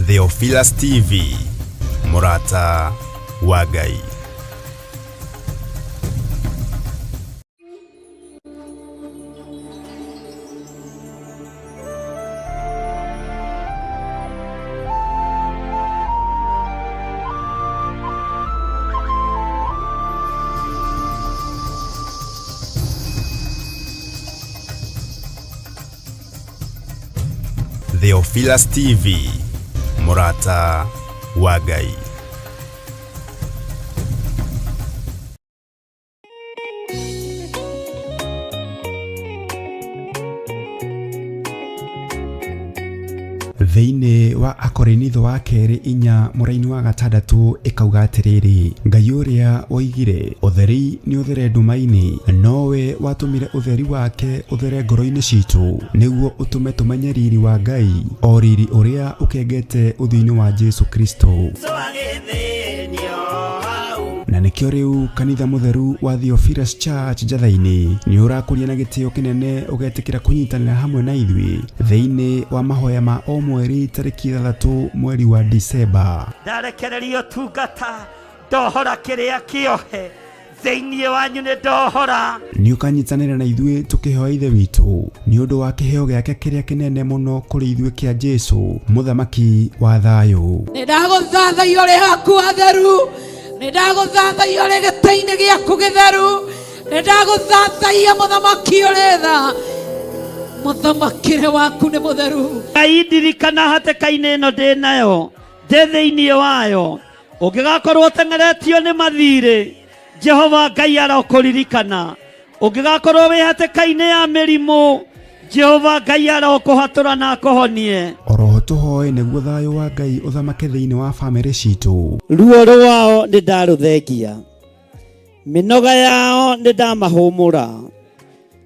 Theophilus TV, Mũrata wa Ngai. Theophilus TV, Mũrata wa Ngai. Thĩinĩ wa Akorinitho wa kerĩ 4 mũraini wa 6 ĩkauga atĩrĩrĩ, Ngai ũrĩa woigire ũtheri nĩ ũthere nduma-inĩ, nowe watũmire ũtheri wake ũthere ngoro-inĩ citũ, nĩguo ũtũme tũmenye riri wa Ngai, o riri ũrĩa ũkengete ũthiũ-inĩ wa Jesu Kristo. Na nĩkĩo rĩu kanitha mũtheru wa Theophilus Church Njatha-inĩ nĩ ũrakũria na gĩtĩo kĩnene ũgetĩkĩra kũnyitanĩra hamwe na ithuĩ thĩinĩ wa mahoya ma o mweri tarĩki 6 mweri wa Disemba. Ndarekereria ũtungata, ndohora kĩrĩa kĩohe thĩinĩ wanyu, nĩ ndohora. Nĩ ũkanyitanĩra na ithuĩ tũkĩhoya Ithe witũ nĩ ũndũ wa kĩheo gĩake kĩrĩa kĩnene mũno kũrĩ ithuĩ kĩa Jesu, mũthamaki wa thayũ. Nĩ ndagũthathaiya ũrĩ haku hatheru, nĩ ndagũthathaiya ũrĩ gĩtĩ-inĩ gĩaku gĩtheru, nĩ ndagũthathaiya mũthamaki ũrĩ tha, mũthamakĩre waku nĩ mũtheru. Ngai ndirikana hatĩka-inĩ ĩno ndĩ nayo, ndĩ thĩinĩ wayo, ũngĩgakorwo ũteng'eretio nĩ mathirĩ, Jehova Ngai arokũririkana. Ũngĩgakorwo wĩ hatĩka-inĩ ya mĩrimũ, Jehova Ngai arokũhatũra na akũhonie. Oroho tũhoe nĩguo thayũ wa Ngai ũthamake thĩinĩ wa bamĩrĩ citũ. Ruo rwao nĩ ndarũthengia, mĩnoga yao nĩ ndamahũmũra,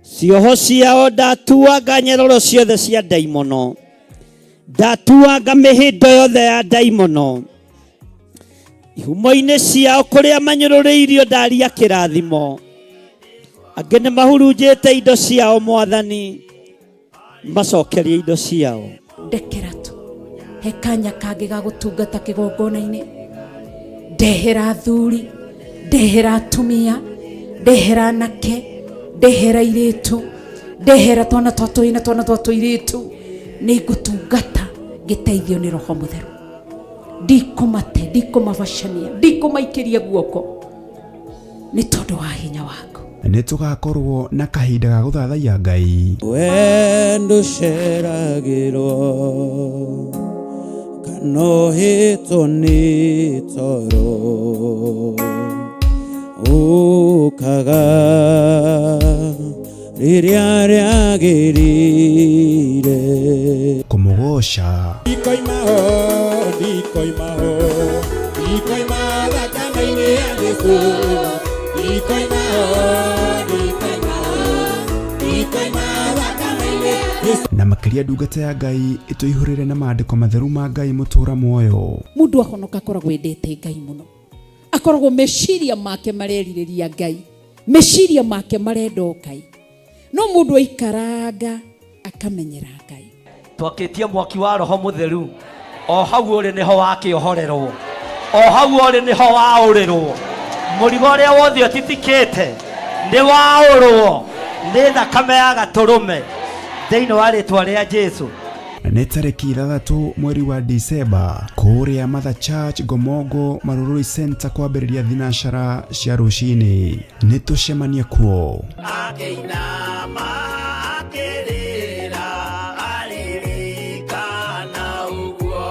cioho ciao ndatuanga nyeroro ciothe cia ndaimono, ndatuanga mĩhĩndo yothe ya ndaimono, ihumo-inĩ ciao kũrĩa manyũrũrĩirio ndaria kĩrathimo, angĩ nĩ mahurunjĩte indo ciao mwathani, macokerie indo ciao. Ndekera tu he kanya kangĩ ga gũtungata kĩgongona-inĩ, ndehera athuri, ndehera atumia, ndehera anake, ndehera airĩtu, ndehera twana twa tũhĩĩ na twana twa tũirĩtu, nĩ ngũtungata ngĩteithio nĩ Roho Mũtheru. Ndikũmate, ndikũmabacania, ndikũmaikĩria guoko nĩ tondũ wa hinya waku. Nĩ tũgakorwo na kahinda ga gũthathaiya Ngai. Wendo ũceragĩrwo kana ũhĩtwo nĩ toro, ũkaga rĩrĩa rĩagĩrĩire. Kũmũgoca. Ndikoima ho, ndikoima ho, ndikoima thakame-inĩ ya Jesũ. Ndikoima ho, ndikoima ho, ndikoima thakame-inĩ ya Jesũ. Na makĩria ndungata ya Ngai ĩtũihũrĩre na maandĩko matheru ma Ngai mũtũra muoyo. Mũndũ ahonoka akoragwo endete Ngai mũno, akoragwo meciria make marerirĩria Ngai, meciria make marenda o Ngai, no mũndũ aikaranga akamenyera Ngai. Twakĩtie mwaki wa Roho Mũtheru, o hau ũrĩ nĩho wakĩohorerwo, o hau ũrĩ nĩho waũrĩrwo, mũrigo ũrĩa wothe ũtitikĩte nĩ waũrwo nĩ thakame ya gatũrũme thĩinĩ wa rĩtwa rĩa Jesu. Nĩ tarĩki 6 mweri wa Disemba kũrĩa Mother Church Ngomongo Marurui Center kwambĩrĩria thinacara cia rũcinĩ. Nĩ tũcemanie kuo. Akĩinama akĩrĩra aririkana ũguo.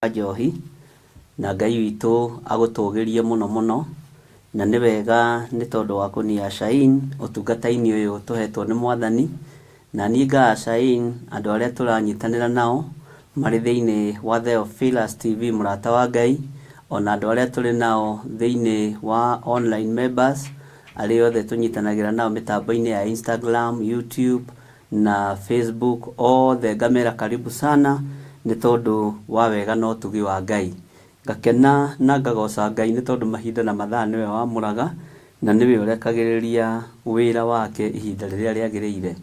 Njohi. Na Ngai witũ agũtũgĩrie mũno mũno, na nĩ wega nĩ tondũ wa kũnia Shain ũtungata-inĩ ũyũ tũhetwo nĩ Mwathani. Na niĩ nga Shain andũ arĩa tũranyitanĩra nao marĩ thĩinĩ wa Theophilus TV Mũrata wa Ngai, ona andũ arĩa tũrĩ nao thĩinĩ wa online members, arĩa othe tũnyitanagĩra nao mĩtambo-inĩ ya Instagram, YouTube na Facebook, othe ngamera karibu sana nĩ tondũ wa wega na ũtugi wa Ngai. Ngakena na ngagoca Ngai nĩ tondũ mahinda na mathaa nĩwe wamũraga na nĩwe ũrekagĩrĩria wĩra wake ihinda rĩrĩa rĩagĩrĩire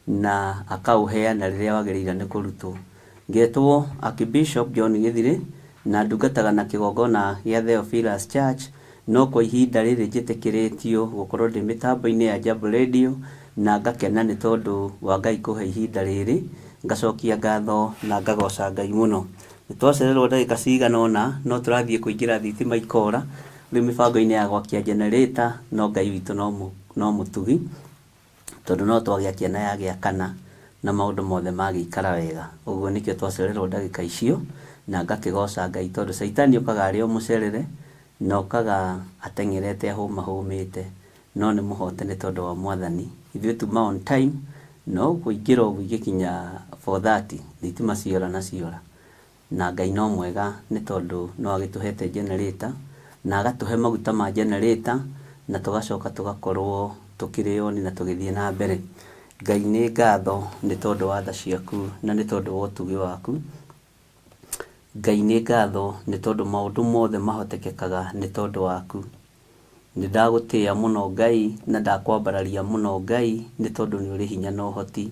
na akaũheana rĩrĩa wagĩrĩire nĩ kũrutwo. Ngetwo Archbishop John Gĩthirĩ na ndungataga na kĩgongona gĩa Theophilus Church, no kwa ihinda rĩrĩ njĩtĩkĩrĩtio gũkorwo ndĩ mĩtambo-inĩ ya Jambo Radio na ngakena nĩ tondũ wa Ngai kũhe ihinda rĩrĩ, ngacokia ngatho na ngagoca Ngai mũno. Nĩ twacererwo ndagĩka cigana ũna no tũrathiĩ kũingĩra thitima ikora, rĩu mĩbango-inĩ ya gwakia generator, no Ngai witũ no mũtugi tondũ no twagĩakia na yagĩakana na maũndũ mothe magĩikara wega. Ũguo nĩkĩo twacererwo ndagĩka icio na ngakĩgoca Ngai tondũ caitani okaga arĩ o mũcerere na okaga ateng'erete ahũmahũmĩte, no nĩ mũhote nĩ tondũ wa Mwathani. Ithuĩ tuma on time, no kũingĩra ũguo igĩkinya 4:30 thitima ciora na ciora. Na Ngai no mwega nĩ tondũ no agĩtũhete generator na agatũhe maguta ma generator na tũgacoka tũgakorwo tũkĩrĩ on na tũgĩthiĩ na mbere. Ngai nĩ ngatho nĩ tondũ wa tha ciaku na nĩ tondũ wa ũtugi waku. Ngai nĩ ngatho nĩ tondũ maũndũ mothe mahotekekaga nĩ tondũ waku. Nĩ ndagũtĩĩa mũno Ngai na ndakwambararia mũno Ngai nĩ tondũ nĩ ũrĩ hinya na ũhoti.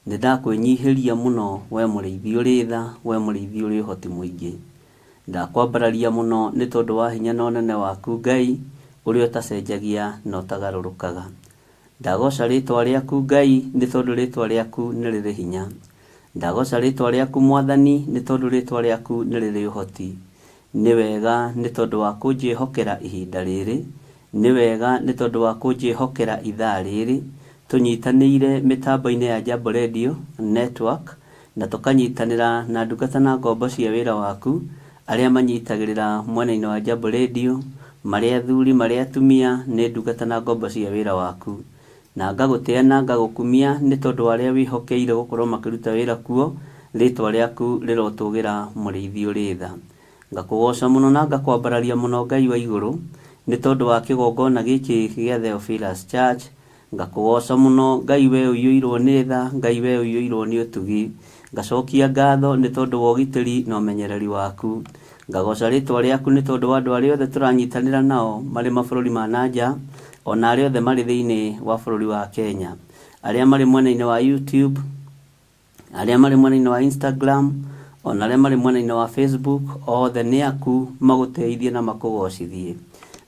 Nĩ ndakwĩnyihĩria mũno we mũrĩithi ũrĩ tha, we mũrĩithi ũrĩ ũhoti mũingĩ. Ndakwambararia mũno nĩ tondũ wa hinya na ũnene waku Ngai, ũrĩa ũtacenjagia na ũtagarũrũkaga. Ndagoca rĩtwa rĩaku Ngai nĩ tondũ rĩtwa rĩaku nĩ rĩrĩ hinya. Ndagoca rĩtwa rĩaku Mwathani nĩ tondũ rĩtwa rĩaku nĩ rĩrĩ ũhoti. Nĩ wega nĩ tondũ wa kũnjĩhokera ihinda rĩrĩ, nĩ wega nĩ tondũ wa kũnjĩhokera ithaa rĩrĩ, tũnyitanĩire mĩtambo-inĩ ya Jambo Radio Network na tũkanyitanĩra na ndungata na ngombo cia wĩra waku arĩa manyitagĩrĩra mwena-inĩ wa Jambo Radio, marĩ athuri marĩ atumia, nĩ ndungata na ngombo cia wĩra waku. Na ngagũtĩa na ngagũkumia nĩ tondũ wa arĩa wĩhokeire gũkorwo makĩruta wĩra kuo, rĩtwa rĩaku rĩrotũgĩra mũrĩithi ũrĩ tha. Ngakũgoca mũno na ngakwambararia mũno Ngai wa igũrũ, nĩ tondũ wa kĩgongona gĩkĩ gĩa Theophilus Church. Ngakũgoca mũno Ngai we ũiyũirwo nĩ tha, Ngai we ũiyũirwo nĩ ũtugi. Ngacokia ngatho nĩ tondũ wa ũgitĩri na ũmenyereri waku. Ngagoca rĩtwa rĩaku nĩ tondũ wa andũ arĩa othe tũranyitanĩra nao marĩ mabũrũri ma na nja, ona arĩa othe marĩ thĩinĩ wa bũrũri wa Kenya. Arĩa marĩ mwena-inĩ wa YouTube, arĩa marĩ mwena-inĩ wa Instagram, ona arĩa marĩ mwena-inĩ wa Facebook, othe nĩ aku magũteithie na makũgocithie.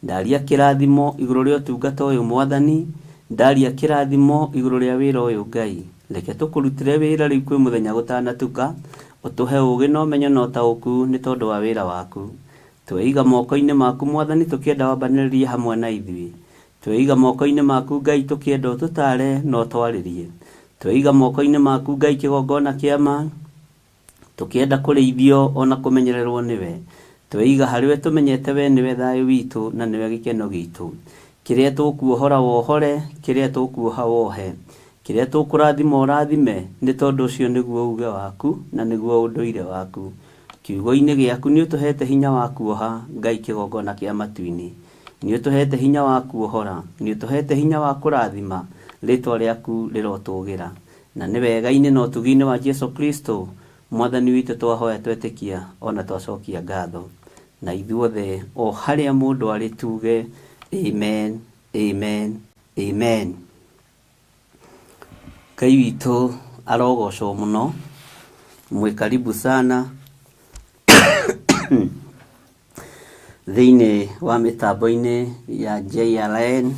Ndaria kĩrathimo igũrũ rĩa ũtungata ũyũ Mwathani, ndaria kĩrathimo igũrũ rĩa wĩra ũyũ Ngai. Reke tũkũrutĩre wĩra rĩu kwĩ mũthenya gũtanatuka, ũtũhe ũũgĩ na ũmenyo na ũtaũku nĩ tondũ wa wĩra waku. Tweiga moko-inĩ maku Mwathani tũkĩenda wambanĩrĩrie hamwe na ithuĩ. Tweiga moko-inĩ maku Ngai tũkĩenda ũtũtare na ũtwarĩrie. Tweiga moko-inĩ maku Ngai kĩgongona kĩa ma, tũkĩenda kũrĩithio ona kũmenyererwo nĩwe. Tweiga harĩwe tũmenyete we nĩwe thayũ witũ na nĩwe gĩkeno gitũ. Kĩrĩa tũkuohora wohore, kĩrĩa tũkuoha wohe. Kĩrĩa tũkũrathima ũrathime, nĩ tondũ ũcio nĩguo uge waku na nĩguo ũndũire waku. Kiugo-inĩ gĩaku nĩ ũtũhete hinya wa kuoha Ngai kĩgongona kĩa matu-inĩ. Nĩ ũtũhete hinya wa kuohora, nĩ ũtũhete hinya wa kũrathima, rĩtwa rĩaku rĩrotũgĩra. Na nĩ wega-inĩ na ũtugi-inĩ wa Jesu Kristo, Mwathani witũ twahoya twetĩkia ona twacokia ngatho. Na ithuothe o harĩa mũndũ arĩ tuge amen, amen, amen. Ngai witũ arogocwo mũno, mwĩ karibu sana thĩinĩ wa mĩtambo-inĩ ya JRN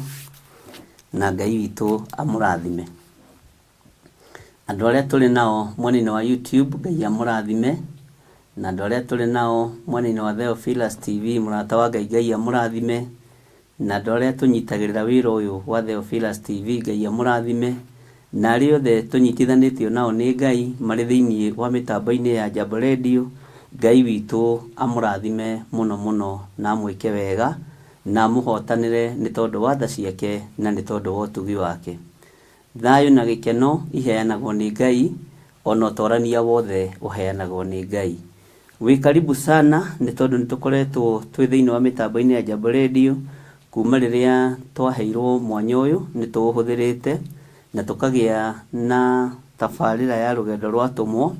na Ngai witũ amũrathime. Andũ arĩa tũrĩ nao mwena-inĩ wa YouTube, Ngai amũrathime, na andũ arĩa tũrĩ nao mwena-inĩ wa Theophilus TV, mũrata wa Ngai, Ngai amũrathime, na andũ arĩa tũnyitagĩrĩra wĩra ũyũ wa Theophilus TV, Ngai amũrathime, na arĩa othe tũnyitithanĩtio nao nĩ Ngai marĩ thĩinĩ wa mĩtambo-inĩ ya Jambo Radio, Ngai witũ amũrathime mũno mũno na amwĩke wega na amũhotanĩre nĩ tondũ wa tha ciake na nĩ tondũ wa ũtugi wake. Thayũ na gĩkeno iheanagwo nĩ Ngai, ona ũtorania wothe ũheanagwo nĩ Ngai. Wĩ karibu sana nĩ tondũ nĩ tũkoretwo twĩ thĩinĩ wa mĩtambo-inĩ ya Jambo Radio kuma rĩrĩa twaheirwo mwanya ũyũ nĩ tũũhũthĩrĩte na tũkagĩa na tabarĩra ya rũgendo rwa atũmwo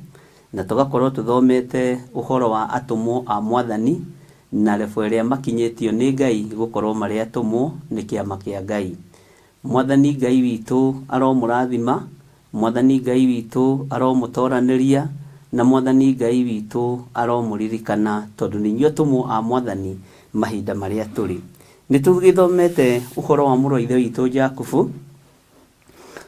na tũgakorwo tũthomete ũhoro wa atũmwo a Mwathani na rebo ĩrĩa makinyĩtio nĩ Ngai gũkorwo marĩ atũmwo nĩ kĩama kĩa Ngai. Mwathani Ngai witũ aromũrathima, Mwathani Ngai witũ aromũtoranĩria, na Mwathani Ngai witũ aromũririkana, tondũ nĩ inyuĩ atũmwo a Mwathani mahinda marĩa tũrĩ. Nĩ tũgĩthomete ũhoro wa mũrũ wa ithe witũ Jakubu,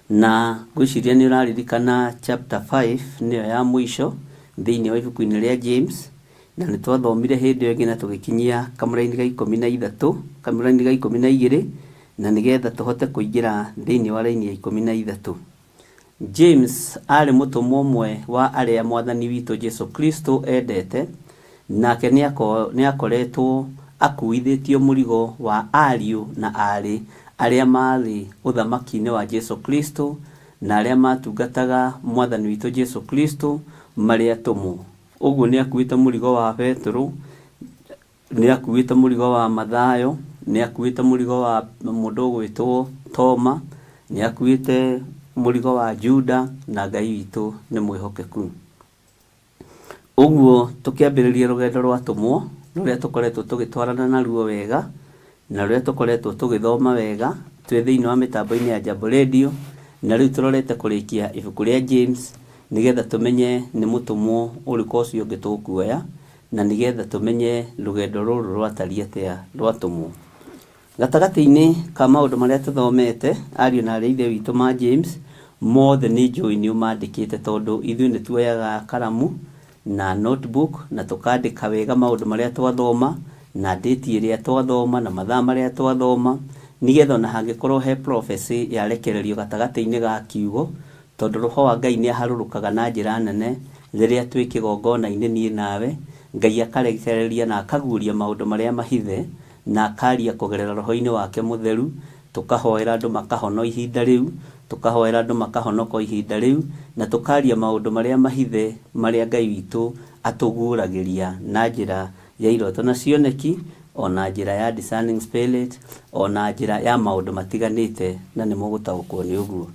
na ngwĩciria nĩ ũraririkana chapter 5 nĩyo ya mũico thĩinĩ wa ibuku-inĩ rĩa James, na nĩ twathomire hĩndĩ ĩyo ĩngĩ na tũgĩkinyia kamũraini ga 13, kamũraini ga 12, na nĩgetha tũhote kũingĩra thĩinĩ wa raini ya 13. James aarĩ mũtũmwo ũmwe wa arĩa Mwathani witũ Jesu Kristo endete, nake nĩakoretwo akuithĩtio mũrigo wa ariũ na aarĩ arĩa maarĩ ũthamaki-inĩ wa Jesu Kristo na arĩa matungataga Mwathani witũ Jesu Kristo marĩ atũmwo. Ũguo nĩakuĩte mũrigo wa Petero, nĩakuĩte mũrigo wa Mathayo, nĩakuĩte mũrigo wa mũndũ ũgwĩtwo Toma, nĩakuĩte mũrigo wa Juda, na Ngai witũ nĩ mwĩhokeku. Ũguo tũkĩambĩrĩria rũgendo rwa atũmwo, rũrĩa tũkoretwo tũgĩtwarana naruo wega, na rũrĩa tũkoretwo tũgĩthoma wega, twĩ thĩinĩ wa mĩtambo-inĩ ya Jambo Radio, na rĩu tũrorete kũrĩkia ibuku rĩa James, nĩgetha tũmenye nĩ mũtũmwo ũrĩkũ ũcio ũngĩ tũkuoya, na nĩgetha tũmenye rũgendo rũrũ rwatariĩ atĩa rwatũmwo. Gatagatĩ-inĩ ka maũndũ marĩa tũthomete, ariũ na aarĩ a Ithe witũ ma James, mothe nĩ njũĩ nĩ ũmandĩkĩte tondũ ithuĩ nĩ tuoyaga karamu na notebook na tũkandĩka wega maũndũ marĩa twathoma na date ĩrĩa twathoma na mathaa marĩa twathoma, nĩgetha ona hangĩkorwo he prophecy yarekererio gatagatĩ-inĩ ga kiugo, tondũ Roho wa Ngai nĩ aharũrũkaga na njĩra nene rĩrĩa twĩ kĩgongona-inĩ niĩ nawe, Ngai akarekereria na akaguũria maũndũ marĩa mahithe na akaria kũgerera roho-inĩ wake mũtheru, tũkahoera andũ makahono ihinda rĩu, tũkahoera andũ makahonoka ihinda rĩu, na tũkaria maũndũ marĩa mahithe marĩa Ngai witũ atũguũragĩria na njĩra ya iroto na cioneki, ona njĩra ya discerning spirit, ona njĩra ya maũndũ matiganĩte, na nĩ mũgũtaũkwo nĩ ũguo.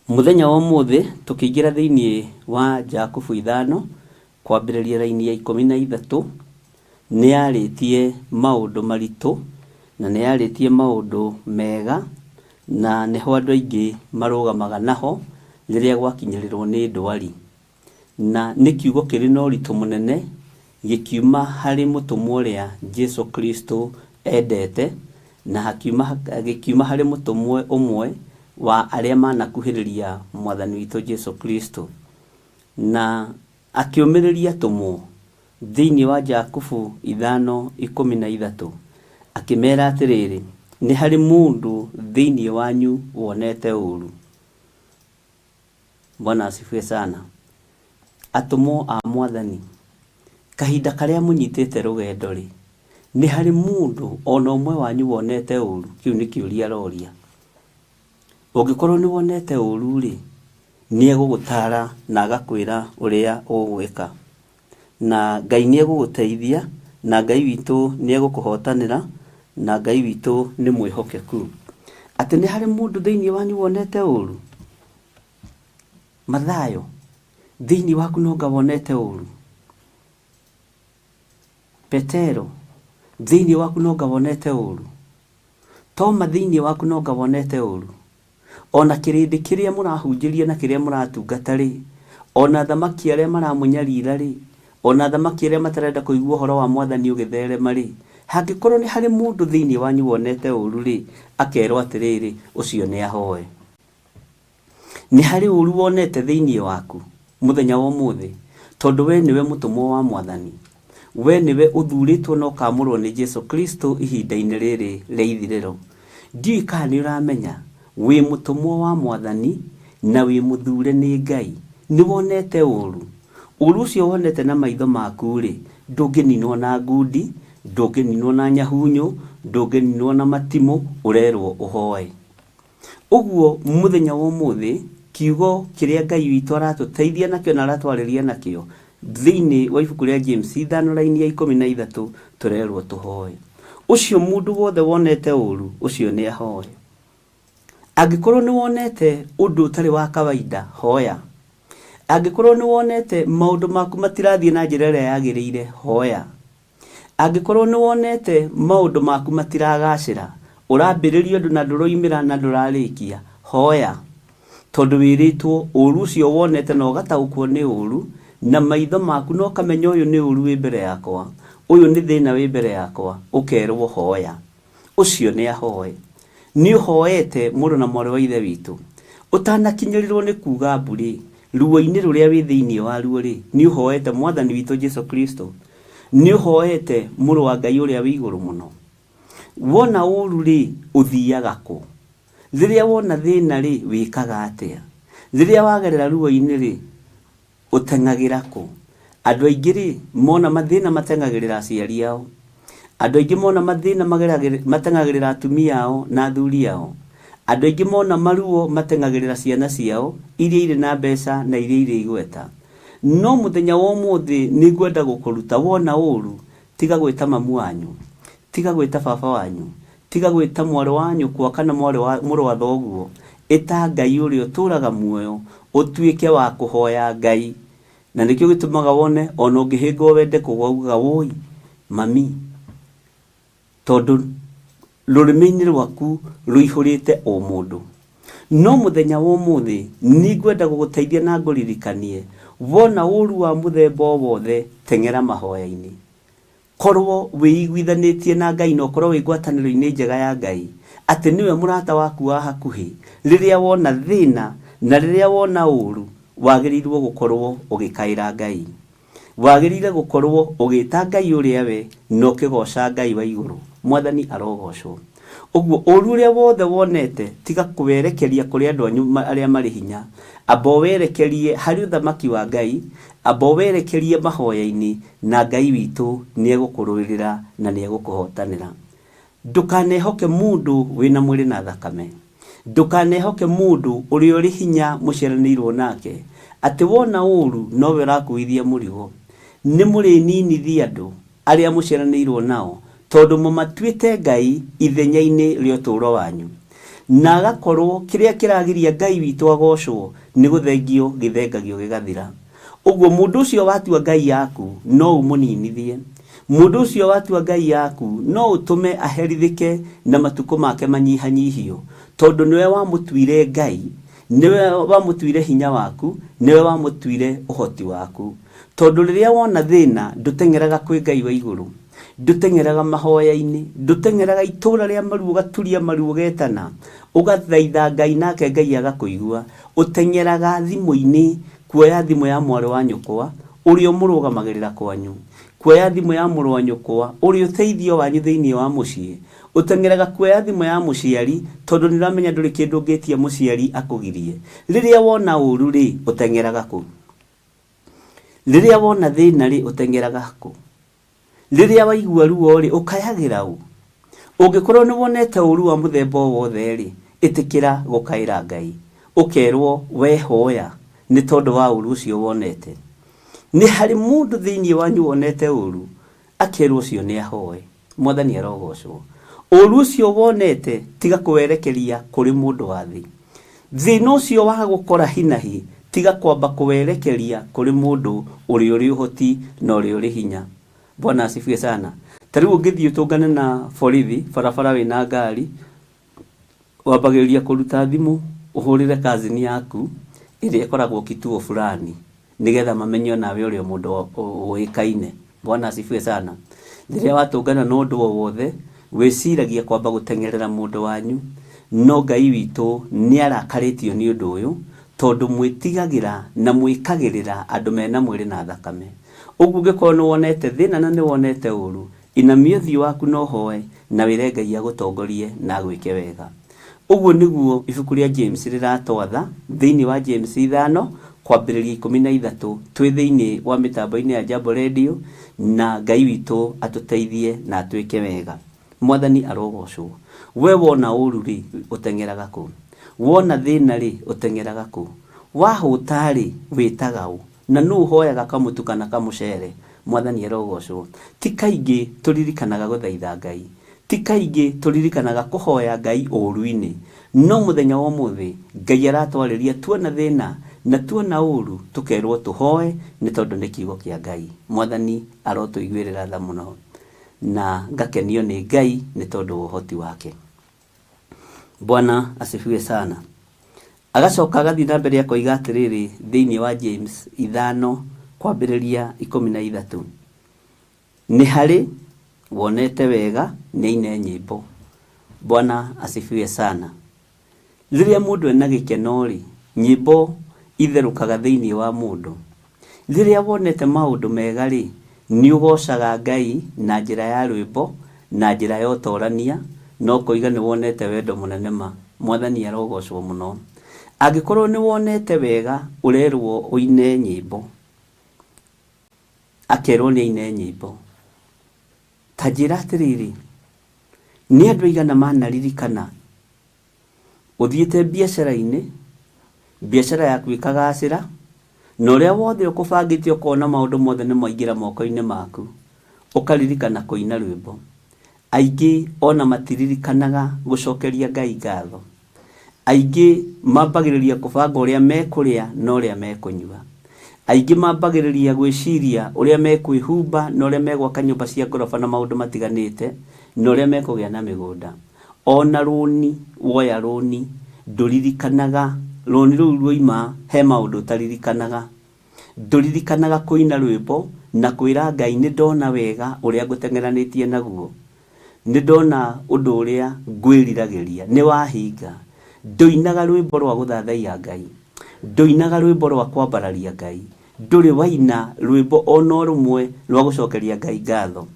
Mũthenya wa ũmũthĩ tũkĩingĩra thĩinĩ wa Jakubu 5 kwambĩrĩria raini ya 13, nĩ yarĩtie maũndũ maritũ na nĩ yarĩtie maũndũ mega, na nĩho andũ aingĩ marũgamaga naho rĩrĩa gwakinyĩrĩrwo nĩ ndwari. Na nĩ kiugo kĩrĩ na ũritũ mũnene gĩkiuma harĩ mũtũmwo ũrĩa Jesu Kristo endete, na gĩkiuma harĩ mũtũmwo ũmwe wa arĩa manakuhĩrĩria Mwathani witũ Jesu Kristo. Na akĩũmĩrĩria atũmwo thĩinĩ wa Jakubu 5:13, akĩmera atĩrĩrĩ, nĩ harĩ mũndũ thĩinĩ wanyu wonete ũũru. Bwana asifiwe sana. Atũmwo a Mwathani, kahinda karĩa mũnyitĩte rũgendo rĩ, nĩ harĩ mũndũ ona ũmwe wanyu wonete ũũru? Kĩu nĩ kĩũria aroria. Ũngĩkorwo nĩ wonete ũũru rĩ, nĩ egũgũtara na agakwĩra ũrĩa ũgwĩka. Na Ngai nĩ egũgũteithia, na Ngai witũ nĩ egũkũhotanĩra, na Ngai witũ nĩ mwĩhokeku. Atĩ nĩ harĩ mũndũ thĩinĩ wanyu wonete ũũru? Mathayo, thĩinĩ waku no nga wonete ũũru? Petero, thĩinĩ waku no nga wonete ũũru? Toma, thĩinĩ waku no nga wonete ũũru? Ona kĩrĩndĩ kĩrĩa mũrahunjĩria na kĩrĩa mũratungata rĩ, ona athamaki arĩa maramũnyarira rĩ, ona athamaki arĩa matarenda kũigua ũhoro wa Mwathani ũgĩtherema rĩ, hangĩkorwo nĩ harĩ mũndũ thĩinĩ wanyu wonete ũũru rĩ, akerwo atĩrĩrĩ, ũcio nĩ ahoe. Nĩ harĩ ũũru wonete thĩinĩ waku mũthenya wa ũmũthĩ, tondũ we nĩwe mũtũmwo wa Mwathani, we nĩwe ũthurĩtwo na ũkaamũrwo nĩ Jesu Kristo ihinda-inĩ rĩrĩ rĩa ithirĩro. Ndiũĩ kana nĩ ũramenya wĩ mũtũmwo wa Mwathani na wĩ mũthure nĩ Ngai. Nĩ wonete ũũru? Ũru ũcio wonete na maitho maku-rĩ, ndũngĩninwo na ngundi, ndũngĩninwo na nyahunyũ, ndũngĩninwo na matimũ, ũrerwo ũhoe. Ũguo mũthenya wa ũmũthĩ, kiugo kĩrĩa Ngai witũ aratũteithia nakĩo na aratwarĩria nakĩo, thĩinĩ wa ibuku rĩa James ithano raini ya 13, tũrerwo tũhoe. Ũcio mũndũ wothe wonete ũru, ũcio nĩ ahoe. Angĩkorwo nĩ wonete ũndũ ũtarĩ wa kawaida, hoya. Angĩkorwo nĩ wonete maũndũ maku matirathiĩ na njĩra ĩrĩa yagĩrĩire, hoya. Angĩkorwo nĩ wonete maũndũ maku matiragacĩra, ũrambĩrĩria ũndũ na ndũroimĩra na ndũrarĩkia, hoya. Tondũ wĩrĩtwo ũru ũcio wonete na ũgataũkwo nĩ ũru, na maitho maku na ũkamenya ũyũ nĩ ũru wĩ mbere yakwa, ũyũ nĩ thĩna wĩ mbere yakwa, ũkerwo hoya. Ũcio nĩ ahoe. Nĩ ũhoete, mũrũ na mwarĩ wa Ithe witũ? Ũtanakinyĩrĩrwo nĩ kuuga mbu-rĩ, ruo-inĩ rũrĩa wĩ thĩinĩ waruo-rĩ, nĩ ũhoete Mwathani witũ Jesu Kristo? Nĩ ũhoete Mũrũ wa Ngai ũrĩa wĩ igũrũ mũno? Wona ũũru-rĩ, ũthiaga kũ? Rĩrĩa wona thĩna-rĩ, wĩkaga atĩa? Rĩrĩa wagerera ruo-inĩ-rĩ, Ũteng'agĩra kũ? Andũ aingĩ-rĩ, mona mathĩna mateng'agĩrĩra aciari ao. Andũ aingĩ mona mathĩna mateng'agĩrĩra atumia ao na athuri ao. Andũ aingĩ mona maruo mateng'agĩrĩra ciana ciao iria irĩ na mbeca na iria irĩ igweta. No mũthenya wa ũmũthĩ nĩngwenda gũkũruta wona ũru, tiga gwĩta mamu wanyu, tiga gwĩta baba wanyu, Tiga gwĩta mwarĩ wa nyũkwa kana mwarĩ wa mũrũ wa thoguo, ĩta Ngai ũrĩa ũtũũraga muoyo, ũtuĩke wa kũhoya Ngai. Na nĩkĩo gĩtũmaga wone o na ũngĩhĩngwo wende kũgwa ugaga wũi mami, tondũ rũrĩmĩ-inĩ rwaku rũihũrĩte ũmũndũ. No mũthenya wa ũmũthĩ nĩngwenda gũgũteithia na ngũririkanie, wona ũru wa mũthemba o wothe, teng'era mahoya-inĩ. Korũo wĩiguithanĩtie na Ngai na ũkorũo wĩ ngwatanĩro-inĩ njega ya Ngai, atĩ nĩwe mũrata waku wa hakuhĩ, rĩrĩa wona thĩna na rĩrĩa wona ũũru, wagĩrĩirũo gũkorũo ũgĩkaĩra Ngai. Wagĩrĩire gũkorũo ũgĩta Ngai ũrĩa we na ũkĩgooca Ngai wa igũrũ. Mwathani arogocwo. Ũguo, ũũru ũrĩa wothe wonete, tiga kũwerekeria kũrĩ andũ anyu arĩa marĩ hinya. Amba ũwerekerie harĩ ũthamaki wa Ngai, amba ũwerekerie mahoya-inĩ, na Ngai witũ nĩegũkũrũĩrĩra na nĩegũkũhotanĩra. Ndũkanehoke mũndũ wĩna mwĩrĩ na thakame. Ndũkanehoke mũndũ ũrĩa ũrĩ hinya mũciaranĩirwo nake, atĩ wona ũũru nowe ũrakuithia mũrigo. Nĩmũrĩninithia andũ arĩa mũciaranĩirwo nao, tondũ mũmatuĩte ngai ithenya-inĩ rĩa ũtũũro wanyu. Na agakorwo kĩrĩa kĩragiria Ngai witũ agocwo nĩ gũthengio gĩthengagio gĩgathira. Ũguo mũndũ ũcio watua ngai yaku no ũmũninithie. Mũndũ ũcio watua ngai yaku no ũtũme aherithĩke na matukũ make manyihanyihio, tondũ nĩwe wamũtuire ngai, nĩwe wamũtuire hinya waku, nĩwe wamũtuire ũhoti waku. Tondũ rĩrĩa wona thĩna ndũteng'eraga kwĩ Ngai wa igũrũ, ndũteng'eraga mahoya-inĩ, ndũteng'eraga itũra rĩa maru ũgaturia maru ũgetana, ũgathaitha Ngai nake Ngai agakũigua. Ũteng'eraga thimũ-inĩ kuoya thimũ ya mwarĩ wa nyũkwa ũrĩa ũmũrũgamagĩrĩra kwanyu, kuoya thimũ ya mũrũ wa nyũkwa ũrĩa ũteithio wanyu thĩinĩ wa mũciĩ. Ũteng'eraga kuoya thimũ ya mũciari tondũ nĩũramenya ndũrĩ kĩndũ ũngĩtia mũciari akũgirie. Rĩrĩa wona ũru-rĩ, ũteng'eraga kũ? Rĩrĩa wona thĩna-rĩ, ũteng'eraga kũ? Rĩrĩa waigua ruo-rĩ, ũkayagĩra ũ? Ũngĩkorwo nĩ wonete ũru wa mũthemba o wothe-rĩ, ĩtĩkĩra gũkaĩra Ngai. Ũkerwo we hoya nĩ tondũ wa ũru ũcio wonete. Nĩ harĩ mũndũ thĩinĩ wanyu wonete ũru? Akerwo ũcio nĩ ahoe. Mwathani arogocwo. Ũru ũcio wonete tiga kũwerekeria kũrĩ mũndũ wa thĩ. Thĩna ũcio wa gũkora hinahi tiga kwamba kũwerekeria kũrĩ mũndũ ũrĩa ũrĩ ũhoti na ũrĩa ũrĩ hinya. Bwana asifiwe sana. Ta rĩu ũngĩthiĩ ũtũngane na borithi barabara wĩna ngari, wambagĩrĩria kũruta thimũ ũhũrĩre cousin yaku ĩrĩa ĩkoragwo kituo fulani. Nĩgetha mamenye o nawe ũrĩ o mũndũ ũĩkaine. Bwana asifiwe sana. Rĩrĩa watũngana na ũndũ o wothe, wĩciragia kwamba gũteng'erera mũndũ wanyu. No Ngai witũ nĩ arakarĩtio nĩ ũndũ ũyũ, tondũ mwĩtigagĩra na mwĩkagĩrĩra andũ mena mwĩrĩ na thakame. Ũguo ũngĩkorwo nĩ wonete thĩna na nĩ wonete ũru, inamia ũthiũ waku na ũhoe, na wĩre Ngai agũtongorie na agwĩke wega. Ũguo nĩguo ibuku rĩa James rĩratwatha thĩinĩ wa James ithano Kwambĩrĩria 13 twĩ thĩinĩ wa mĩtambo-inĩ ya Jambo Radio, na Ngai witũ atũteithie na atwĩke wega. Mwathani arogocwo. We wona ũru rĩ, ũteng'eraga kũ? Wona thĩna rĩ, ũteng'eraga kũ? Wahũta rĩ, wĩtaga ũ? Na nũ ũhoyaga kamũtu kana kamũcere? Mwathani arogocwo. Ti kaingĩ tũririkanaga gũthaitha Ngai. Ti kaingĩ tũririkanaga kũhoya Ngai ũũru-inĩ. No mũthenya wa ũmũthĩ, Ngai aratwarĩria tuona thĩna na tuona ũũru tũkerwo tũhoe nĩ tondũ nĩ kiugo kĩa Ngai. Mwathani arotũiguĩrĩra tha mũno na ngakenio nĩ Ngai nĩ tondũ wa ũhoti wake. Bwana asifiwe sana. Agacoka agathiĩ na mbere akoiga atĩrĩrĩ thĩinĩ wa James 5 kwambĩrĩria 13. Nĩ harĩ wonete wega nĩ aine nyĩmbo. Bwana asifiwe sana. Rĩrĩa mũndũ ena gĩkeno rĩ, nyĩmbo itherũkaga thĩinĩ wa mũndũ. Rĩrĩa wonete maũndũ mega rĩ, nĩ ũgocaga Ngai na njĩra ya rwĩmbo, na njĩra ya ũtorania, na ũkoiga nĩ wonete wendo mũnene ma. Mwathani arogocwo mũno. Angĩkorwo nĩ wonete wega, ũrerwo ũine nyĩmbo. Akerwo nĩ aine nyĩmbo. Ta njĩra atĩrĩrĩ, nĩ andũ aigana manaririkana ũthiĩte biacara-inĩ, biacara yaku ĩkagacĩra, na ũrĩa wothe ũkũbangĩte ũkona maũndũ mothe nĩ maingĩra moko-inĩ maku, ũkaririkana kũina rwĩmbo. Aingĩ ona matiririkanaga gũcokeria Ngai ngatho. Aingĩ mambagĩrĩria kũbanga ũrĩa mekũrĩa na ũrĩa mekũnyua. Aingĩ mambagĩrĩria gwĩciria ũrĩa mekwĩhumba na ũrĩa megwaka nyũmba cia ngoroba na maũndũ matiganĩte, na ũrĩa mekũgĩa na mĩgũnda. Ona rũni, woya rũni, ndũririkanaga, rũni rũu ruoima he maũndũ ũtaririkanaga. Ndũririkanaga kũina rwĩmbo na kwĩra Ngai nĩ ndona wega ũrĩa ngũteng'eranĩtie naguo. Nĩ ndona ũndũ ũrĩa ngwĩriragĩria, nĩ wahinga. Ndũinaga rwĩmbo rwa gũthathaiya Ngai. Ndũinaga rwĩmbo rwa kwambararia Ngai. Ndũrĩ waina rwĩmbo ona rũmwe rwa gũcokeria Ngai ngatho.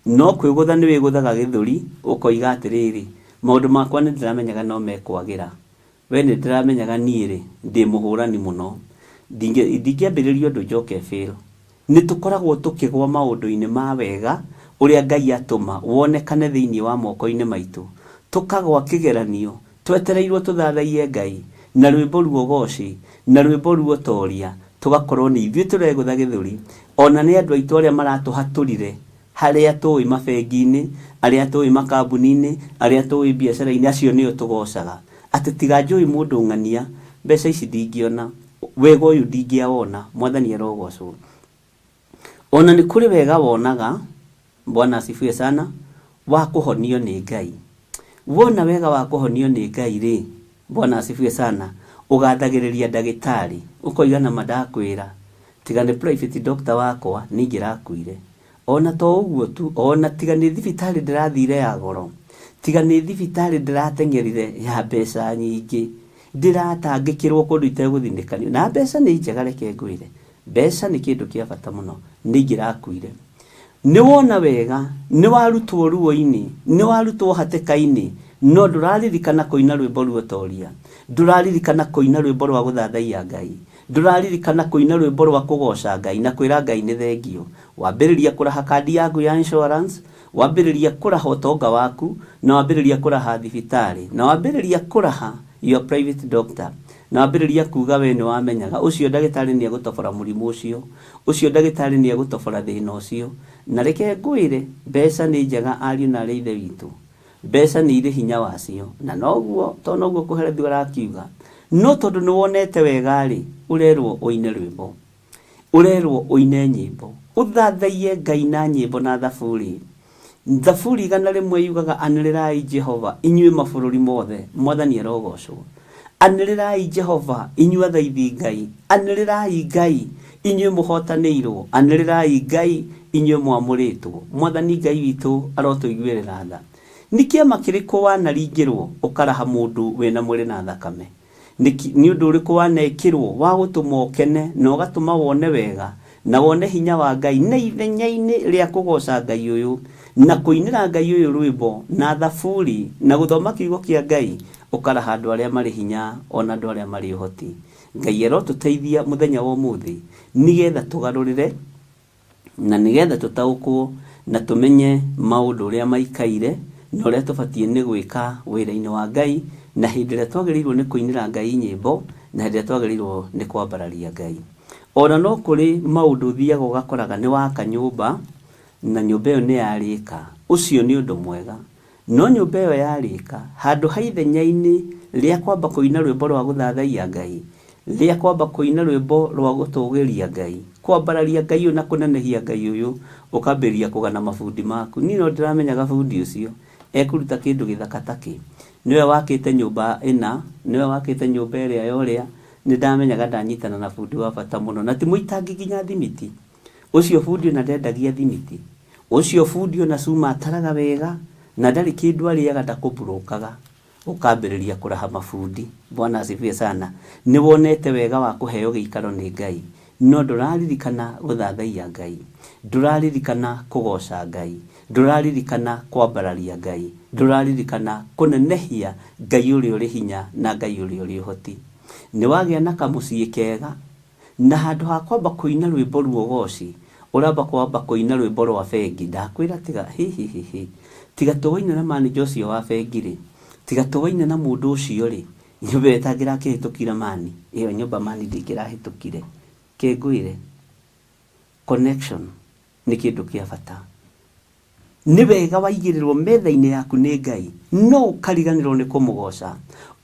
No kwĩgũtha nĩ wĩgũthaga gĩthũri ũkoiga atĩrĩrĩ, maũndũ makwa nĩ ndĩramenyaga no mekwagĩra. We nĩ ndĩramenyaga niĩ rĩ, ndĩ mũhũrani mũno. Ndingĩambĩrĩria ũndũ njoke fail. Nĩ tũkoragwo tũkĩgwa maũndũ-inĩ ma wega ũrĩa Ngai atũma wonekane thĩinĩ wa moko-inĩ maitũ. Tũkagwa kĩgeranio, twetereirwo tũthathaiye Ngai na rwĩmbo ruogoci, na rwĩmbo ruotoria, tũgakorwo nĩ ithuĩ tũregũtha gĩthũri, ona nĩ andũ aitũ arĩa maratũhatũrire harĩa tũĩ mabengi-inĩ, arĩa tũĩ makambuni-inĩ, arĩa tũĩ biacara-inĩ, acio nĩo tũgocaga. Atĩ tiga njũĩ mũndũ ng'ania, mbeca ici ndingĩona, wega ũyũ ndingĩawona, Mwathani arogocwo. Ona nĩ kũrĩ wega wonaga, Bwana asifiwe sana, wa kũhonio nĩ Ngai. Wona wega wa kũhonio nĩ Ngai rĩ, Bwana asifiwe sana, ũgathagĩrĩria ndagĩtarĩ, ũkoiga na ma ndakwĩra, tiga nĩ private doctor wakwa nĩ ingĩrakuire. Ona to ũguo tu, ona tiga nĩ thibitarĩ ndĩrathire ya goro, tiga nĩ thibitarĩ ndĩrateng'erire ya mbeca nyingĩ, ndĩratangĩkĩrwo kũndũ itegũthinĩkanio. Na mbeca nĩ njega reke ngwĩre, mbeca nĩ kĩndũ kĩa bata mũno, nĩ ingĩrakuire. Nĩ wona wega, nĩ warutwo ruo-inĩ, nĩ warutwo hatĩka-inĩ, no ndũraririkana kũina rwĩmbo ruotoria, ndũraririkana kũina rwĩmbo rwa gũthathaiya Ngai, ndũraririkana kũina rwĩmbo rwa kũgoca Ngai na kwĩra Ngai nĩ thengio. Wambĩrĩria kũraha kandi yaku ya insurance, wambĩrĩria kũraha ũtonga waku, na wambĩrĩria kũraha thibitarĩ, na wambĩrĩria kũraha your private doctor, na wambĩrĩria kuga we nĩ wamenyaga ũcio ndagĩtarĩ nĩ egũtobora mũrimũ ũcio, ũcio ndagĩtarĩ nĩ egũtobora thĩna ũcio. Na reke ngwĩre, mbeca nĩ njega ariũ na arĩ ithe witũ. Mbeca nĩ irĩ hinya wacio, na noguo to noguo Kohelethu arakiuga. No tondũ nĩ wonete wega rĩ, ũrerwo ũine rwĩmbo, ũrerwo ũine nyĩmbo, ũthathaiye Ngai na nyĩmbo na thaburi. Thaburi 101 yugaga anĩrĩrai Jehova inyuĩ mabũrũri mothe, Mwathani arogocwo. Anĩrĩrai Jehova inyuĩ athaithi Ngai, anĩrĩrai Ngai inyuĩ mũhotanĩirwo, anĩrĩrai Ngai inyuĩ mwamũrĩtwo. Mwathani Ngai witũ arotũiguĩrĩra tha. Nĩ kĩama kĩrĩkũ wanaringĩrwo ũkaraha mũndũ wĩna mwĩrĩ na thakame? Nĩ ũndũ ũrĩkũ wanekĩrwo wa gũtũma ũkene na ũgatũma wone wega na wone hinya wa Ngai na ithenya-inĩ rĩa kũgoca Ngai ũyũ na kũinĩra Ngai ũyũ rwĩmbo na thaburi na gũthoma kiugo kĩa Ngai, ũkaraha andũ arĩa marĩ hinya ona andũ arĩa marĩ ũhoti. Ngai arotũteithia mũthenya wa ũmũthĩ nĩgetha tũgarũrĩre na nĩgetha tũtaũkwo na tũmenye maũndũ ũrĩa maikaire na ũrĩa tũbatiĩ nĩ gwĩka wĩra-inĩ wa Ngai na hĩndĩ ĩrĩa twagĩrĩirwo nĩ kũinĩra Ngai nyĩmbo na hĩndĩ ĩrĩa twagĩrĩirwo nĩ kwambararia Ngai. Ona no kũrĩ maũndũ ũthiaga ũgakoraga nĩ waka nyũmba na nyũmba ĩyo nĩ yarĩka, ũcio nĩ ũndũ mwega. No nyũmba ĩyo yarĩka, handũ ha ithenya-inĩ rĩa kwamba kũina rwĩmbo rwa gũthathaiya Ngai, rĩa kwamba kũina rwĩmbo rwa gũtũgĩria Ngai, kwambararia Ngai ũyũ na kũnenehia Ngai ũyũ, ũkambĩrĩria kũgana mabundi maku. Niĩ no ndĩramenyaga bundi ũcio ekũruta kĩndũ gĩthaka ta kĩ. Nĩwe wakĩte nyũmba ĩna, nĩwe wakĩte nyũmba ĩrĩa ya ũrĩa, nĩ ndamenyaga ndanyitana na bundi wa bata mũno. Na ti mũitangi nginya thimiti. Ũcio bundi ona ndendagia thimiti. Ũcio bundi ona cuma ataraga wega na ndarĩ kĩndũ arĩaga ndakũmburũkaga. Ũkambĩrĩria kũraha mabundi. Bwana asifiwe sana. Nĩ wonete wega wa kũheo gĩikaro nĩ Ngai, no ndũraririkana gũthathaiya Ngai. Ndũraririkana kũgoca Ngai. Ndũraririkana kwambararia Ngai. Ndũraririkana kũnenehia Ngai ũrĩa ũrĩ hinya na Ngai ũrĩa ũrĩ ũhoti. Nĩ wagĩa na kamũciĩ kega, Na handũ ha kwamba kũina rwĩmbo rwa ũgooci, ũramba kwamba kũina rwĩmbo rwa bengi. Ndakwĩra tiga, hi hi hi hi, tiga tũwaine na manager ũcio wa bengi rĩ, tiga tũwaine na mũndũ ũcio rĩ, nyũmba ĩyo ĩtangĩrakĩhĩtũkire mani, ĩyo nyũmba mani ndĩngĩrahĩtũkire. Ke ngwĩre, connection nĩ kĩndũ kĩa bata. Nĩ wega waigĩrĩrwo metha-inĩ yaku nĩ Ngai, no ũkariganĩrwo nĩ kũmũgoca,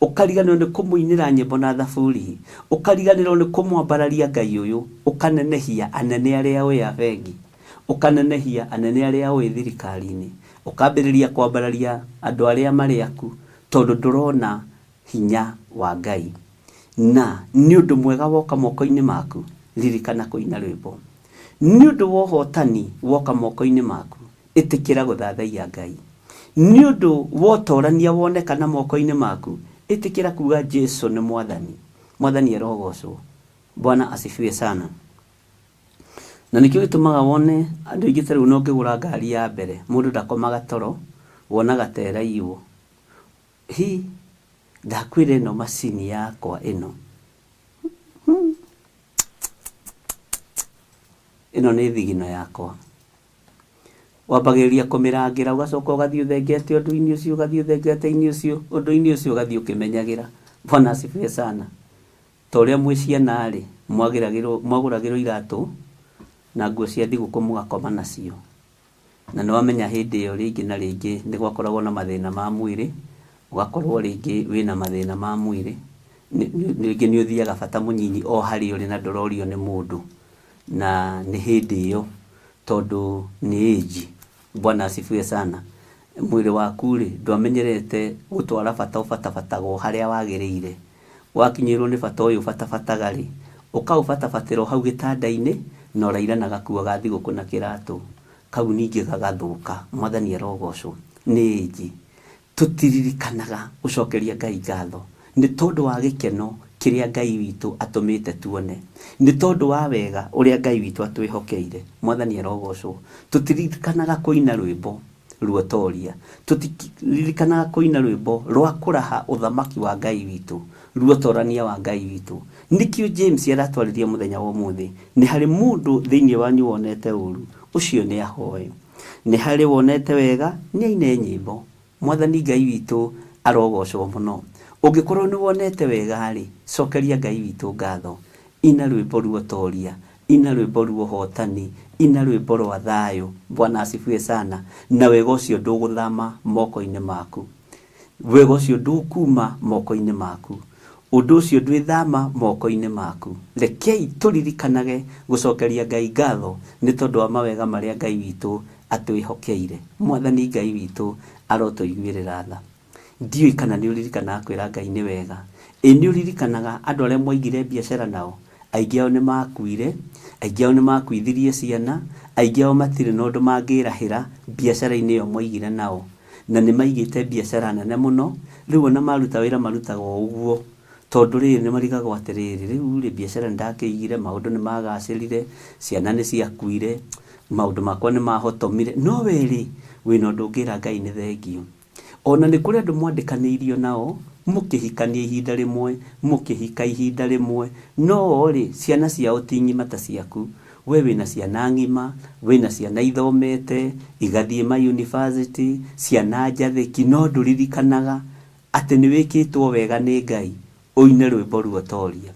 ũkariganĩrwo nĩ kũmũinĩra nyĩmbo na thaburi, ũkariganĩrwo nĩ kũmwambararia Ngai ũyũ, ũkanenehia anene arĩa ũĩ a bengi, ũkanenehia anene arĩa ũĩ thirikari-inĩ, ũkambĩrĩria kwambararia andũ arĩa marĩ aku, tondũ ndũrona hinya wa Ngai. Na nĩ ũndũ mwega woka moko-inĩ maku, ririkana kũina rwĩmbo. Nĩ ũndũ wa ũhootani woka moko-inĩ maku, ĩtĩkĩra gũthathaiya Ngai. Nĩ ũndũ wa ũtorania wonekana moko-inĩ maku, ĩtĩkĩra kuuga Jesu nĩ Mwathani. Mwathani arogocwo. Bwana asifiwe sana. Na nĩkĩo gĩtũmaga wone andũ aingĩ ta rĩu ona ũngĩgũra ngari ya mbere, mũndũ ndakomaga toro, wonaga ta ĩraiywo. Hi, ndakwĩra ĩno macini yakwa ĩno. Ĩno nĩ thigino yakwa. Wambagĩrĩria kũmĩrangĩra ũgacoka ũgathiĩ ũthengete ũndũ-inĩ ũcio, ũgathiĩ ũthengete-inĩ ũcio, ũndũ-inĩ ũcio ũgathiĩ ũkĩmenyagĩra. Bwana asifiwe sana. Ta ũrĩa mwĩ ciana-rĩ, mwagũragĩrwo iratũ na nguo cia thigũkũ mũgakoma nacio. Na nĩ wamenya hĩndĩ ĩyo rĩngĩ na rĩngĩ nĩ gwakoragwo na mathĩna ma mwĩrĩ, ũgakorwo rĩngĩ wĩna mathĩna ma mwĩrĩ, rĩngĩ nĩ ũthiaga bata mũnyinyi o harĩa ũrĩ na ndũrorio nĩ mũndũ. Na nĩ hĩndĩ ĩyo tondũ nĩ age, Bwana asifiwe sana, mwĩrĩ waku rĩ, ndwamenyerete gũtwara bata ũbatabataga o harĩa wagĩrĩire. Wakinyĩrwo nĩ bata ũyũ ũbatabataga-rĩ, ũkaũbatabatĩra o hau gĩtanda-inĩ na ũraira na gakuo ga thigũkũ na kĩratũ. Kau ningĩ gagathũka. Mwathani arogocwo. Nĩ ĩnji. Tũtiririkanaga gũcokeria Ngai ngatho nĩ tondũ wa gĩkeno kĩrĩa Ngai witũ atũmĩte tuone. Nĩ tondũ wa wega ũrĩa Ngai witũ atwĩhokeire. Mwathani arogocwo. Tũtiririkanaga kũina rwĩmbo. Ruotoria. Tũtiririkanaga kũina rwĩmbo rwa kũraha ũthamaki wa Ngai witũ, ruotorania wa Ngai witũ. Nĩkĩo James aratwarĩria mũthenya wa ũmũthĩ, nĩ harĩ mũndũ thĩinĩ wanyu wonete ũru, ũcio nĩ ahoe. Nĩ harĩ wonete wega, nĩ aine nyĩmbo. Mwathani Ngai witũ arogocwo mũno. Ũngĩkorwo nĩ wonete wega-rĩ, cokeria Ngai witũ ngatho. Ina rwĩmbo ruotoria. Ina rwĩmbo rwa ũhotani, ina rwĩmbo rwa thayũ. Bwana asifiwe sana. Na wega ũcio ndũgũthama moko-inĩ maku. Wega ũcio ndũkuma moko-inĩ maku. Ũndũ ũcio ndwĩthama moko-inĩ maku. Rekei tũririkanage gũcokeria Ngai ngatho nĩ tondũ wa mawega marĩa Ngai witũ atwĩhokeire. Mwathani Ngai witũ arotũiguĩrĩra tha. Ndiũĩ kana nĩ ũririkanaga kwĩra Ngai nĩ wega. Ĩ nĩ ũririkanaga andũ arĩa mwaigire biacara nao? Aingĩ ao nĩ makuire, aingĩ ao nĩ makuithirie ciana, aingĩ ao matirĩ na ũndũ mangĩrahĩra biacara-inĩ ĩyo mwaigire nao. Na nĩ maigĩte biacara nene mũno, rĩu ona maruta wĩra marutaga o ũguo. Tondũ rĩrĩ nĩ marigagwo atĩrĩrĩ, rĩu rĩ biacara nĩ ndakĩigire, maũndũ nĩ magacĩrire, ciana nĩ ciakuire, maũndũ makwa nĩ mahotomire, no we rĩ, wĩna ũndũ ũngĩra Ngai nĩ thengiũ. O na nĩ kũrĩ andũ mwandĩkanĩirio nao, Mũkĩhikania ihinda rĩmwe, mũkĩhika ihinda rĩmwe, no o-rĩ, ciana ciao ti ng'ima ta ciaku. We wĩna ciana ng'ima, wĩna ciana ithomete, igathiĩ ma university, ciana njathĩki, no ndũririkanaga atĩ nĩ wĩkĩtwo wega nĩ Ngai, ũine rwĩmbo ruotoria.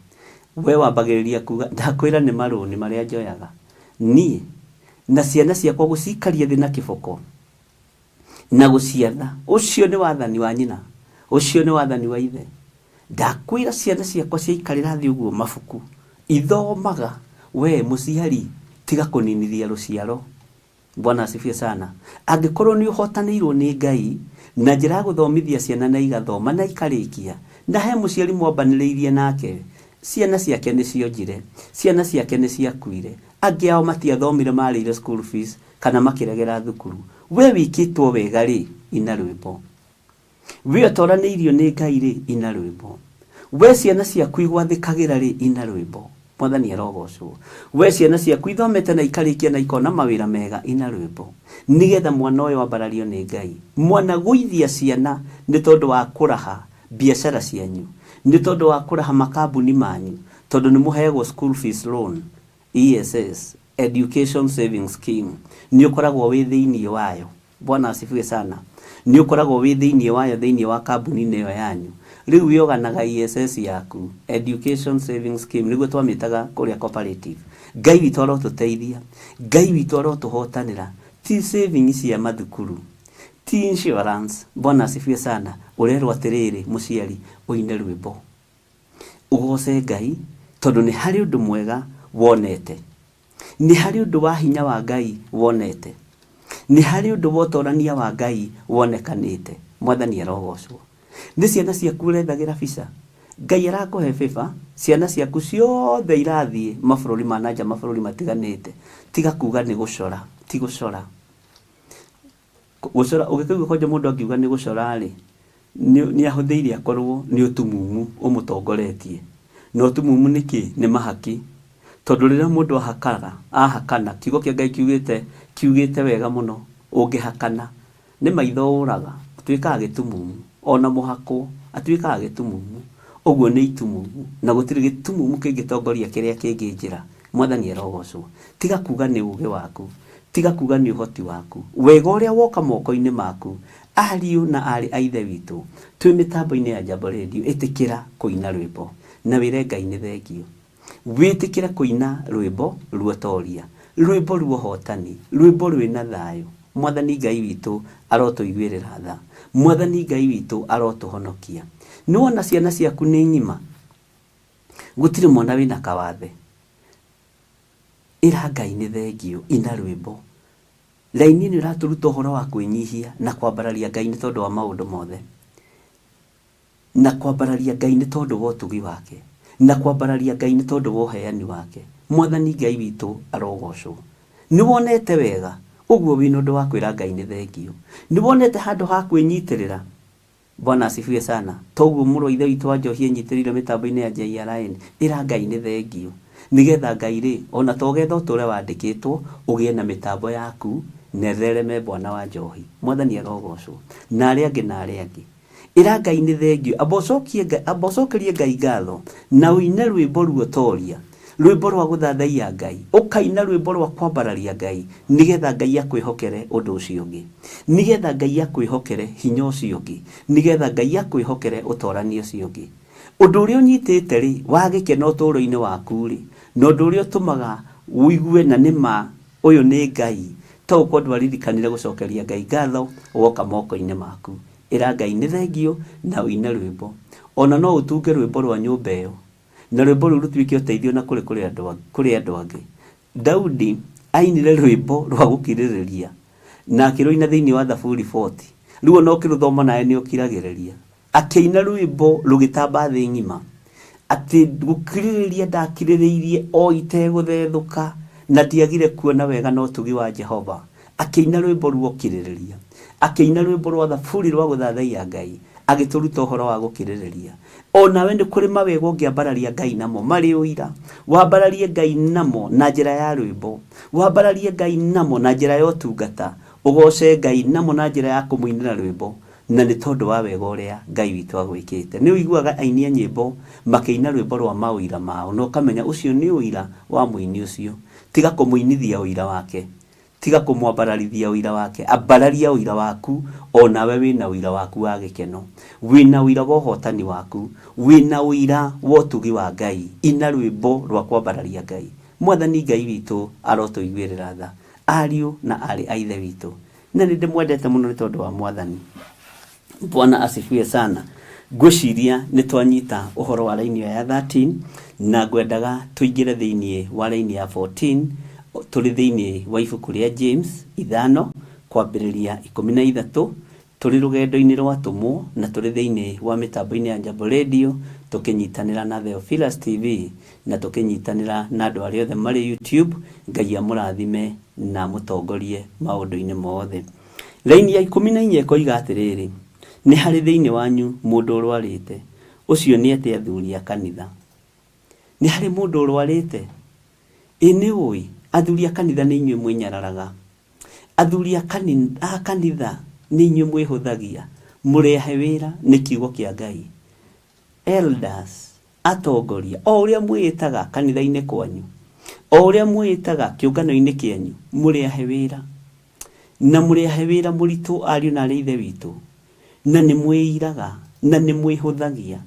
We wambagĩrĩria kuga, ndakwĩra nĩ marũni marĩa njoyaga. Niĩ, na ciana ciakwa gũcikaria thĩ na kĩboko, na gũciatha. Ũcio nĩ wathani wa nyina, ũcio nĩ wathani wa ithe. Ndakwĩra ciana ciakwa ciaikarĩra thĩ ũguo mabuku, ithomaga. We mũciari, tiga kũninithia rũciaro. Bwana asifiwe sana. Angĩkorwo nĩ ũhotanĩirwo nĩ Ngai na njĩra ya gũthomithia ciana na igathoma na ikarĩkia, na he mũciari mwambanĩrĩirie nake, ciana ciake nĩ cionjire, ciana ciake nĩ ciakuire, angĩ ao matiathomire marĩire school fees kana makĩregera thukuru. We wĩkĩtwo wega rĩ, ina rwĩmbo. We ũtoranĩirio nĩ Ngai rĩ, ina rwĩmbo. We ciana ciaku igwathĩkagĩra rĩ, ina rwĩmbo. Mwathani arogocwo. We ciana ciaku ithomete na ikarĩkia na ikona mawĩra mega, ina rwĩmbo. Nĩgetha mwana ũyũ ambarario nĩ Ngai. Mwana gũithia ciana nĩ tondũ wa kũraha biacara cianyu, nĩ tondũ wa kũraha makambuni manyu, tondũ nĩ mũheagwo school fees loan, ESS, Education Savings Scheme, nĩ ũkoragwo wĩ thĩinĩ wayo. Bwana asifiwe sana. Nĩ ũkoragwo wĩ thĩinĩ wayo thĩinĩ wa kambuni-inĩ ĩyo yanyu. Rĩu wĩoganaga ESS yaku, Education Savings Scheme, nĩguo twamĩtaga kũrĩa cooperative. Ngai witũ arotũteithia, Ngai witũ arotũhotanĩra. Ti savings cia mathukuru, ti insurance. Bwana asifiwe sana. Ũrerwo atĩrĩrĩ, mũciari, ũine rwĩmbo. Ũgoce Ngai, tondũ nĩ harĩ ũndũ mwega wonete. Nĩ harĩ ũndũ wa hinya wa Ngai wonete. Nĩ harĩ ũndũ wa ũtorania wa Ngai wonekanĩte. Mwathani arogocwo. Nĩ ciana ciaku ũrethagĩra bica? Ngai arakũhe favor, ciana ciaku ciothe irathiĩ mabũrũri ma na nja mabũrũri matiganĩte. Tiga kuga nĩ gũcora, ti gũcora. Gũcora, ũngĩkaigua kwanja mũndũ angiuga nĩ gũcora rĩ, nĩ ahũthĩire akorwo nĩ ũtumumu ũmũtongoretie. Na ũtumumu nĩ kĩ? Nĩ mahaki. Tondũ rĩrĩa mũndũ ahakaga, ahakana, kiugo kĩa Ngai kiugĩte, kiugĩte wega mũno, ũngĩhakana, nĩ maitho ũraga, ũtuĩkaga gĩtumumu. Ona mũhakwo, atuĩkaga gĩtumumu. Ũguo nĩ itumumu, na gũtirĩ gĩtumumu kĩngĩtongoria kĩrĩa kĩngĩ njĩra. Mwathani arogocwo. Tiga kuga nĩ ũgĩ waku. Tiga kuga nĩ ũhoti waku. Wega ũrĩa woka moko-inĩ maku. Ariũ na aarĩ a Ithe witũ, twĩ mĩtambo-inĩ ya Jambo Radio, ĩtĩkĩra kũina rwĩmbo na wĩre Ngai nĩ thengiũ. Wĩtĩkĩre kũina rwĩmbo ruotoria, rwĩmbo ruohotani, rwĩmbo rwĩna thayũ. Mwathani Ngai witũ arotũiguĩrĩra tha. Mwathani Ngai witũ arotũhonokia. Nĩwona ciana ciaku nĩ ng'ima? Gũtirĩ mwana wĩna kawathe. Ĩra Ngai nĩ thengiũ, ina rwĩmbo. Raini ĩno ĩratũruta ũhoro wa kwĩnyihia na kwambararia Ngai nĩ tondũ wa maũndũ mothe. Na kwambararia Ngai nĩ tondũ wa ũtugi wake. Na kwambararia Ngai nĩ tondũ wa ũheani wake. Mwathani Ngai witũ arogocwo. Nĩ wonete wega, ũguo wĩna ũndũ wa kwĩra Ngai nĩ thengiũ. Nĩ wonete handũ ha kwĩnyitĩrĩra. Bwana asifiwe sana. Toguo mũrũ wa ithe witũ wa njohi enyitĩrĩire mĩtambo-inĩ ya JRN. Ĩra Ngai nĩ thengiũ. Nĩgetha Ngai rĩ, ona to getha ũtũre wandĩkĩtwo, ũgĩe na mĩtambo yaku, na ĩthereme bwana wa njohi. Mwathani arogocwo. Na arĩa angĩ na arĩa angĩ. Ĩra Ngai nĩ thengiũ. Amba ũcokie Ngai, amba ũcokerie Ngai ngatho, na ũine rwĩmbo ruotoria. Rwĩmbo rwa gũthathaiya Ngai, ũkaina rwĩmbo rwa kwambararia Ngai, nĩgetha Ngai akwĩhokere ũndũ ũcio ũngĩ, nĩgetha Ngai akwĩhokere hinya ũcio ũngĩ, nĩgetha Ngai akwĩhokere ũtorania ũcio ũngĩ. Ũndũ ũrĩa ũnyitĩte-rĩ, wa gĩkeno ũtũũro-inĩ waku-rĩ, na ũndũ ũrĩa ũtũmaga ũigue na nĩ ma ũyũ nĩ Ngai, to gũkorwo ndwaririkanire gũcokeria Ngai ngatho woka moko-inĩ maku. Ĩra Ngai nĩ thengiũ na ũine rwĩmbo. O na no ũtunge rwĩmbo rwa nyũmba ĩyo. Na rwĩmbo rũu rũtuĩke ũteithio na kũrĩ kũrĩ andũ kũrĩ andũ angĩ. Daudi ainire rwĩmbo rwa gũkirĩrĩria na akĩrũina thĩinĩ wa Thaburi 40. Rĩu ona ũkĩrũthoma nawe nĩ ũkiragĩrĩria. Akĩina rwĩmbo rũgĩtamba thĩ ng'ima atĩ gũkirĩrĩria ndakirĩrĩirie o itegũthethũka na ndiagire kuona wega na ũtugi wa Jehova. Akĩina rwĩmbo rwa ũkirĩrĩria. Akĩina rwĩmbo rwa Thaburi rwa gũthathaiya Ngai. Agĩtũruta ũhoro wa gũkirĩrĩria. O nawe nĩ kũrĩ mawega ũngĩambararia Ngai namo marĩ ũira. Wambararie Ngai namo na njĩra ya rwĩmbo. Wambararie Ngai namo na njĩra ya ũtungata. Ũgooce Ngai namo na njĩra ya kũmũinĩra rwĩmbo. Na nĩ tondũ wa wega ũrĩa Ngai witũ agwĩkĩte. Nĩ ũiguaga aini a nyĩmbo makĩina rwĩmbo rwa maũira mao na ũkamenya ũcio nĩ ũira wa mũini ũcio. Tiga kũmũinithia ũira wake. Tiga kũmwambararithia ũira wake. Ambararia ũira waku o nawe wĩna ũira waku wa gĩkeno. Wĩna ũira wa ũhotani waku. Wĩna ũira wa ũtugi wa Ngai. Ina rwĩmbo rwa kwambararia Ngai. Mwathani Ngai witũ arotũiguĩrĩra tha. Ariũ na aarĩ a Ithe witũ. Na nĩ ndĩmwendete mũno nĩ tondũ wa Mwathani. Bwana asifiwe sana. Ngwĩciria nĩ twanyita ũhoro wa raini ĩyo ya 13 na ngwendaga tũingĩre thĩinĩ wa raini ya 14 tũrĩ thĩinĩ wa ibuku rĩa James ithano kwambĩrĩria 13 tũrĩ rũgendo-inĩ rwa atũmwo na tũrĩ thĩinĩ wa mĩtambo-inĩ ya Jambo Radio tũkĩnyitanĩra na Theophilus TV na tũkĩnyitanĩra na andũ arĩa othe marĩ YouTube. Ngai amũrathime na amũtongorie maũndũ-inĩ mothe. Raini ya 14 ĩkoiga atĩrĩrĩ, nĩ harĩ thĩinĩ wanyu mũndũ ũrwarĩte, ũcio nĩ ete athuri a kanitha. Nĩ harĩ mũndũ ũrwarĩte? Ĩ nĩ ũĩ, athuri a kanitha nĩ inyuĩ mwĩnyararaga. Athuri a kanitha nĩ inyuĩ mwĩhũthagia, mũrĩ ahe wĩra nĩ kiugo kĩa Ngai. Elders, atongoria, o ũrĩa mwĩĩtaga kanitha-inĩ kwanyu, o ũrĩa mwĩĩtaga kĩũngano-inĩ kĩanyu, mũrĩ ahe wĩra. Na mũrĩ ahe wĩra mũritũ ariũ na arĩ Ithe witũ. Na nĩ mwĩiraga, na nĩ mwĩhũthagia.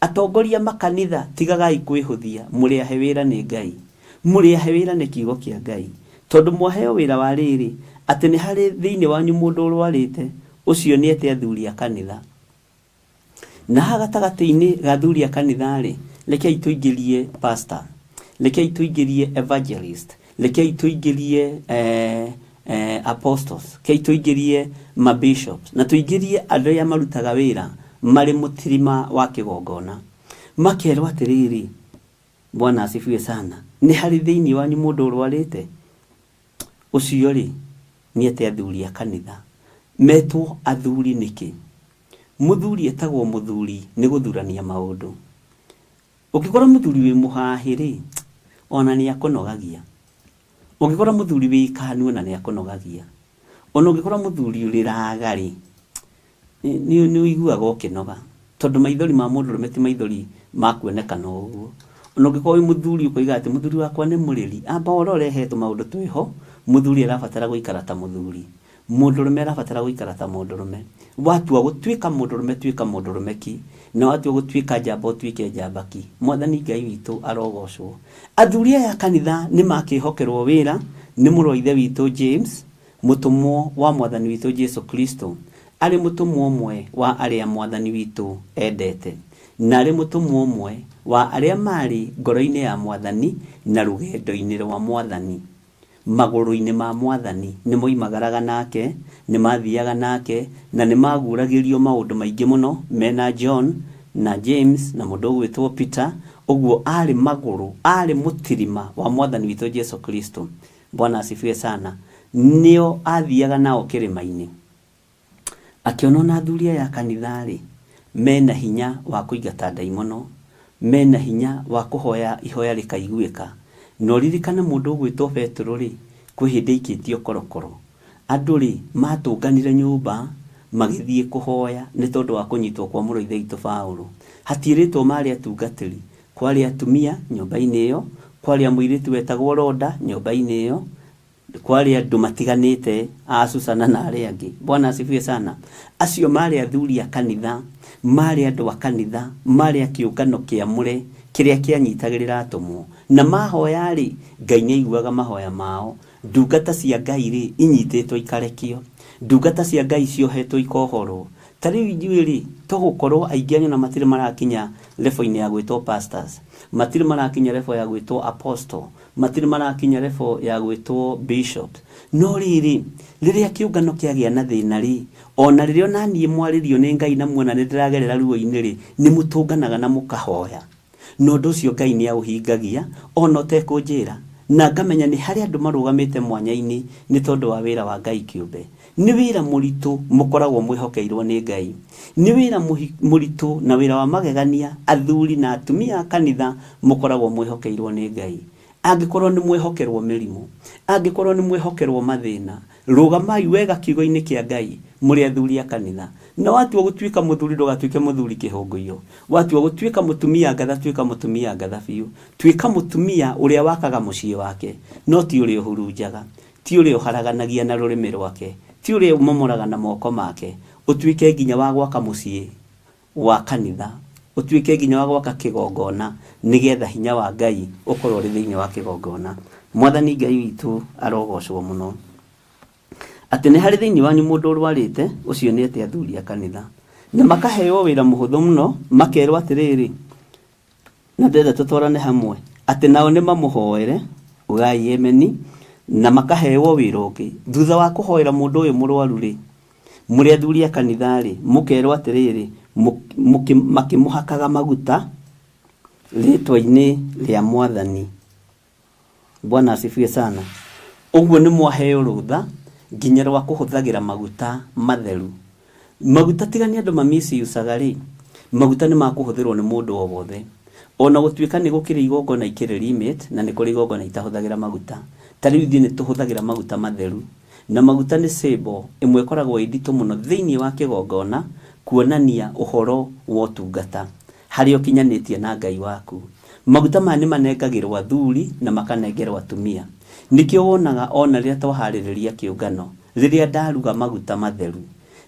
Atongoria makanitha, tigagai kwĩhũthia, mũrĩ ahe wĩra nĩ Ngai. Mũrĩ ahe wĩra nĩ kiugo kĩa Ngai. Tondũ mwaheo wĩra wa rĩrĩ, atĩ nĩ harĩ thĩinĩ wanyu mũndũ ũrwarĩte, ũcio nĩ ete athuri a kanitha. Na haha gatagatĩ-inĩ ga athuri a kanitha-rĩ, rekei tũingĩrie pastor, rekei tũingĩrie evangelist, rekei tũingĩrie apostles, rekei tũingĩrie ma bishops, na tũingĩrie andũ arĩa marutaga wĩra marĩ mũtirima wa kĩgongona. Makerwo atĩrĩrĩ, Bwana asifiwe sana, nĩ harĩ thĩinĩ wanyu mũndũ ũrwarĩte? Ũcio rĩ, nĩ ete athuri a kanitha. Metwo athuri nĩkĩ? Mũthuri etagwo mũthuri nĩ gũthurania maũndũ. Ũngĩkora mũthuri wĩ mũhahĩ rĩ, ona nĩ akũnogagia. Ũngĩkora mũthuri wĩ ikanu ona nĩ akũnogagia. Ona ũngĩkora mũthuri ũrĩraga rĩ, nĩ ũiguaga ũkĩnoga. Tondũ maithori ma mũndũrũme ti maithori ma kuonekana ũguo. Ona ũngĩkorwo wĩ mũthuri ũkoiga atĩ mũthuri wakwa nĩ mũrĩri, amba ũrore he tũmaũndũ twĩho, mũthuri arabatara gũikara ta mũthuri. Mũndũrũme arabatara gũikara ta mũndũrũme. Watua gũtuĩka mũndũrũme tuĩka mũndũrũme ki, na watua gũtuĩka njamba ũtuĩke njamba ki. Mwathani Ngai witũ arogocwo. Athuri aya a kanitha nĩ makĩhokerwo wĩra nĩ mũrũ wa Ithe witũ James, mũtũmwo wa Mwathani witũ Jesu Kristo, arĩ mũtũmwo ũmwe wa arĩa Mwathani witũ endete, na arĩ mũtũmwo ũmwe wa arĩa maarĩ ngoro-inĩ ya Mwathani na rũgendo-inĩ rwa Mwathani. Magũrũ-inĩ ma Mwathani, nĩ moimagaraga nake, nĩ mathiaga nake, na nĩ maguũragĩrio maũndũ maingĩ mũno mena John na James na mũndũ ũgwĩtwo Peter. Ũguo arĩ magũrũ, arĩ mũtirima wa Mwathani witũ Jesu Kristo. Bwana asifiwe sana. Nĩo athiaga nao kĩrĩma-inĩ. Akĩona ona athuri aya a kanitha-rĩ, mena hinya wa kũingata ndaimono, mena hinya wa kũhoya ihoya rĩkaiguĩka. Na ũririkane mũndũ ũgwĩtwo Petero-rĩ, kwĩ hĩndĩ aikĩtio korokoro. Andũ-rĩ, matũnganire nyũmba magĩthiĩ kũhoya nĩ tondũ wa kũnyitwo kwa mũrũ wa Ithe witũ Paũlũ. Hatiĩrĩtwo marĩ atungatĩri, kwarĩ atumia nyũmba-inĩ ĩyo, kwarĩ a mũirĩtu wetagwo Roda nyũmba-inĩ ĩyo, kwarĩ andũ matiganĩte a Susana na arĩa angĩ. Bwana asifiwe sana. Acio marĩ athuri a kanitha, marĩ andũ a kanitha, marĩ a kĩũngano kĩamũre kĩrĩa kĩanyitagĩrĩra atũmwo. Na mahoya-rĩ, Ngai nĩ aiguaga mahoya mao. Ndungata cia Ngai-rĩ, inyitĩtwo ikarekio. Ndungata cia Ngai ciohetwo ikohorwo. Ta rĩu ithuĩ-rĩ, to gũkorwo aingĩ anyu ona matirĩ marakinya level-inĩ ya gwĩtwo pastors, matirĩ marakinya level ya gwĩtwo apostle, matirĩ marakinya level ya gwĩtwo bishop. No rĩrĩ, rĩrĩa kĩũngano kĩagĩa na thĩna-rĩ, ona rĩrĩa ona niĩ mwarĩrio nĩ Ngai na muona nĩ ndĩragerera ruo-inĩ-rĩ, nĩ mũtũnganaga na mũkahoya. Na ũndũ ũcio Ngai nĩ aũhingagia ona ũtekũnjĩra. Na ngamenya nĩ harĩ andũ marũgamĩte mwanya-inĩ nĩ tondũ wa wĩra wa Ngai kĩũmbe. Nĩ wĩra mũritũ mũkoragwo mwĩhokeirwo nĩ Ngai. Nĩ wĩra mũritũ na wĩra wa magegania athuri na atumia a kanitha mũkoragwo mwĩhokeirwo nĩ Ngai. Angĩkorwo nĩ mwehokerwo mĩrimũ, angĩkorwo nĩ mwehokerwo mathĩna, rũgamai wega kiugo-inĩ kĩa Ngai, Mũrĩ athuri a kanitha. Na watua gũtuĩka mũthuri ndũgatuĩke mũthuri kĩhũngũiyo. Watua gũtuĩka mũtumia ngatha tuĩka mũtumia ngatha biũ. Tuĩka mũtumia ũrĩa wakaga mũciĩ wake, no ti ũrĩa ũhurunjaga, ti ũrĩa ũharaganagia na rũrĩmĩ rwake, ti ũrĩa ũmomoraga na moko make. Ũtuĩke nginya wa gwaka mũciĩ wa kanitha, ũtuĩke nginya wa gwaka kĩgongona, nĩgetha hinya wa Ngai ũkorwo ũrĩ thĩinĩ wa kĩgongona. Mwathani Ngai witũ arogocwo mũno. Atĩ nĩ harĩ thĩinĩ wanyu mũndũ ũrwarĩte, ũcio nĩ ete athuri a kanitha. Na makaheo wĩra mũhũthũ mũno, makerwo atĩrĩrĩ, na ndĩrenda tũtwarane hamwe, atĩ nao nĩ mamũhoere, ugai ameni, na makaheo wĩra ũngĩ. Thutha wa kũhoera mũndũ ũyũ mũrwaru-rĩ, mũrĩ athuri a kanitha-rĩ, mũkerwo atĩrĩrĩ, makĩmũhakaga maguta rĩtwa-inĩ rĩa Mwathani. Bwana asifiwe sana. Ũguo nĩ mwaheo rũtha nginya rwa kũhũthagĩra maguta matheru. Maguta tiga nĩ andũ ma misuse-aga rĩ, maguta nĩ makũhũthĩrwo nĩ mũndũ o wothe. Ona gũtuĩka nĩ gũkĩrĩ igongona ikĩrĩ limit na nĩ kũrĩ igongona itahũthagĩra maguta. Ta rĩu ithuĩ nĩ tũhũthagĩra maguta matheru. Na maguta nĩ symbol ĩmwe ĩkoragwo ĩ nditũ mũno thĩinĩ wa kĩgongona kuonania ũhoro wa ũtungata. Harĩa ũkinyanĩtie na Ngai waku. Maguta maya nĩ manengagĩrwo athuri na makanengerwo atumia. Nĩkĩo wonaga o na rĩrĩa twaharĩrĩria kĩũngano, rĩrĩa ndaruga maguta matheru,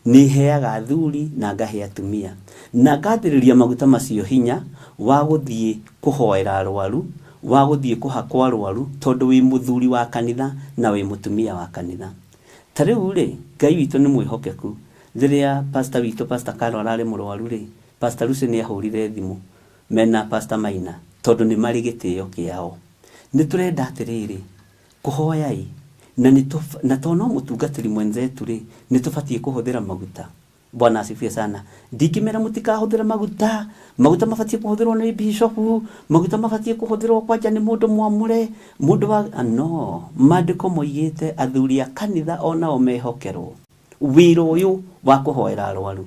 nĩ heaga athuri na ngahe atumia. Na ngathĩrĩria maguta macio hinya wa gũthiĩ kũhoera arwaru, wa gũthiĩ kũhakwo arwaru, tondũ wĩ mũthuri wa kanitha na wĩ mũtumia wa kanitha. Ta rĩu rĩ, Ngai witũ nĩ mwĩhokeku. Rĩrĩa pastor witũ, Pastor Carol ararĩ mũrwaru rĩ, Pastor Lucy nĩ ahũrire thimũ mena Pastor Maina tondũ nĩ marĩ gĩtĩo kĩao. Nĩ tũrenda atĩrĩrĩ, kũhoyai na nĩ na tondũ no mũtungatĩri mwenzetu rĩ, nĩ tũbatiĩ kũhũthĩra maguta. Bwana asifiwe sana. Ndingĩmera mũtikahũthĩre maguta, maguta mabatiĩ kũhũthĩrwo nĩ bishop, maguta mabatiĩ kũhũthĩrwo kwanja nĩ mũndũ mwamũre, mũndũ wa no, maandĩko moigĩte athuri a kanitha onao mehokerwo wĩra ũyũ wa kũhoera arwaru.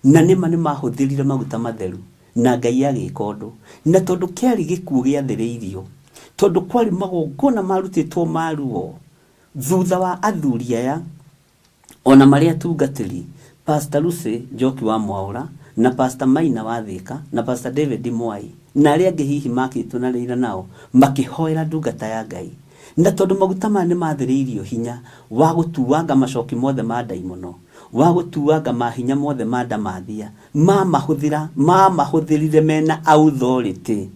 Na nĩma nĩmahũthĩrire maguta matheru, na Ngai agĩka ũndũ. Na tondũ kĩarĩ gĩkuũ gĩathĩrĩirio, tondũ kwarĩ magongona marutĩtwo ma ruo, thutha wa athuri aya, o na marĩ atungatĩri, Pastor Lucy Njoki wa Mwaũra, na Pastor Maina wa Thĩka, na Pastor David Mwai, na arĩa angĩ hihi makĩtwo na rĩira nao, makĩhoera ndungata ya Ngai. Na tondũ maguta maya nĩmathĩrĩirio hinya wa gũtuanga macoki mothe ma ndaimono, wa gũtuanga mahinya mothe ma ndamathia, mamahũthĩra, mamahũthĩrire mena authority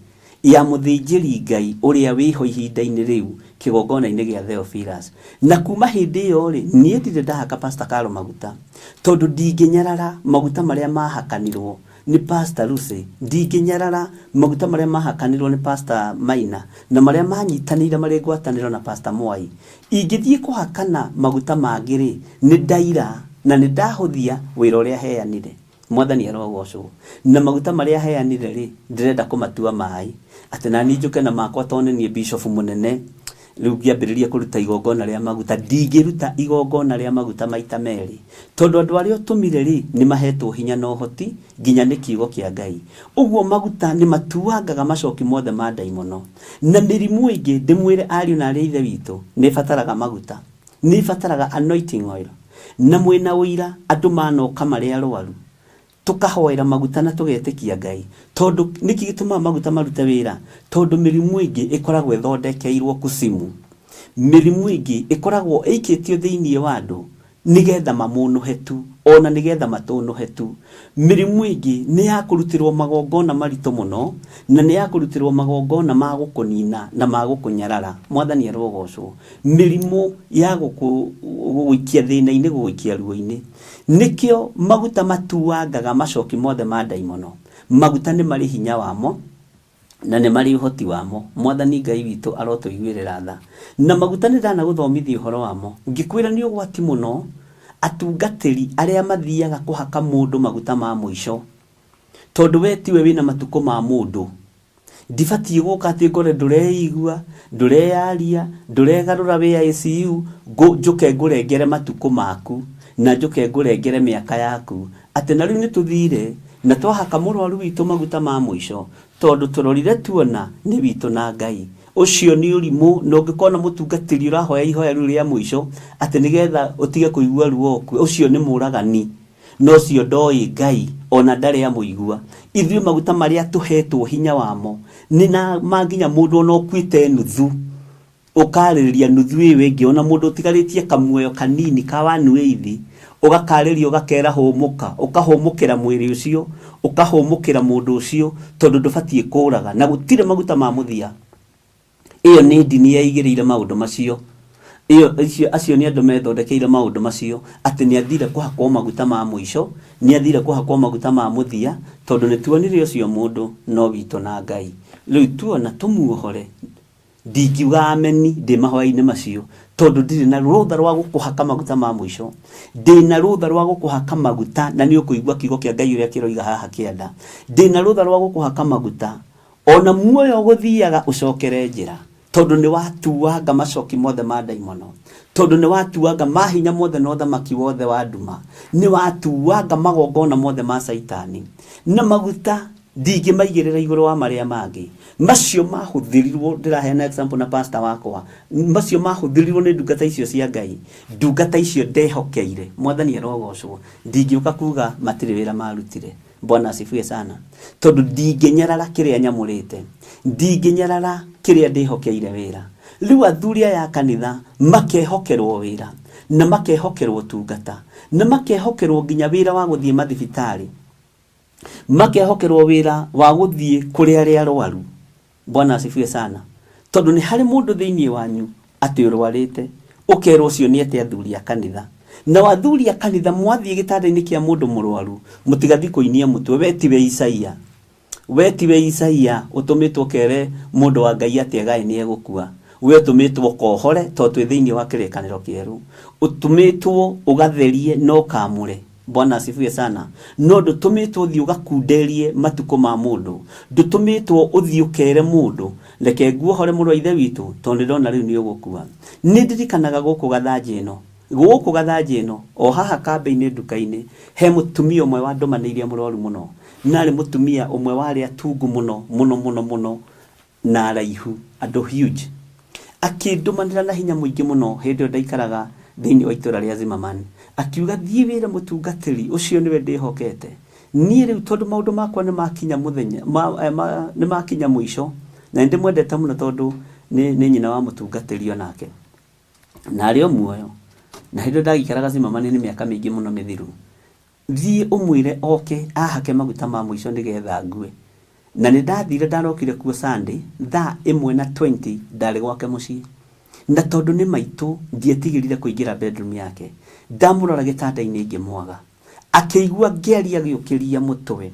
ya mũthĩnjĩri Ngai ũrĩa wĩho ihinda-inĩ rĩu kĩgongona-inĩ gĩa Theophilus. Na kuma hĩndĩ ĩyo-rĩ, niĩ ndirĩ ndahaka Pastor Carol maguta, tondũ ndingĩnyarara maguta marĩa mahakanirwo nĩ Pastor Lucy, ndingĩnyarara maguta marĩa mahakanirwo nĩ Pastor Maina na marĩa manyitanĩire marĩ ngwatanĩro na Pastor Mwai. Ingĩthiĩ kũhakana maguta mangĩ-rĩ, nĩ ndaira na nĩ ndahũthia wĩra ũrĩa heanire. Mwathani arogocwo. Na maguta marĩa heanire-rĩ, ndĩrenda kũmatua maĩ. Atĩ naniĩ njũke na makwa tondũ nĩ niĩ bishop mũnene, Rĩu ngĩambĩrĩria kũruta igongona rĩa maguta, ndingĩruta igongona rĩa maguta maita merĩ, tondũ andũ arĩa ũtũmire-rĩ, nĩ mahetwo hinya na ũhoti nginya nĩ kiugo kĩa Ngai. Ũguo maguta nĩ matuangaga macoki mothe ma ndaimono. Na mĩrimũ ĩngĩ, ndĩmwĩre ariũ na aarĩ a Ithe witũ, nĩ ĩbataraga maguta. Nĩ ĩbataraga anointing oil. Na mwĩna ũira andũ manoka marĩ arwaru, Tũkahoera maguta na tũgetĩkia Ngai. Tondũ, nĩkĩ gĩtũmaga maguta marute wĩra? Tondũ mĩrimũ ĩngĩ ĩkoragwo ĩthondekeirwo kucimu. Mĩrimũ ĩngĩ ĩkoragwo ĩikĩtio thĩinĩ wa andũ nĩgetha mamũnũhe tu, ona nĩgetha matũnũhe tu. Mĩrimũ ĩngĩ nĩ ya kũrutĩrwo magongona maritũ mũno, na nĩ ya kũrutĩrwo magongona ma gũkũnina na ma gũkũnyarara. Mwathani arogocwo. Mĩrimũ ya gũgũikia thĩna-inĩ, gũgũikia ruo-inĩ. Nĩkĩo maguta matuangaga macoki mothe ma ndaimono. Maguta nĩ marĩ hinya wamo na nĩ marĩ ũhoti wamo. Mwathani Ngai witũ arotũiguĩrĩra tha. Na maguta nĩ ndanagũthomithia ũhoro wamo, ngĩkwĩra nĩ ũgwati mũno atungatĩri arĩa mathiaga kũhaka mũndũ maguta ma mũico, tondũ we tiwe wĩna matukũ ma mũndũ. Ndibatiĩ gũka atĩ ngore ndũreigua, ndũreyaria, ndũregarũra wĩ ICU, njũke ngũrengere matukũ maku, na njũke ngũrengere mĩaka yaku, atĩ na rĩu nĩtũthire na twahaka mũrwaru witũ maguta ma mũico, tondũ tũrorire tuona nĩ witũ na Ngai. Ũcio nĩ ũrimũ, na ũngĩkona mũtungatĩri ũrahoya ihoya rĩu rĩa mũico atĩ nĩgetha ũtige kũigua ruo ũkue, ũcio nĩ mũragani, na ũcio ndoĩ Ngai ona ndarĩ amũigua. Ithuĩ maguta marĩa tũhetwo hinya wamo nĩ na ma nginya mũndũ ona ũkuĩte nuthu ũkarĩrĩria nuthu ĩyo ĩngĩ, ona mũndũ ũtigarĩtie kamuoyo kanini ka one eighth ũgakarĩria ũgakera hũmũka, ũkahũmũkĩra mwĩrĩ ũcio, ũkahũmũkĩra mũndũ ũcio, tondũ ndũbatiĩ kũraga, na gũtirĩ maguta ma mũthia. Ĩyo nĩ ndini yeigĩrĩire maũndũ macio. Ĩyo, icio, acio nĩ andũ methondekeire maũndũ macio, atĩ nĩ athire kũhakwo maguta ma mũico, nĩ athire kũhakwo maguta ma mũthia, tondũ nĩ tuonire ũcio mũndũ no witũ na Ngai. Rĩu tuona tũmuohore, ndingiuga ameni ndĩ mahoya-inĩ macio, tondũ ndirĩ na rũtha rwa gũkũhaka maguta ma mũico. Ndĩna rũtha rwa gũkũhaka maguta, na nĩ ũkũigua kiugo kĩa Ngai ũrĩa kĩroiga haha kĩanda. Ndĩna rũtha rwa gũkũhaka maguta, ona muoyo ũgũthiaga ũcokere njĩra, tondũ nĩ watuanga macoki mothe ma ndaimono, tondũ nĩ watuanga mahinya mothe na ũthamaki wothe wa nduma, nĩ watuanga magongona mothe ma Caitani. Na maguta ndingĩmaigĩrĩra igũrũ wa marĩa mangĩ. Macio mahũthĩrirwo, ndĩraheana example na pastor wakwa, macio mahũthĩrirwo nĩ ndungata icio cia Ngai, ndungata icio ndehokeire, Mwathani arogocwo, ndingĩũka kuga matirĩ wĩra marutire. Bwana asifiwe sana. Tondũ ndingĩnyarara kĩrĩa nyamũrĩte, ndingĩnyarara kĩrĩa ndĩhokeire wĩra. Rĩu athuri aya a kanitha makehokerwo wĩra, na makehokerwo ũtungata, na makehokerwo nginya wĩra wa gũthiĩ mathibitarĩ, makehokerwo wĩra wa gũthiĩ kũrĩ arĩa arwaru. Bwana asifiwe sana. Tondũ nĩ harĩ mũndũ thĩinĩ wanyu atĩ ũrwarĩte, ũkerwo ũcio nĩ ete athuri a kanitha. Nao athuri a kanitha mwathiĩ gĩtanda-inĩ kĩa mũndũ mũrwaru, mũtigathiĩ kũinia mũtwe, we tiwe Isaia. We tiwe Isaia ũtũmĩtwo ũkere mũndũ wa Ngai atĩ agaĩ nĩ egũkua. We ũtũmĩtwo ũkohore tondũ twĩ thĩinĩ wa kĩrĩkanĩro kĩerũ. Ũtũmĩtwo ũgatherie na ũkamũre. Bwana asifiwe sana. No ndũtũmĩtwo ũthiĩ ũgakunderie matukũ ma mũndũ. Ndũtũmĩtwo ũthiĩ ũkere mũndũ, reke nguohore mũrũ wa ithe witũ, tondũ nĩndona rĩu nĩ ũgũkua. Nĩ ndirikanaga gũkũ gathanjĩ ĩno, gũkũ gathanjĩ ĩno, o haha kambĩ-inĩ nduka-inĩ, he mũtumia ũmwe wandũmanĩirie mũrwaru mũno. Na arĩ mũtumia ũmwe warĩ atungu mũno, mũno mũno mũno, na araihu, andũ huge. Akĩndũmanĩra na hinya mũingĩ mũno hĩndĩ ĩyo ndaikaraga thĩinĩ wa itũra rĩa Zimmerman. Akiuga thiĩ wĩre mũtungatĩri ũcio nĩwe ndĩhokete. Niĩ rĩu tondũ maũndũ makwa nĩ makinya mũthenya, ma, eh, ma, nĩ makinya mũico, na nĩ ndĩmwendete mũno tondũ nĩ, nĩ nyina wa mũtungatĩri onake. Na arĩ o muoyo. Na hĩndĩ ĩyo ndagĩikaraga Zimmerman nĩ mĩaka mĩingĩ mũno mĩthiru. Thiĩ ũmwĩre oke ahake maguta ma mũico nĩgetha ngue. Na nĩ ndathire ndarokire kuo Sunday thaa ĩmwe na 20 ndarĩ gwake mũciĩ. Na tondũ nĩ maitũ ndietigĩrire kũingĩra bedroom yake. Ndamũrora gĩtanda-inĩ ngĩmwaga. Akĩigua ngĩaria agĩũkĩria mũtwe.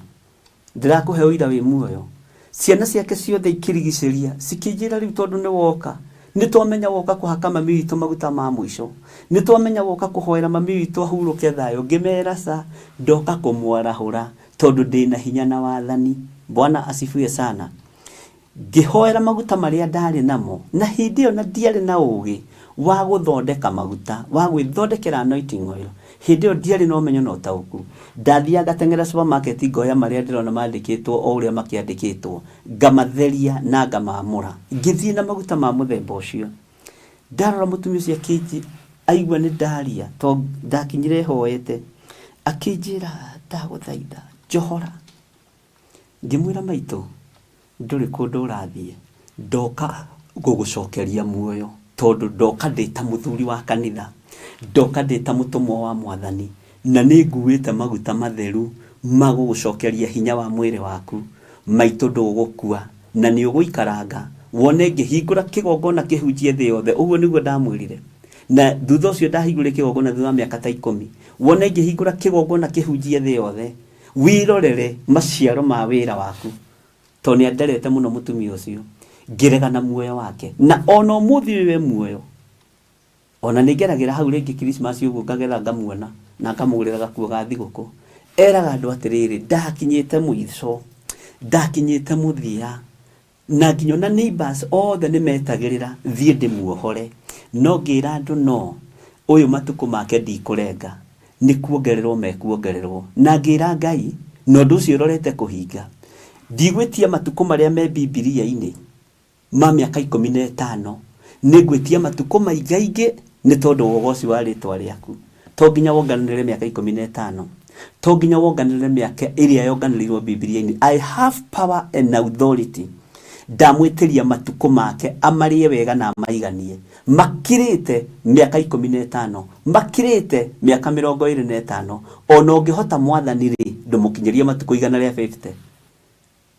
Ndĩrakũhe ũira wĩ muoyo. Ciana ciake ciothe ikĩrigicĩria, cikĩnjĩra rĩu tondũ nĩ woka, nĩ twamenya woka kũhaka mami witũ maguta ma mũico. Nĩ twamenya woka kũhoera mami witũ ahurũke thayũ. Ngĩmera ca, ndoka kũmwarahũra tondũ ndĩna hinya na wathani. Bwana asifiwe sana. Ngĩhoera maguta marĩa ndarĩ namo, na hĩndĩ ĩyo na ndiarĩ na ũũgĩ wa gũthondeka maguta, wa gwĩthondekera anointing oil. Hĩndĩ ĩyo ndiarĩ na ũmenyo na ũtaũku. Ndathiaga ngateng'era supermarket ngoya marĩa ndĩrona mandĩkĩtwo o ũrĩa makĩandĩkĩtwo, ngamatheria na ngamaamũra. Ngĩthiĩ na maguta ma mũthemba ũcio. Ndarora mũtumia ũcio akĩnjĩ, aigua nĩ ndaria, tondũ ndakinyire hoete, akĩnjĩra ndagũthaitha njohora. Ngĩmwĩra maitũ ndũrĩ kũndũ ũrathiĩ, ndoka gũgũcokeria muoyo tondũ ndoka ndĩ ta mũthuri wa kanitha, ndoka ndĩ ta mũtũmwo wa mwathani na nĩ nguĩte maguta matheru ma gũgũcokeria hinya wa mwĩrĩ waku. Maitũ ndũgũkua na nĩ ũgũikaranga wone ngĩhingũra kĩgongona kĩhunjie thĩ yothe. Ũguo nĩguo ndamwĩrire. Na thutha ũcio ndahingũrire kĩgongona thutha wa mĩaka ta ikũmi, wone ngĩhingũra kĩgongona kĩhunjie thĩ yothe. Wĩrorere maciaro ma wĩra waku. Tondũ nĩ anderete mũno mũtumia ũcio, ngĩrega na muoyo wake. Na ona ũmũthĩ ũyũ e muoyo, ona nĩ ngeragĩra hau rĩngĩ Christmas ũguo ngagetha ngamuona na ngamũgũrĩra gakuo ga thigũkũ. Eraga andũ atĩrĩrĩ, ndakinyĩte mũico, ndakinyĩte mũthia, Na nginya ona neighbors othe nĩ metagĩrĩra thiĩ ndĩmuohore. No ngĩra andũ no, ũyũ matukũ make ndikũrenga, nĩ kuongererwo mekuongererwo. Na ngĩra Ngai, na ũndũ ũcio ũrorete kũhinga, ndigwĩtia matukũ marĩa me Bibilia-inĩ. ma mĩaka 15 nĩngwĩtia matukũ maingaingĩ nĩ tondũ wa ũgoci wa rĩtwa rĩaku. To nginya wonganĩrĩre mĩaka 15, to nginya wonganĩrĩre mĩaka ĩrĩa yonganĩrĩirwo Bibilia-inĩ. I have power and authority. Ndamwĩtĩria matukũ make amarĩe wega na amaiganie, makĩrĩte mĩaka 15, makĩrĩte mĩaka 25. Ona ũngĩhota Mwathani rĩ, ndũmũkinyĩrie matukũ igana rĩa 50.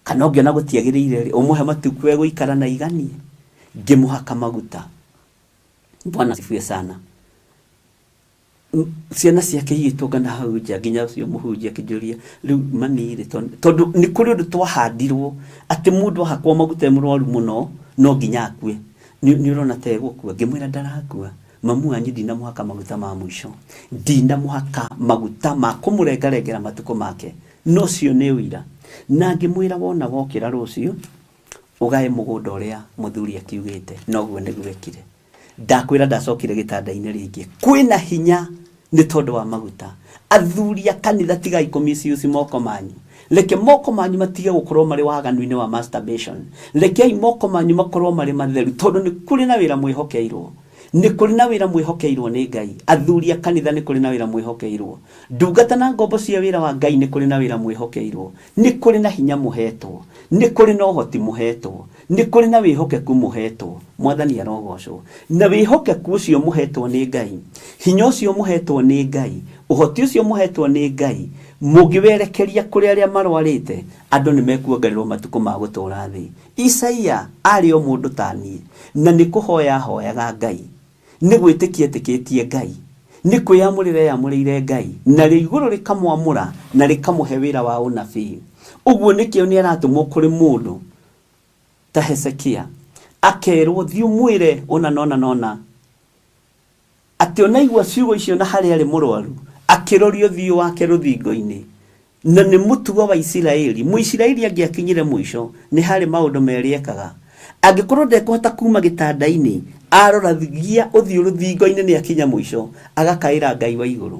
Kana ũngĩona gũtiagĩrĩire rĩ, ũmũhe matukũ egũikara na iganie. Ngĩmũhaka maguta. Bwana asifiwe sana. Ciana ciake igĩtũngana hau nja, nginya ũcio mũhunjia akĩnjũria, rĩu mami rĩ, tondũ nĩ kũrĩ ũndũ twahandirwo atĩ mũndũ ahakwo maguta e mũrwaru mũno no nginya akue. Nĩ ũrona ta egũkua? Ngĩmwĩra ndarakua. Mamu wanyu ndinamũhaka maguta ma mũico, ndinamũhaka maguta ma kũmũrengarengera matukũ make, no ũcio nĩ ũira. Na ngĩmwĩra wona wokĩra rũciũ ũgae mũgũnda ũrĩa mũthuri akiugĩte, noguo nĩguo ekire. Ndakwĩra ndacokire gĩtanda-inĩ rĩngĩ. Kwĩna hinya nĩ tondũ wa maguta. Athuri a kanitha tigai kũ misuse moko manyu. Reke moko manyu matige gũkorwo marĩ waganu-inĩ wa masturbation. Rekei moko manyu makorwo marĩ matheru, tondũ nĩ kũrĩ na wĩra mwĩhokeirwo. Nĩ kũrĩ na wĩra mwĩhokeirwo nĩ Ngai. Athuri a kanitha nĩ kũrĩ na wĩra mwĩhokeirwo. Ndungata na ngombo cia wĩra wa Ngai nĩ kũrĩ na wĩra mwĩhokeirwo. Nĩ kũrĩ na hinya mũhetwo. Nĩ kũrĩ na ũhoti mũhetwo. Nĩ kũrĩ na wĩhokeku mũhetwo. Mwathani arogocwo. Na wĩhokeku ũcio mũhetwo nĩ Ngai, hinya ũcio mũhetwo nĩ Ngai, ũhoti ũcio mũhetwo nĩ Ngai, mũngĩwerekeria kũrĩ arĩa marwarĩte, andũ nĩ mekuongererwo matukũ ma gũtũũra thĩ. Isaia aarĩ o mũndũ ta niĩ, na nĩ kũhoya ahoyaga Ngai. Nĩ gwĩtĩkia etĩkĩtie Ngai. Nĩ kwĩyamũrĩra eyamũrĩire Ngai, narĩo igũrũ rĩkamwamũra na rĩkamũhe wĩra wa ũnabii. Ũguo nĩkĩo nĩ aratũmwo kũrĩ mũndũ ta Hezekia, akerwo thiĩ ũmwĩre ũna na ũna na ũna, atĩ ona aigua ciugo icio na harĩa arĩ mũrwaru, akĩroria ũthiũ wake rũthingo-inĩ. Na nĩ mũtugo wa Isiraeli, Mũisiraeli angĩakinyire mũico, nĩ harĩ maũndũ merĩ ekaga. Angĩkorwo ndekũhota kuma gĩtanda-inĩ, aroragia ũthiũ rũthingo-inĩ nĩ akinya mũico, agakaĩra Ngai wa igũrũ.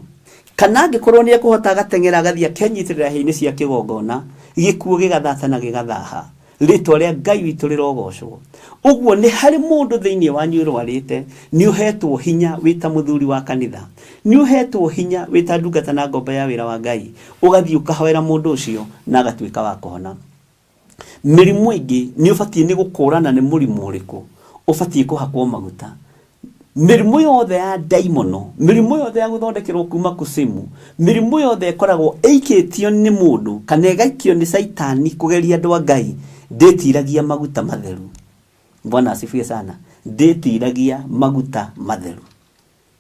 Kana angĩkorwo nĩ ekũhota agateng'era agathiĩ akenyitĩrĩra hĩa-inĩ cia kĩgongona, gĩkuũ gĩgathata na gĩgathaha. Rĩtwa rĩa Ngai witũ rĩrogocwo. Ũguo nĩ harĩ mũndũ thĩinĩ wanyu ũrwarĩte, nĩ ũhetwo hinya wĩ ta mũthuri wa kanitha, nĩ ũhetwo hinya wĩ ta ndungata na ngombo ya wĩra wa Ngai, ũgathiĩ ũkahoera mũndũ ũcio na agatuĩka wa kũhona. Mĩrimũ ĩngĩ nĩ ũbatiĩ nĩ gũkũrana nĩ mũrimũ ũrĩkũ ũbatiĩ kũhakwo maguta. Mĩrimũ yothe ya ndaimono, mĩrimũ yothe ya gũthondekerwo kuma kusimu, mĩrimũ yothe ĩkoragwo ĩikĩtio nĩ mũndũ kana ĩgaikio nĩ caitani kũgeria andũ a Ngai, ndĩtiragia maguta matheru. Bwana asifiwe sana. Ndĩtiragia maguta matheru.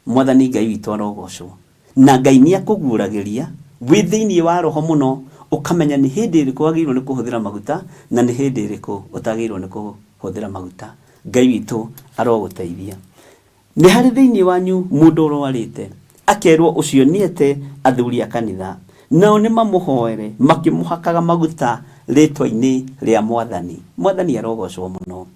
Mwathani Ngai witũ arogocwo. Na Ngai nĩ akũguũragĩria wĩ thĩinĩ wa roho mũno, ũkamenya nĩ hĩndĩ ĩrĩkũ wagĩrĩirwo nĩ kũhũthĩra maguta na nĩ hĩndĩ ĩrĩkũ ũtagĩrĩirwo nĩ kũhũthĩra maguta. Ngai witũ arogũteithia. Nĩ harĩ thĩinĩ wanyu mũndũ ũrwarĩte, akerwo ũcio nĩete athuri a kanitha, nao nĩ mamũhoere makĩmũhakaga maguta rĩtwa-inĩ rĩa Mwathani. Mwathani arogocwo mũno.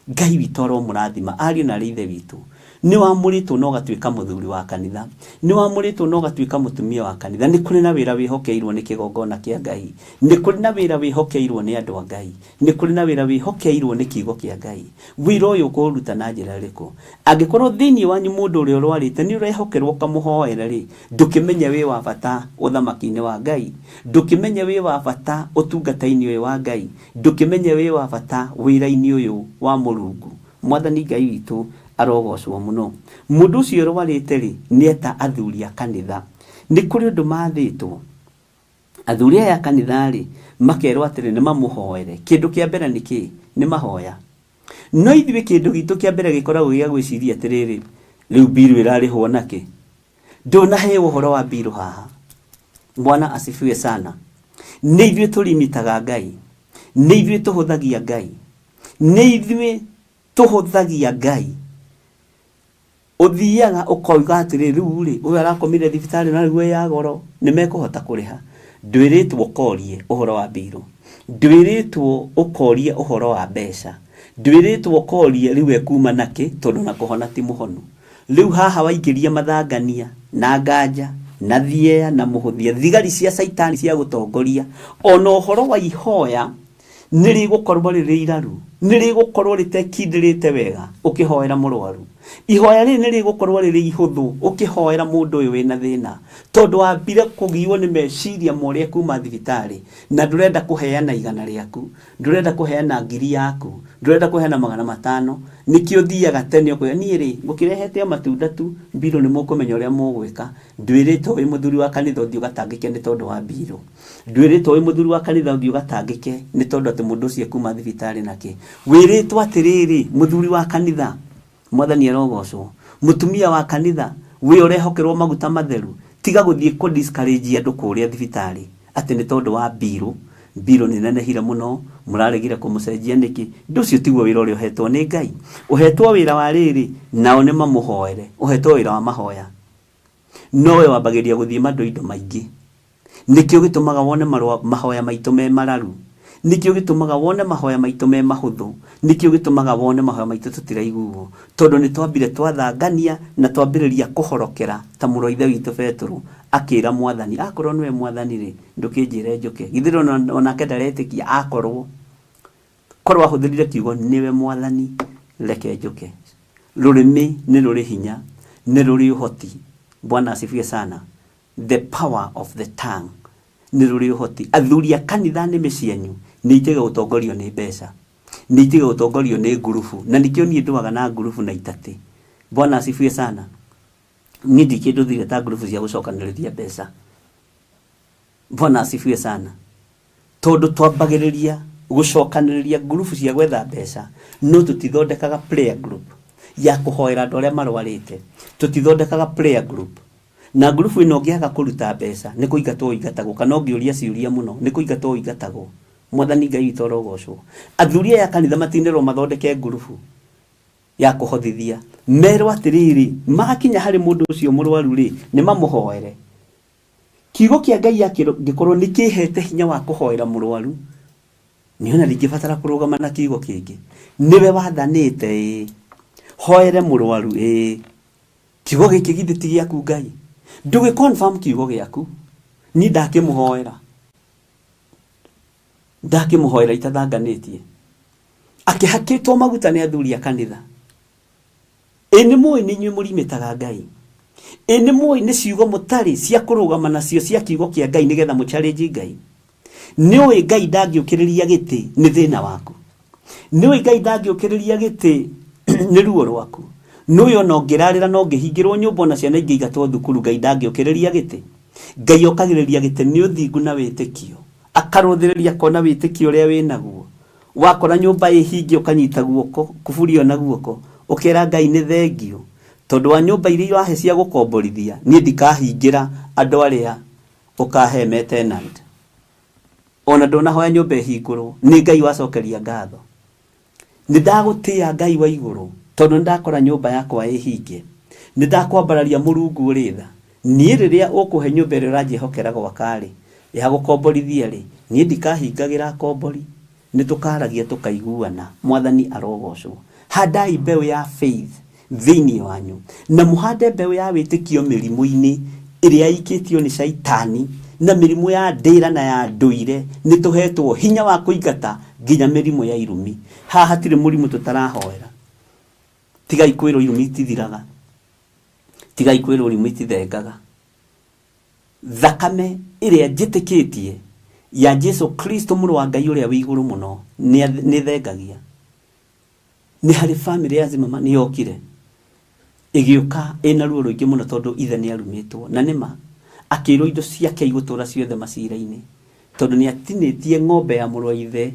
Ngai witũ aromũrathima, ariũ na arĩ ithe witũ. Nĩ wamũrĩtwo na ũgatuĩka mũthuri wa kanitha. Nĩ wamũrĩtwo na ũgatuĩka mũtumia wa kanitha. Nĩ kũrĩ na wĩra wĩhokeirwo nĩ kĩgongona kĩa Ngai. Nĩ kũrĩ na wĩra wĩhokeirwo nĩ andũ a Ngai. Nĩ kũrĩ na wĩra wĩhokeirwo nĩ kiugo kĩa Ngai. Wĩra ũyũ ũkũũruta na njĩra ĩrĩkũ? Angĩkorwo thĩinĩ wanyu mũndũ ũrĩa ũrwarĩte nĩ ũrehokerwo ũkamũhoere-rĩ, ndũkĩmenye wĩ wa bata ũthamaki-inĩ wa Ngai? Ndũkĩmenye wĩ wa bata ũtungata-inĩ ũyũ wa Ngai? Ndũkĩmenye wĩ wa bata wĩra-inĩ ũyũ wa Mũrungu? Mwathani Ngai witũ arogocwo mũno. Mũndũ ũcio ũrwarĩte-rĩ, nĩeta athuri a kanitha. Nĩ kũrĩ ũndũ mathĩtwo. Athuri aya a kanitha-rĩ, makerwo atĩrĩ nĩ mamũhoere. Kĩndũ kĩa mbere nĩ kĩĩ? Nĩ mahoya. No ithuĩ kĩndũ gitũ kĩa mbere gĩkoragwo gĩa gwĩciria atĩrĩrĩ, rĩu mbiru ĩrarĩhwo nakĩ? Ndũnaheo ũhoro wa mbiru haha. Bwana asifiwe sana. Nĩ ithuĩ tũrimitaga Ngai. Nĩ ithuĩ tũhũthagia Ngai. Nĩ ithuĩ tũhũthagia Ngai. Ũthiaga ũkoiga atĩrĩ, rĩu rĩ, ũyũ arakomire thibitarĩ na rĩu ya goro, nĩ mekũhota kũrĩha. Ndwĩrĩtwo ũkorie ũhoro wa mbirũ. Ndwĩrĩtwo ũkorie ũhoro wa mbeca. Ndwĩrĩtwo ũkorie rĩu ekuma nakĩ, tondũ na kũhona ti mũhonu. Rĩu haha waingĩria mathangania, na nganja, na thieya, na mũhũthia, thigari cia caitani cia gũtongoria, ona ũhoro wa ihoya. Nĩ rĩgũkorwo rĩrĩ iraru, nĩ rĩgũkorwo rĩtekindĩrĩte wega ũkĩhoera mũrwaru. Ihoya rĩrĩ nĩ rĩgũkorwo rĩrĩ ihũthũ ũkĩhoera mũndũ ũyũ wĩna thĩna, tondũ wambire kũgiywo nĩ meciria ma ũrĩa kuma thibitarĩ, na ndũrenda kũheana igana rĩaku, ndũrenda kũheana ngiri yaku, ndũrenda kũheana 500, nĩkĩo ũthiaga tene ũkoiga niĩ rĩ, ngũkĩrehete o matunda tu, mbirũ nĩ mũkũmenya ũrĩa mũgwĩka. Ndwĩrĩtwo wĩ mũthuri wa kanitha ũthiĩ ũgatangĩke nĩ tondũ wa mbirũ. Ndwĩrĩtwo wĩ mũthuri wa kanitha ũthiĩ ũgatangĩke nĩ tondũ atĩ mũndũ ũcio ekuma thibitarĩ na kĩ. Wĩrĩtwo atĩrĩrĩ, mũthuri wa kanitha, Mwathani arogocwo, mũtumia wa kanitha, we ũrehokerwo maguta matheru, tiga gũthiĩ kũ discourage andũ kũrĩa thibitarĩ atĩ nĩ tondũ wa mbirũ, mbirũ nĩ nenehire mũno, mũraregire kũmũcenjia nĩkĩ. Ũndũ ũcio tiguo wĩra ũrĩa ũhetwo nĩ Ngai. Ũhetwo wĩra wa rĩrĩ, nao nĩ mamũhoere. Ũhetwo wĩra wa mahoya. No we wambagĩrĩria gũthiĩ mandoindo maingĩ. Nĩkĩo gĩtũmaga wone marũa, mahoya maitũ me mararu. Nĩkĩo gĩtũmaga wone mahoya maitũ me mahũthũ. Nĩkĩo gĩtũmaga wone mahoya maitũ tũtiraiguo. Tondũ nĩ twambire twathangania na twambĩrĩria kũhorokera ta mũrũ wa ithe witũ Betũrũ akĩra Mwathani, akorwo nĩwe Mwathani-rĩ, ndũkĩnjĩre njũke. Githĩ ndũrona onake ndaretĩkia akorwo. Korwo ahũthĩrire kiugo nĩwe Mwathani, reke njũke. Rũrĩmĩ nĩ rũrĩ hinya, nĩ rũrĩ ũhoti. Bwana asifiwe sana. The power of the tongue. Nĩ rũrĩ ũhoti. Athuri a kanitha nĩmĩ cianyu nĩ itige gũtongorio nĩ mbeca. Nĩ itige gũtongorio nĩ ngurubu. Na nĩkĩo niĩ ndũaga na ngurubu na itatĩ. Bwana asifiwe sana. Niĩ ndirĩ kĩndũ thire ta ngurubu cia gũcokanĩrĩria mbeca. Bwana asifiwe sana. Tondũ twambagĩrĩria gũcokanĩrĩria ngurubu cia gwetha mbeca, no tũtithondekaga prayer group ya kũhoera andũ arĩa marwarĩte. Tũtithondekaga prayer group. Na ngurubu ĩno ũngĩaga kũruta mbeca, nĩ kũingatwo ũingatagwo, kana ũngĩũria ciũria mũno, nĩ kũingatwo ũingatagwo. Mwathani Ngai witũ arogocwo. Athuri aya a kanitha matinerwo mathondeke ngurubu ya kũhothithia. Merwo atĩrĩrĩ, makinya harĩ mũndũ ũcio mũrwaru-rĩ, nĩ mamũhoere. Kiugo kĩa Ngai angĩkorwo nĩ kĩhete hinya wa kũhoera mũrwaru, niĩ ona ndingĩbatara kũrũgama na kiugo kĩngĩ. Nĩwe wathanĩte ĩĩ, hoere mũrwaru ĩĩ. Kiugo gĩkĩ githĩ ti gĩaku Ngai? Ndũgĩ confirm kiugo gĩaku. Niĩ ndakĩmũhoera. Ndakĩmũhoera itathanganĩtie. Akĩhakĩtwo maguta nĩ athuri a kanitha. Ĩ nĩ mũĩ nĩ inyuĩ mũrimĩtaga Ngai? Ĩ nĩ mũĩ nĩ ciugo mũtarĩ cia kũrũgama nacio cia kiugo kĩa Ngai nĩgetha mũ challenge Ngai? Nĩ ũĩ Ngai ndangĩũkĩrĩria gĩtĩ nĩ thĩna waku? Nĩ ũĩ Ngai ndangĩũkĩrĩria gĩtĩ nĩ ruo rwaku? Nĩ ũĩ ona ũngĩrarĩra na ũngĩhingĩrwo nyũmba ona ciana ingĩingatwo thukuru Ngai ndangĩũkĩrĩria gĩtĩ? Ngai okagĩrĩria gĩtĩ nĩ ũthingu na wĩtĩkio. Akarũthĩrĩria akona wĩtĩkio ũrĩa wĩnaguo. Wakora nyũmba ĩ hinge ũkanyita guoko, kuburi ĩyo na guoko, ũkera Ngai nĩ thengiũ tondũ wa nyũmba iria ũrahe cia gũkomborithia, niĩ ndikahingĩra andũ arĩa ũkahe me tenant. Ona ndũnahoya nyũmba ĩhingũrwo, nĩ Ngai wacokeria ngatho. Nĩ ndagũtĩĩa Ngai wa igũrũ tondũ nĩ ndakora nyũmba yakwa ĩ hinge. Nĩ ndakwambararia Mũrungu ũrĩ tha. Niĩ rĩrĩa ũkũhe nyũmba ĩrĩa ũranjĩhokera gwaka-rĩ, ya gũkomborithia-rĩ, niĩ ndikahingagĩra akombori. Nĩ tũkaragia tũkaiguana. Mwathani arogocwo. Handai mbeũ ya faith thĩinĩ wanyu, na mũhande mbeũ ya wĩtĩkio mĩrimũ-inĩ ĩrĩa ĩikĩtio nĩ Shaitani, na mĩrimũ ya ndĩra na ya ndũire. Nĩ tũhetwo hinya wa kũingata nginya mĩrimũ ya irumi. Haha hatirĩ mũrimũ tũtarahoera. Tigai kwĩrwo irumi itithiraga. Tigai kwĩrwo irumi itithengaga. Thakame ĩrĩa njĩtĩkĩtie ya Jesu Kristo mũrũ wa Ngai ũrĩa wĩ igũrũ mũno nĩ thengagia. Nĩ harĩ famĩlĩ ya Zimmerman yokire ĩgĩũka ĩna ruo rũingĩ mũno tondũ ithe nĩ arumĩtwo na nĩma akĩrwo indo ciake igũtũra ciothe macira-inĩ tondũ nĩ atinĩtie ng'ombe ya mũrũ wa ithe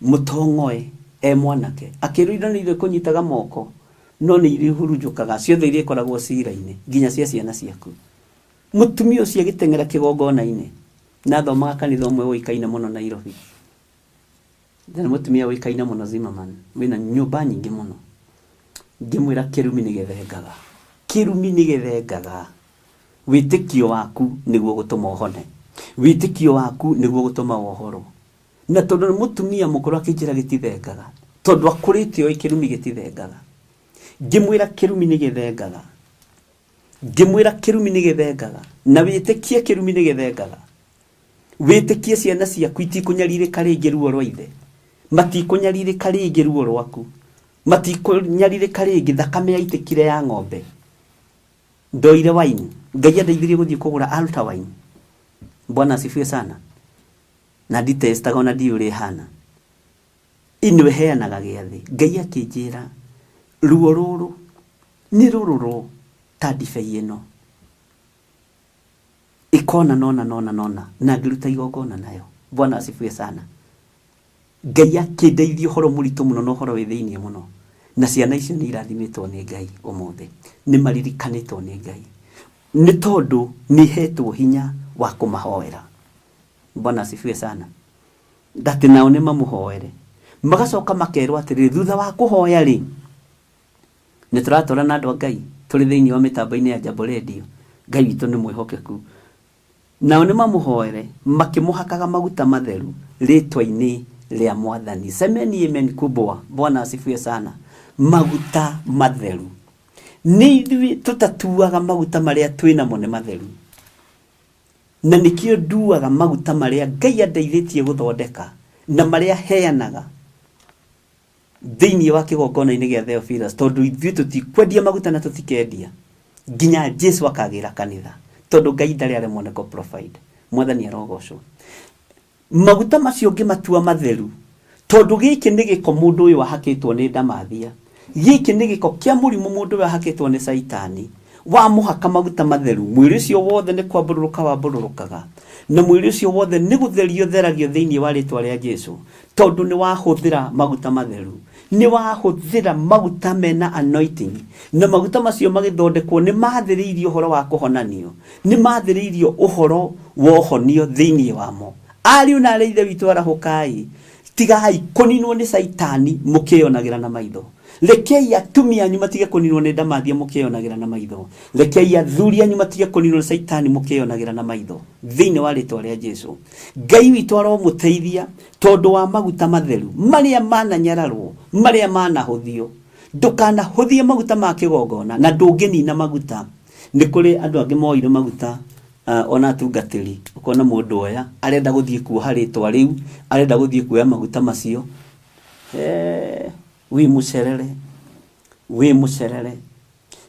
mũtong'oe e mwanake. Akĩrwo indo nĩ irĩkũnyitaga moko no nĩ irĩhurunjũkaga ciothe irĩkoragwo cira-inĩ nginya cia ciana ciaku. Mũtumia ũcio agĩteng'era kĩgongona-inĩ na athomaga kanitha ũmwe ũĩkaine mũno Nairobi. Ndarĩ mũtumia ũĩkaine mũno Zimmerman wĩna nyũmba nyingĩ mũno. Ngĩmwĩra kĩrumi nĩ gĩthengaga. Kĩrumi nĩ gĩthengaga. Wĩtĩkio waku nĩguo ũgũtũma ũhone. Wĩtĩkio waku nĩguo ũgũtũma wohorwo. Na tondũ nĩ mũtumia mũkũrũ akĩnjĩra gĩtithengaga. Tondũ akũrĩte oĩ kĩrumi gĩtithengaga. Ngĩmwĩra kĩrumi nĩ gĩthengaga. Ngĩmwĩra kĩrumi nĩ gĩthengaga. Na wĩtĩkie kĩrumi nĩ gĩthengaga. Wĩtĩkie ciana ciaku itikũnyarirĩka rĩngĩ ruo rwa ithe, matikũnyarirĩka rĩngĩ ruo rwaku, matikũnyarirĩka rĩngĩ thakame yaitĩkire ya ng'ombe. Ndoire wine, Ngai andeithirie gũthiĩ kũgũra altar wine. Bwana asifiwe sana. Na nditestaga ona ndiũĩ ũrĩa ĩhana. Ĩno ĩheanaga gĩathĩ. Ngai akĩnjĩra ruo rũrũ nĩ rũrũrũ ta ndibei ĩno. Ĩkona nona nona nona na ngĩruta igongona nayo. Bwana asifiwe sana. Ngai akĩndeithia ũhoro mũritũ mũno na ũhoro wĩ thĩinĩ mũno. Na ciana icio nĩ irathimĩtwo nĩ Ngai ũmũthĩ. Nĩ maririkanĩtwo nĩ Ngai. Nĩ tondũ nĩ hetwo hinya wa kũmahoera. Bwana asifiwe sana. Atĩ nao nĩ mamũhoere. Magacoka makerwo atĩrĩrĩ, thutha wa kũhoya rĩ, nĩ tũratwara na andũ a Ngai tũrĩ thĩinĩ wa mĩtambo-inĩ ya Jambo Radio. Ngai witũ nĩ mwĩhokeku. Nao nĩ mamũhoere makĩmũhakaga maguta matheru rĩtwa-inĩ rĩa Mwathani. Semeni amen kubwa. Bwana asifiwe sana. Maguta matheru. Nĩ ithuĩ tũtatuaga maguta marĩa twĩ namo nĩ matheru. Na nĩkĩo nduaga maguta marĩa Ngai andeithĩtie gũthondeka na marĩa heanaga thĩinĩ wa kĩgongona-inĩ gĩa Theophilus, tondũ ithuĩ tũtikwendia maguta na tũtikendia nginya Jesu akagĩra kanitha, tondũ Ngai ndarĩ aremwo nĩ kũ provide. Mwathani arogocwo. Maguta macio ngĩmatua matheru, tondũ gĩkĩ nĩ gĩko mũndũ ũyũ ahakĩtwo nĩ ndamathia, gĩkĩ nĩ gĩko kĩa mũrimũ mũndũ ũyũ ahakĩtwo nĩ Caitani. Wamũhaka maguta matheru, mwĩrĩ ũcio wothe nĩ kwambũrũrũka wambũrũrũkaga, na mwĩrĩ ũcio wothe nĩ gũtherio ũtheragio thĩinĩ wa rĩtwa rĩa Jesu, tondũ nĩ wahũthĩra maguta matheru, nĩ wahũthĩra maguta mena anointing, na maguta macio magĩthondekwo nĩ mathĩrĩirio ũhoro wa kũhonanio, nĩ mathĩrĩirio ũhoro wa ũhonio thĩinĩ wamo. Ariũ na arĩ ithe witũ, arahũkai, tigai kũninwo nĩ Caitani mũkĩyonagĩra na maitho. Rekei atumia anyu matige kũninwo nĩ ndamathia mũkĩyonagĩra na maitho. Rekei athuri anyu matige kũninwo nĩ Caitani mũkĩyonagĩra na maitho. Thĩinĩ wa rĩtwa rĩa Jesu. Ngai witũ aromũteithia tondũ wa maguta matheru marĩa mananyararwo, marĩa manahũthio. Ndũkanahũthie maguta ma kĩgongona na ndũngĩnina maguta. Nĩ kũrĩ andũ angĩ moire maguta ona atungatĩri, ũkona mũndũ oya arenda gũthiĩ kuoha rĩtwa rĩu, arenda gũthiĩ kuoya maguta macio. Wĩ mũcerere, wĩ mũcerere.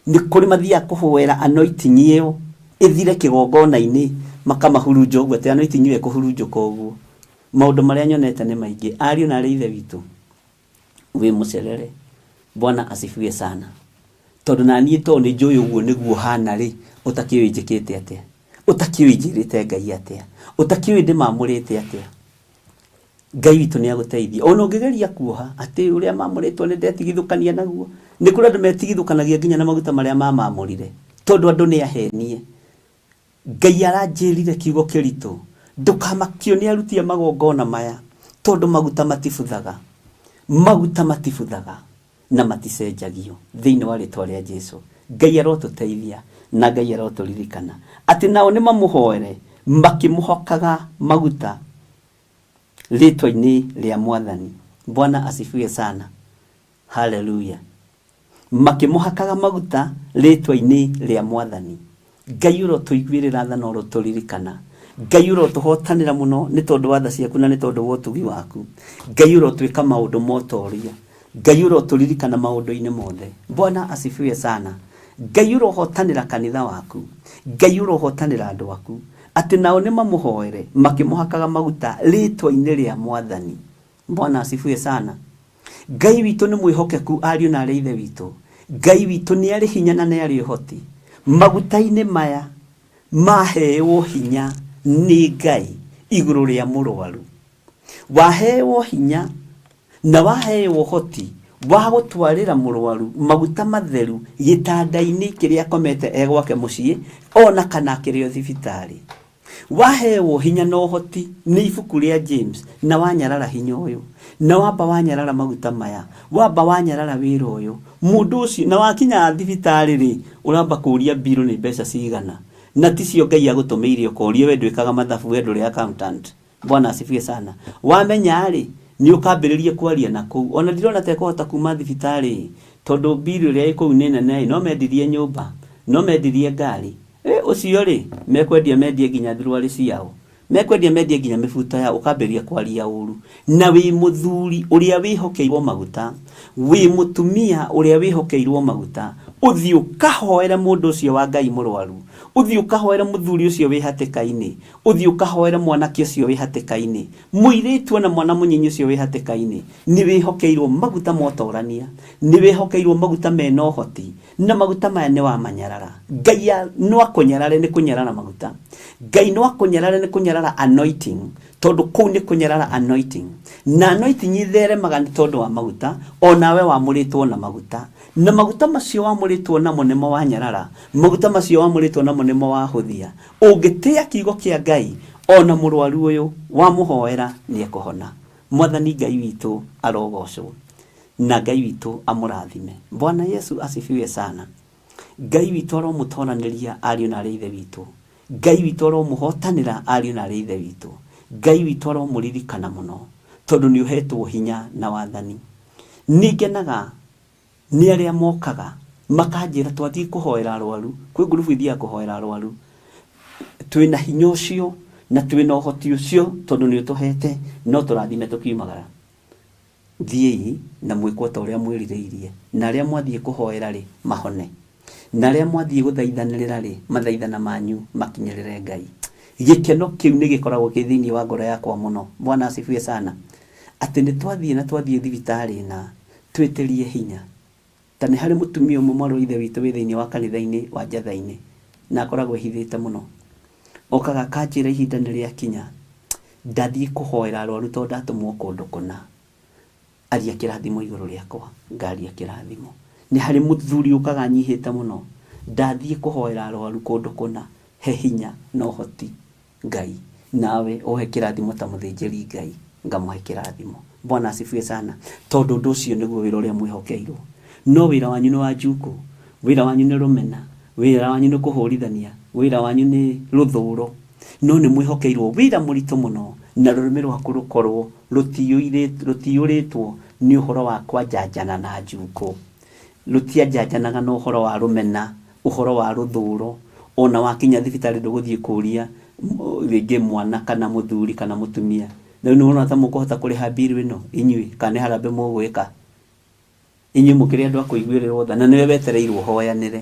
Nĩ kũrĩ mathiaga kũhoera anointing ĩyo ĩthire kĩgongona-inĩ, makamahurunja ũguo, atĩ anointing ĩyo ĩkũhurunjũka ũguo. Maũndũ marĩa nyonete nĩ maingĩ. Ariũ na arĩ ithe witũ, wĩ mũcerere. Bwana asifiwe sana. Tondũ na niĩ tondũ nĩ njũĩ ũguo nĩguo hana rĩ, ũtakĩũĩ njĩkĩte atĩa? Ũtakĩũĩ njĩrĩte Ngai atĩa? Ũtakĩũĩ ndĩmamũrĩte atĩa? Ngai witũ nĩ agũteithia. Ona ũngĩgeria kuoha atĩ ũrĩa mamũrĩtwo nĩ ndetigithũkania naguo, nĩ kũrĩ andũ metigithũkanagia nginya na maguta marĩa mamamũrire, tondũ andũ nĩ ahenie. Ngai aranjĩrire kiugo kĩritũ, ndũkamakio nĩ aruti a magongona maya, tondũ maguta matibuthaga. Maguta matibuthaga na maticenjagio thĩinĩ wa rĩtwa rĩa Jesu. Ngai arotũteithia na Ngai arotũririkana atĩ nao nĩ mamũhoere makĩmũhokaga maguta rĩtwa-inĩ rĩa Mwathani. Bwana asifiwe sana. Haleluya. Makĩmũhakaga maguta rĩtwa-inĩ rĩa Mwathani. Ngai ũrotũiguĩrĩra tha na ũrotũririkana. Ngai ũrotũhotanĩra mũno nĩ tondũ wa tha ciaku na nĩ tondũ wa ũtugi waku. Ngai ũrotwĩka maũndũ ma ũtoria. Ngai ũrotũririkana maũndũ-inĩ mothe. Bwana asifiwe sana. Ngai ũrohotanĩra kanitha waku. Ngai ũrohotanĩra andũ aku. Atĩ nao nĩ mamũhoere makĩmũhakaga maguta rĩtwa-inĩ rĩa Mwathani. Bwana asifiwe sana. Ngai witũ nĩ mwĩhokeku ariũ na arĩ ithe witũ. Ngai witũ nĩ arĩ hinya na nĩ arĩ ũhoti. Maguta-inĩ maya maheewo hinya nĩ Ngai igũrũ rĩa mũrwaru. Waheewo hinya na waheewo ũhoti wa gũtwarĩra mũrwaru maguta matheru gĩtanda-inĩ kĩrĩa akomete e gwake mũciĩ ona kana akĩrĩ o thibitarĩ. Waheewo hinya na ũhoti nĩ ibuku rĩa James na wanyarara hinya ũyũ, na wamba wanyarara maguta maya, wamba wanyarara wĩra ũyũ, mũndũ ũcio, na wakinya thibitarĩ rĩ, ũramba kũria bill nĩ mbeca cigana, na ticio Ngai agũtũmĩire ũkorio we ndwĩkaga mathabu we ndũrĩ accountant. Bwana asifiwe sana. Wamenya rĩ, nĩ ũkambĩrĩria kwaria na kũu. Ona ndirona ta ĩkũhota kuma thibitarĩ tondũ bill ĩrĩa ĩ kũu nĩ nene ĩ, no mendirie nyũmba, no mendirie ngari. Ĩ ũcio rĩ, mekwendia mendie nginya thuruarĩ ciao. Mekwendia mendie nginya mĩbuto yao, ũkambĩrĩria kwaria ũru. Na wĩ mũthuri ũrĩa wĩhokeirwo maguta, wĩ mũtumia ũrĩa wĩhokeirwo maguta, ũthiĩ ũkahoere mũndũ ũcio wa Ngai mũrwaru, ũthiĩ ũkahoere mũthuri ũcio wĩ hatĩka-inĩ, ũthiĩ ũkahoere mwanake ũcio wĩ hatĩka-inĩ, mũirĩtu ona mwana mũnyinyi ũcio wĩ hatĩka-inĩ. Nĩ wĩhokeirwo maguta ma ũtorania, nĩ wĩhokeirwo maguta mena ũhoti, na maguta maya nĩ wamanyarara. Ngai no akũnyarare nĩ kũnyarara maguta. Ngai no akũnyarare nĩ kũnyarara anointing, tondũ kũu nĩ kũnyarara anointing. Na anointing itheremaga nĩ tondũ wa maguta, onawe wamũrĩtwo na maguta. Na maguta macio wamũrĩtwo namo nĩmo wanyarara, maguta macio wamũrĩtwo namo nĩmo wahũthia. Ũngĩtĩa kiugo kĩa Ngai, ona mũrwaru ũyũ wamũhoera nĩ ekũhona. Mwathani Ngai witũ arogocwo, na Ngai witũ amũrathime. Bwana Yesu asifiwe sana. Ngai witũ aromũtoranĩria ariũ na arĩ ithe witũ. Ngai witũ aromũhotanĩra ariũ na arĩ ithe witũ. Ngai witũ aromũririkana mũno, tondũ nĩ ũhetwo hinya na wathani. Nĩ ngenaga nĩ arĩa mokaga makanjĩra twathiĩ kũhoera arwaru, kwĩ ngurubu ithiaga kũhoera arwaru. Twĩna hinya ũcio na twĩna ũhoti ũcio tondũ nĩ ũtũhete, no tũrathime tũkiumagara. Thiĩi na mwĩkwo ta ũrĩa mwĩrirĩirie, na arĩa mwathiĩ kũhoera rĩ, mahone. Na arĩa mwathiĩ gũthaithanĩrĩra rĩ, mathaithana manyu makinyĩrĩre Ngai. Gĩkeno kĩu nĩ gĩkoragwo kĩ thĩinĩ wa ngoro yakwa mũno. Bwana asifiwe sana. Atĩ nĩ twathiĩ na twathiĩ thibitarĩ na twĩtĩrie hinya. Ta nĩ harĩ mũtumia ũmwe mwarĩ wa ithe witũ wĩ thĩinĩ wa kanitha-inĩ wa Njatha-inĩ, na akoragwo ehithĩte mũno. Okaga akanjĩra ihinda nĩ rĩakinya, ndathiĩ kũhoera arwaru tondũ ndatũmwo kũndũ kũna. Aria kĩrathimo igũrũ rĩakwa, ngaria kĩrathimo. Nĩ harĩ mũthuri ũkaga anyihĩte mũno, ndathiĩ kũhoera arwaru kũndũ kũna, he hinya na ũhoti Ngai, nawe ũhe kĩrathimo ta mũthĩnjĩri Ngai, ngamũhe kĩrathimo. Bwana asifiwe sana. Tondũ ũndũ ũcio nĩguo wĩra ũrĩa mwĩhokeirwo. No wĩra wanyu nĩ wa njukũ, wĩra wanyu nĩ rũmena, wĩra wanyu nĩ kũhũrithania, wĩra wanyu nĩ rũthũro. No nĩ mwĩhokeirwo wĩra mũritũ mũno, na rũrĩmĩ rwaku rũkorwo rũtiyũrĩtwo nĩ ũhoro wa kwanjanjana na njukũ. Rũtianjanjanaga na ũhoro wa rũmena, ũhoro wa rũthũro, ona wakinya thibitarĩ ndũgũthiĩ kũria rĩngĩ mwana kana mũthuri kana mũtumia, rĩu nĩ ũrona ta mũkũhota kũrĩha bill ĩno inyuĩ, kana nĩ harambee mũgwĩka? Inyuĩ mũkĩrĩ andũ a kũiguĩrĩrwo tha, na nĩwe wetereirwo ũhoyanĩre.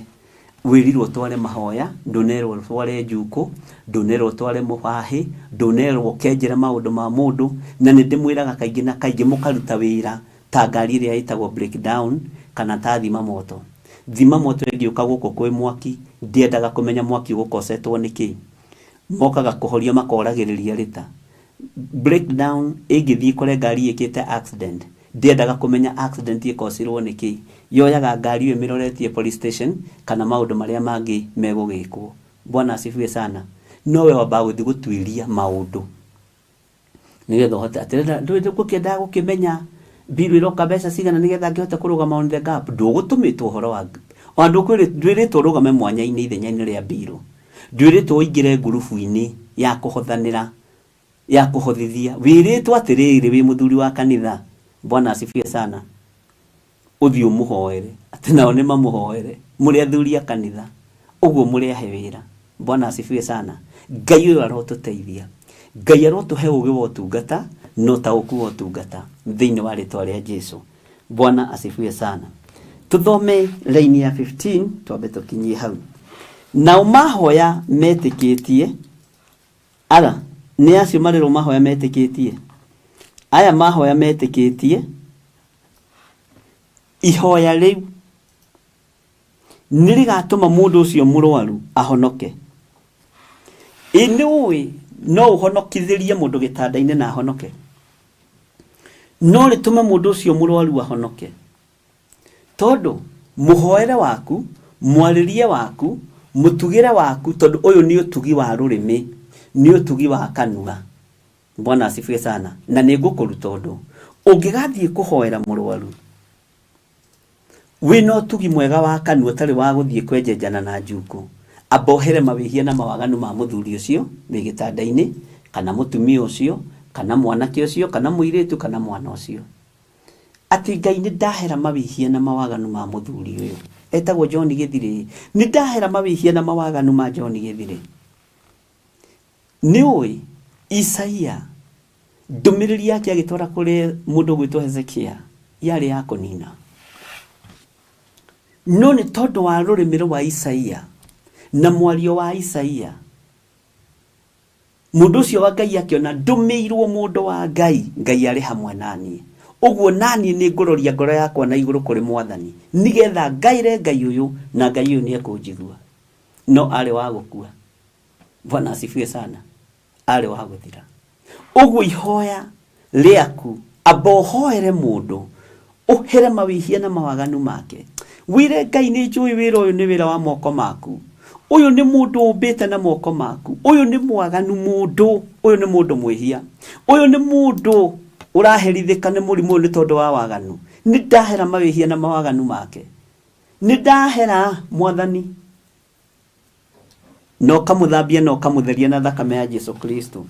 Wĩrirwo ũtware mahoya, ndũnerwo ũtware njukũ, ndũnerwo ũtware mũbahĩ, ndũnerwo ũkenjere maũndũ ma mũndũ, na nĩ ndĩmwĩraga kaingĩ na kaingĩ mũkaruta wĩra ta ngari ĩrĩa ĩtagwo breakdown kana ta thima moto. Thima moto ĩngĩũka gũkũ kwĩ mwaki, ndĩendaga kũmenya mwaki ũgũkocetwo nĩ kĩ. Mokaga kũhoria makoragĩrĩria rĩta. Breakdown ĩngĩthiĩ ĩkore ngari ĩkĩte accident, ndĩendaga kũmenya accident ĩkocirwo nĩ kĩ. Yoyaga ngari ĩyo ĩmĩroretie police station kana maũndũ marĩa mangĩ megũgĩkwo. Bwana asifiwe sana. Nowe wambaga gũthiĩ gũtuĩria maũndũ. Nĩgetha ũhote atĩrĩra, ndũĩ ngũkĩendaga gũkĩmenya bill ĩroka mbeca cigana nĩgetha ngĩhote kũrũgama on the gap. Ndũgũtũmĩtwo ũhoro wa, ona ndwĩrĩtwo ũrũgame mwanya-inĩ ithenya-inĩ rĩa bill. Ndwĩrĩtwo ũingĩre ngurubu-inĩ ya kũhothanĩra, ya kũhothithia. Wĩrĩtwo atĩrĩrĩ wĩ mũthuri wa kanitha, Bwana asifiwe sana, ũthiĩ ũmũhoere, atĩ nao nĩ mamũhoere, mũrĩ athuri a kanitha, ũguo mũrĩ ahe wĩra. Bwana asifiwe sana. Ngai ũyũ arotũteithia. Ngai arotũhe ũgĩ wa ũtungata na ũtaũku wa ũtungata thĩinĩ wa rĩtwa rĩa Jesu. Bwana asifiwe sana. Tũthome raini ya 15 twambe tũkinyie hau. Nao mahoya metĩkĩtie, ara nĩ acio marĩrwo mahoya metĩkĩtie, aya mahoya metĩkĩtie ihoya rĩu nĩ rĩgatũma mũndũ ũcio mũrwaru ahonoke. Ĩ nĩ ũĩ no ũhonokithĩrie mũndũ gĩtanda-inĩ na ahonoke? No rĩtũme mũndũ ũcio mũrwaru ahonoke. Tondũ mũhoere waku, mwarĩrie waku, mũtugĩre waku, tondũ ũyũ nĩ ũtugi wa rũrĩmĩ, nĩ ũtugi wa kanua. Bwana asifiwe sana. Na nĩ ngũkũruta ũndũ. Ũngĩgathiĩ kũhoera mũrwaru, wĩna ũtugi mwega wa kanua ũtarĩ wa gũthiĩ kwenjenjana na njukũ, amba ũhere mawĩhia na mawaganu ma mũthuri ũcio wĩ gĩtanda-inĩ, kana mũtumia ũcio, kana mwanake ũcio, kana mũirĩtu, kana mwana ũcio. Atĩ Ngai nĩ ndahera mawĩhia na mawaganu ma mũthuri ũyũ. Etagwo John Gĩthirĩ. Nĩ ndahera mawĩhia na mawaganu ma John Gĩthirĩ. Nĩ ũĩ, Isaia ndũmĩrĩri yake agĩtwara kũrĩ mũndũ ũgwĩtwo Hezekia yarĩ ya kũnina. No nĩ tondũ wa rũrĩmĩ rwa Isaia na mwario wa Isaia, mũndũ ũcio wa Ngai akĩona ndũmĩirwo mũndũ wa Ngai, Ngai arĩ hamwe naniĩ. Ũguo naniĩ nĩ ngũroria ngoro yakwa na igũrũ kũrĩ Mwathani, nĩgetha ngaĩre Ngai ũyũ, na Ngai ũyũ nĩ ekũnjigua. No arĩ wa gũkua. Bwana asifiwe sana. Arĩ wa gũthira. Ũguo ihoya rĩaku, amba ũhoere mũndũ, ũhere mawĩhia na mawaganu make. Wĩre Ngai nĩ njũĩ wĩra ũyũ nĩ wĩra wa moko maku. Ũyũ nĩ mũndũ ũmbĩte na moko maku. Ũyũ nĩ mwaganu mũndũ. Ũyũ nĩ mũndũ mwĩhia. Ũyũ nĩ mũndũ ũraherithĩka nĩ mũrimũ ũyũ nĩ tondũ wa waganu. Nĩ ndahera mawĩhia na mawaganu make. Nĩ ndahera Mwathani. Na ũkamũthambia na ũkamũtheria na thakame ya Jesu Kristo.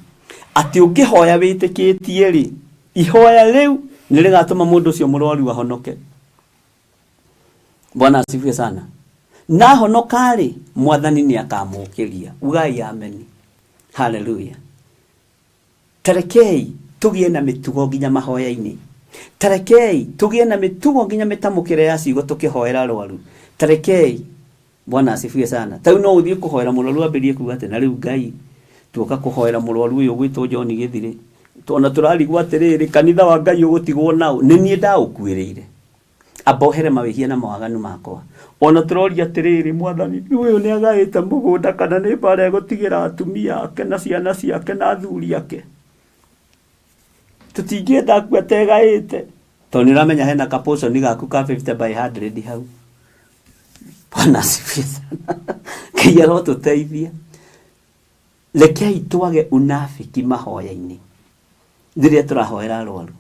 Atĩ ũngĩhoya wĩtĩkĩtie rĩ, ihoya rĩu nĩ rĩgatũma mũndũ ũcio mũrwaru ahonoke. Bwana asifiwe sana. Na ahonoka rĩ, Mwathani nĩ akamũkĩria. Ugai ameni. Haleluya. Tarekei tũgĩe na mĩtugo nginya mahoya-inĩ. Tarekei tũgĩe na mĩtugo nginya mĩtamũkĩre ya ciugo tũkĩhoera arwaru. Tarekei. Bwana asifiwe sana. Ta rĩu no ũthiĩ kũhoera mũrwaru ambĩrĩrie kuga atĩ na rĩu Ngai tuoka kũhoera mũrwaru ũyũ ũgwĩtwo John Gĩthirĩ. Ona tũrarigwo atĩrĩrĩ, kanitha wa Ngai ũgũtigwo naũ? Nĩ niĩ ndaũkuĩrĩire. Amba ũhere mawĩhia na mawaganu makwa. Ona tũroria atĩrĩrĩ, Mwathani, rĩu ũyũ nĩ agaĩte mũgũnda kana nĩ mbara egũtigĩra atumia ake na ciana ciake na athuri ake? Tũtingĩenda akue ategaĩte. Tondũ nĩ ũramenya hena ka portion gaku ka 50 by 100 hau. Bwana asifiwe sana. Ngai arotũteithia. Rekei twage unafiki mahoya-inĩ rĩrĩa tũrahoera arwaru,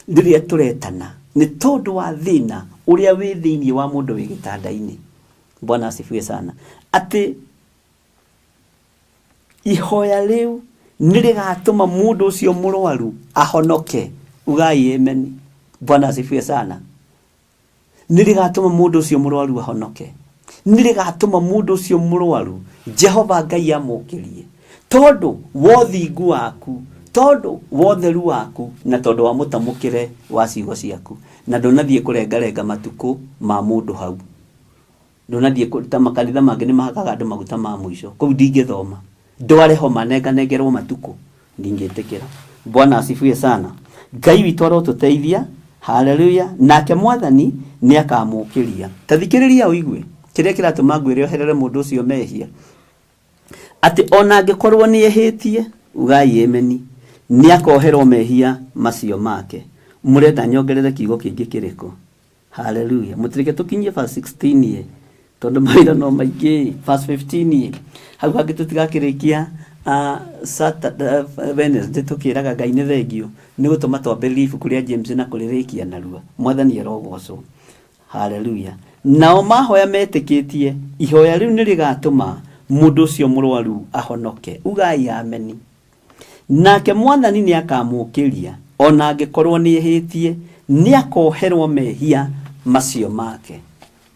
rĩrĩa tũretana nĩ tondũ wa thĩna ũrĩa wĩ thĩinĩ wa mũndũ wĩ gĩtanda-inĩ. Bwana asifiwe sana. Atĩ ihoya rĩu nĩ rĩgatũma mũndũ ũcio mũrwaru ahonoke. Ugai amen. Bwana asifiwe sana. Nĩ rĩgatũma mũndũ ũcio mũrwaru ahonoke. Nĩ rĩgatũma mũndũ ũcio mũrwaru Jehova Ngai amũkĩrie, tondũ wa ũthingu waku, tondũ wa ũtheru waku, na tondũ wa mũtamũkĩre wa ciugo ciaku. Na ndũnathiĩ kũrengarenga matukũ ma mũndũ hau. Ndũnathiĩ kũ, ta makanitha mangĩ nĩ mahakaga andũ maguta ma mũico. Kũu ndingĩthoma. Ndware homa nenganengerwo matukũ. Ndingĩtĩkĩra. Bwana asifiwe sana. Ngai witũ arotũteithia. Haleluya. Nake Mwathani nĩ akamũkĩria. Ta thikĩrĩria ũigue kĩrĩa kĩratũma ngwĩre oherere mũndũ ũcio mehia. Atĩ ona angĩkorwo nĩ ehĩtie, ugai ameni, nĩ akoherwo mehia macio make. Mũrenda nyongerere kiugo kĩngĩ kĩrĩkũ? Haleluya. Mũtireke tũkinyie verse 16 ĩ. Tondũ mawĩra no maingĩ. Verse 15 ĩ. Hau hangĩ tũtigakĩrĩkia Saturday, Wednesday tũkĩraga Ngai nĩ thengiũ nĩ gũtũma twambĩrĩrie ibuku rĩa James na kũrĩrĩkia narua. Mwathani arogocwo. Haleluya. Nao mahoya metĩkĩtie, ihoya rĩu nĩ rĩgatũma mũndũ ũcio mũrwaru ahonoke. Ugai ameni. Nake Mwathani nĩakamũũkĩria, o na angĩkorwo nĩehĩtie, nĩakoherwo mehia macio make.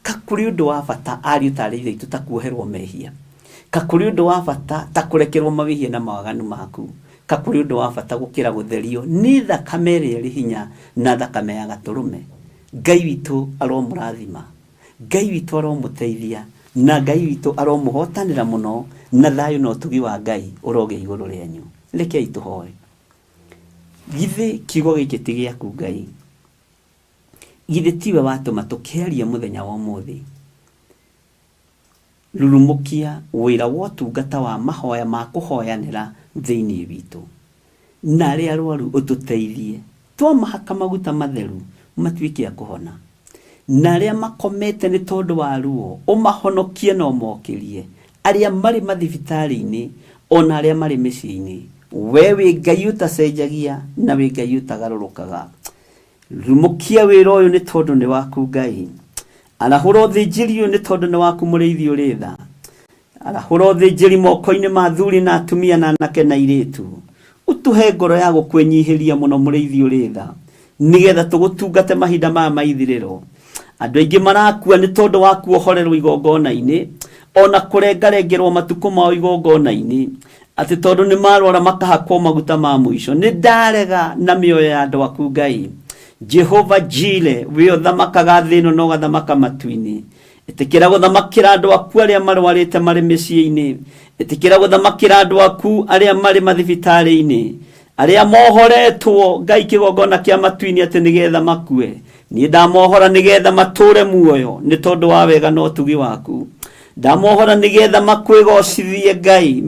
Ka kũrĩ ũndũ wa bata, ariũ ta arĩ ithe witũ, ta kuoherwo mehia? Ka kũrĩ ũndũ wa bata ta kũrekerwo mawĩhia na mawaganu maku? Ka kũrĩ ũndũ wa bata gũkĩra gũtherio nĩ thakame ĩrĩa ĩrĩ hinya na thakame ya Gatũrũme? Ngai witũ aromũrathima. Ngai witũ aromũteithia, na Ngai witũ aromũhotanĩra mũno, na thayũ na ũtugi wa Ngai ũrogĩa igũrũ rĩanyu. Rekei tũhoe. Githĩ kiugo gĩkĩ ti gĩaku Ngai? Githĩ tiwe watũma tũkĩarie mũthenya wa ũmũthĩ? Rurumũkia wĩra wa ũtungata wa mahoya ma kũhoyanĩra thĩinĩ witũ. Na arĩa arwaru ũtũteithie, twamahaka maguta matheru matuĩke a kũhona. Na arĩa makomete nĩ tondũ wa ruo, ũmahonokie na ũmokĩrie. Arĩa marĩ mathibitarĩ-inĩ, o na arĩa marĩ mĩciĩ-inĩ. Wee wĩ Ngai ũtacenjagia na wĩ Ngai ũtagarũrũkaga. Rumũkia wĩra ũyũ nĩ tondũ nĩ waku Ngai. Arahũra ũthĩnjĩri ũyũ nĩ tondũ nĩ waku mũrĩithi ũrĩ tha. Arahũra ũthĩnjĩri moko-inĩ ma athuri na atumia na anake na airĩtu. Ũtũhe ngoro ya gũkwĩnyihĩria mũno mũrĩithi ũrĩ tha, nĩgetha tũgũtungate mahinda maya ma ithirĩro. Andũ aingĩ marakua nĩ tondũ wa kuohorerwo igongona-inĩ, ona kũrengarengerwo matukũ mao igongona-inĩ. Atĩ tondũ nĩ marwara makahakwo maguta ma mũico. Nĩ ndarega na mĩoyo ya andũ aku Ngai. Jehova Jire, wĩ ũthamakaga thĩ ĩno na ũgathamaka matu-inĩ. Ĩtĩkĩra gũthamakĩra andũ aku arĩa marwarĩte marĩ mĩciĩ-inĩ. Ĩtĩkĩra gũthamakĩra andũ aku arĩa marĩ mathibitarĩ-inĩ. Arĩa mohoretwo Ngai kĩgongona kĩa matu-inĩ atĩ nĩgetha makue. Niĩ ndamohora nĩgetha matũũre muoyo nĩ tondũ wa wega na ũtugi waku. Ndamohora nĩgetha makwĩgocithie Ngai,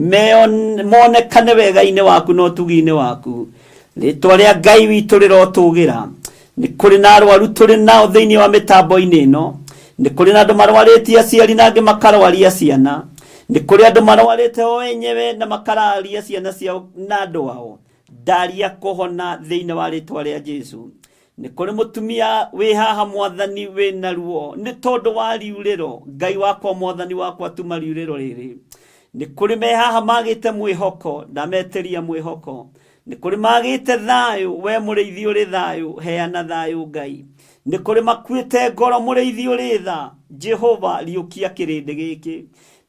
monekane wega-inĩ waku na ũtugi-inĩ waku. Rĩtwa rĩa Ngai witũ rĩrotũgĩra. Nĩ kũrĩ na arwaru tũrĩ nao thĩinĩ wa mĩtambo-inĩ ĩno. Nĩ kũrĩ na andũ marwarĩtie aciari na angĩ makarwaria ciana. Nĩ kũrĩ andũ marwarĩte o enyewe na makararia ciana ciao na andũ ao. Ndaria kũhona thĩinĩ wa rĩtwa rĩa Jesu. Nĩ kũrĩ mũtumia wĩ haha mwathani wĩ na ruo nĩ tondũ wa riurĩro. Ngai wakwa mwathani wakwa tuma riurĩro rĩrĩ. Nĩ kũrĩ me haha magĩte mwĩhoko, ndametĩria mwĩhoko. Nĩ kũrĩ magĩte thayũ, we mũrĩithi ũrĩ thayũ, heana thayũ Ngai. Nĩ kũrĩ makuĩte ngoro, mũrĩithi ũrĩ tha, Jehova riũkia kĩrĩndĩ gĩkĩ.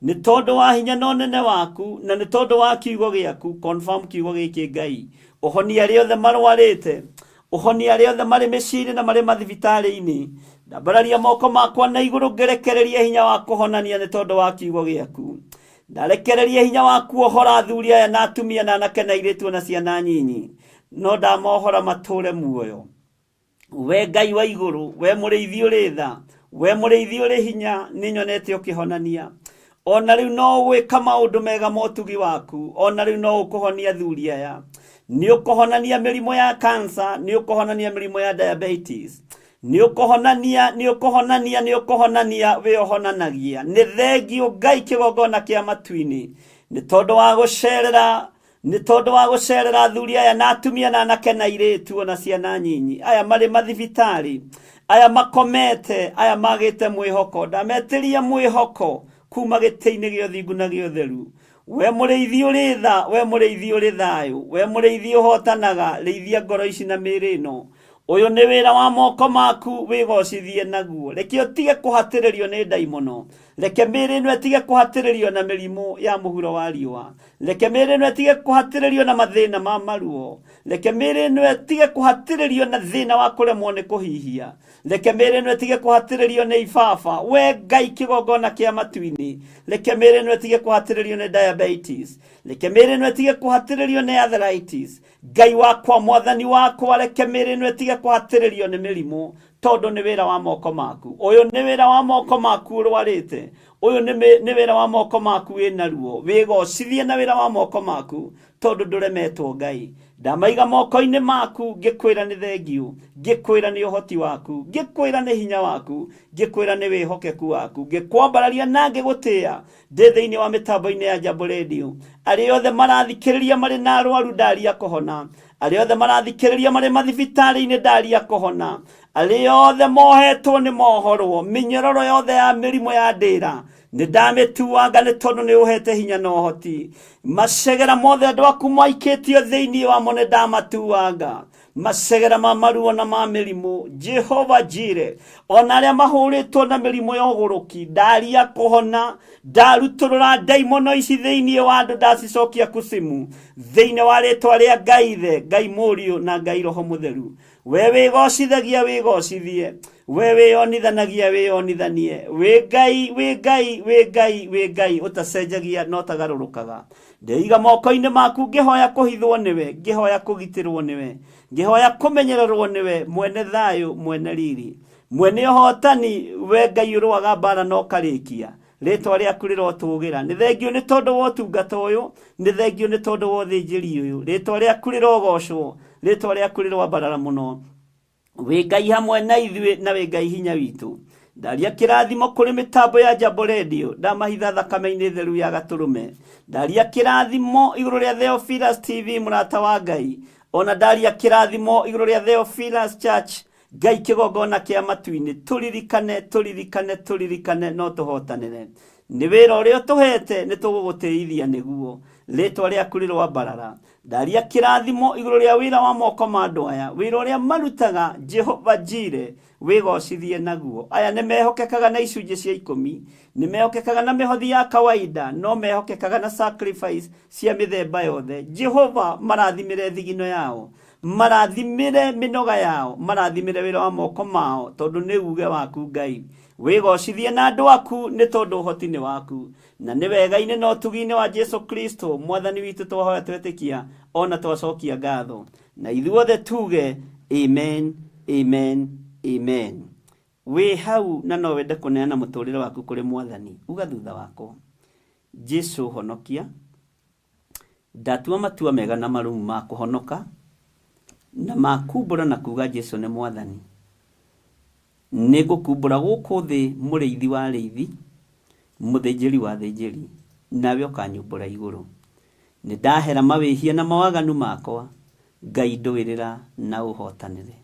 Nĩ tondũ wa hinya na ũnene waku, na nĩ tondũ wa kiugo gĩaku, confirm kiugo gĩkĩ Ngai. Ũhonie arĩa othe marwarĩte, ũhonie arĩa othe marĩ mĩciĩ-inĩ na marĩ mathibitarĩ-inĩ. Ndambararia moko makwa na igũrũ ngerekererie hinya wa kũhonania nĩ tondũ wa kiugo gĩaku. Ndarekereria hinya wa kuohora athuri aya na atumia na anake na airĩtu na ciana nyinyi, no ndamohora matũũre muoyo. We Ngai wa igũrũ, we mũrĩithi ũrĩ tha, we mũrĩithi ũrĩ hinya, nĩ nyonete ũkĩhonania. Ona rĩu no ũgwĩka maũndũ mega ma ũtugi waku, ona rĩu no ũkũhonia athuri aya. Nĩ ũkũhonania mĩrimũ ya cancer, nĩ ũkũhonania mĩrimũ ya diabetes. Nĩ ũkũhonania, nĩ ũkũhonania, nĩ ũkũhonania, wĩ ũhonanagia. Nĩ thengio Ngai kĩgongona kĩa matu-inĩ. Nĩ tondũ wa gũcerera, nĩ tondũ wa gũcerera athuri aya na atumia na anake na airĩtu ona ciana nyinyi. Aya marĩ mathibitarĩ, aya makomete, aya magĩte mwĩhoko. Ndametĩria mwĩhoko kuma gĩtĩ-inĩ gĩa ũthingu na gĩa ũtheru. We mũrĩithi ũrĩ tha, we mũrĩithi ũrĩ thayũ, we mũrĩithi ũhotanaga, rĩithia ngoro ici na mĩĩrĩ ĩno. Ũyũ nĩ wĩra wa moko maku, wĩgocithie naguo. Reke ũtige kũhatĩrĩrio nĩ ndaimono. Reke mĩĩrĩ ĩno ĩtige kũhatĩrĩrio na mĩrimũ ya mũhuro wa riũa. Reke mĩĩrĩ ĩno ĩtige kũhatĩrĩrio na mathĩna ma maruo. Reke mĩĩrĩ ĩno ĩtige kũhatĩrĩrio na thĩna wa kũremwo nĩ kũhihia. Reke mĩĩrĩ ĩno ĩtige kũhatĩrĩrio nĩ ibaba. We Ngai kĩgongona kĩa matu-inĩ. Reke mĩĩrĩ ĩno ĩtige kũhatĩrĩrio nĩ diabetes. Reke mĩĩrĩ ĩno ĩtige kũhatĩrĩrio nĩ arthritis. Ngai wakwa mwathani wakwa, reke mĩĩrĩ ĩno ĩtige kũhatĩrĩrio nĩ mĩrimũ, tondũ nĩ wĩra wa moko maku. Ũyũ nĩ wĩra wa moko maku ũrwarĩte. Ũyũ nĩ wĩra wa moko maku wĩna ruo. Wĩgocithie na wĩra wa moko maku, tondũ ndũremetwo Ngai. Ndamaiga moko-inĩ maku, ngĩkwĩra nĩ thengio, ngĩkwĩra nĩ ũhoti waku, ngĩkwĩra nĩ hinya waku, ngĩkwĩra nĩ wĩhokeku waku, ngĩkwambararia na ngĩgũtĩa ndĩ thĩinĩ wa mĩtambo-inĩ ya Jambo Radio. Arĩa othe marathikĩrĩria marĩ na arwaru ndaria kũhona. Arĩa othe marathikĩrĩria marĩ mathibitarĩ-inĩ ndaria kũhona. Arĩa othe mohetwo nĩ mohorwo, mĩnyororo yothe ya mĩrimũ ya ndĩra nĩ ndamĩtuanga nĩ tondũ nĩ ũhete hinya na ũhoti. Macegera mothe andũ aku maikĩtio thĩinĩ wamo nĩ ndamatuanga. Macegera ma maruo na ma mĩrimũ, Jehova Jire, ona arĩa mahũrĩtwo na mĩrimũ ya ũgũrũki, ndaria kũhona, ndarutũrũra ndaimono ici thĩinĩ wa andũ, ndacicokia kusimu thĩinĩ wa rĩtwa rĩa Ngai Ithe, Ngai Mũriũ na Ngai Roho Mũtheru. We wĩgocithagia wĩgocithie, we wĩyonithanagia wĩyonithanie, wĩ Ngai, wĩ Ngai, wĩ Ngai, wĩ Ngai ũtacenjagia na ũtagarũrũkaga. Ndeiga moko-inĩ maku ngĩhoya kũhithwo nĩwe, ngĩhoya kũgitĩrwo nĩwe, ngĩhoya kũmenyererwo nĩwe, mwene thayũ, mwene riri, mwene ũhotani, we Ngai ũrũaga mbara na ũkarĩkia. Rĩtwa rĩaku rĩrotũgĩra. Nĩ thengio nĩ tondũ wa ũtungata ũyũ, nĩ thengio nĩ tondũ wa ũthĩnjĩri ũyũ. Rĩtwa rĩaku rĩrogocwo, rĩtwa rĩaku rĩroambarara mũno. Wĩ Ngai hamwe na ithuĩ na wĩ Ngai hinya witũ. Ndaria kĩrathimo kũrĩ mĩtambo ya Jambo Radio, ndamahitha thakame-inĩ theru ya gatũrũme. Ndaria kĩrathimo igũrũ rĩa Theophilus TV mũrata wa Ngai. Ona ndaria kĩrathimo igũrũ rĩa Theophilus Church, Ngai kĩgongona kĩa matu-inĩ. Tũririkane, tũririkane, tũririkane no tũhotanĩre. Nĩ wĩra ũrĩa ũtũhete nĩ tũgũgũtĩithia nĩguo rĩtwa rĩaku rĩrwambarara. Ndaria kĩrathimo igũrũ rĩa wĩra wa moko ma andũ aya, wĩra ũrĩa marutaga, Jehova Jire wĩgocithie naguo. Aya nĩ mehokekaga na icunjĩ cia 10, nĩ mehokekaga na mĩhothi ya kawaida, no mehokekaga na sacrifice cia mĩthemba yothe. Jehova marathimĩre thigino yao, marathimĩre mĩnoga yao, marathimĩre wĩra wa moko mao, tondũ nĩ uge waku Ngai. Wĩgocithie na andũ aku nĩ tondũ ũhoti nĩ waku, na nĩ wega-inĩ na ũtugi-inĩ wa Jesu Kristo mwathani witũ twahoya twetĩkia ona twacokia ngatho, na ithuothe tuge amen, amen, amen. Wĩ hau na no wende kũneana mũtũrĩre waku kũrĩ mwathani, uga thutha wakwa, Jesu honokia, ndatua matua mega na marũmu ma kũhonoka na ma kumbũra na kuga Jesu nĩ mwathani. Nĩ ngũkumbũra gũkũ thĩ mũrĩithi wa arĩithi, mũthĩnjĩri wa athĩnjĩri, nawe ũkanyumbũra igũrũ. Nĩ ndahera mawĩhia na mawaganu makwa, Ngai ndũĩrĩra na ũhotanĩre.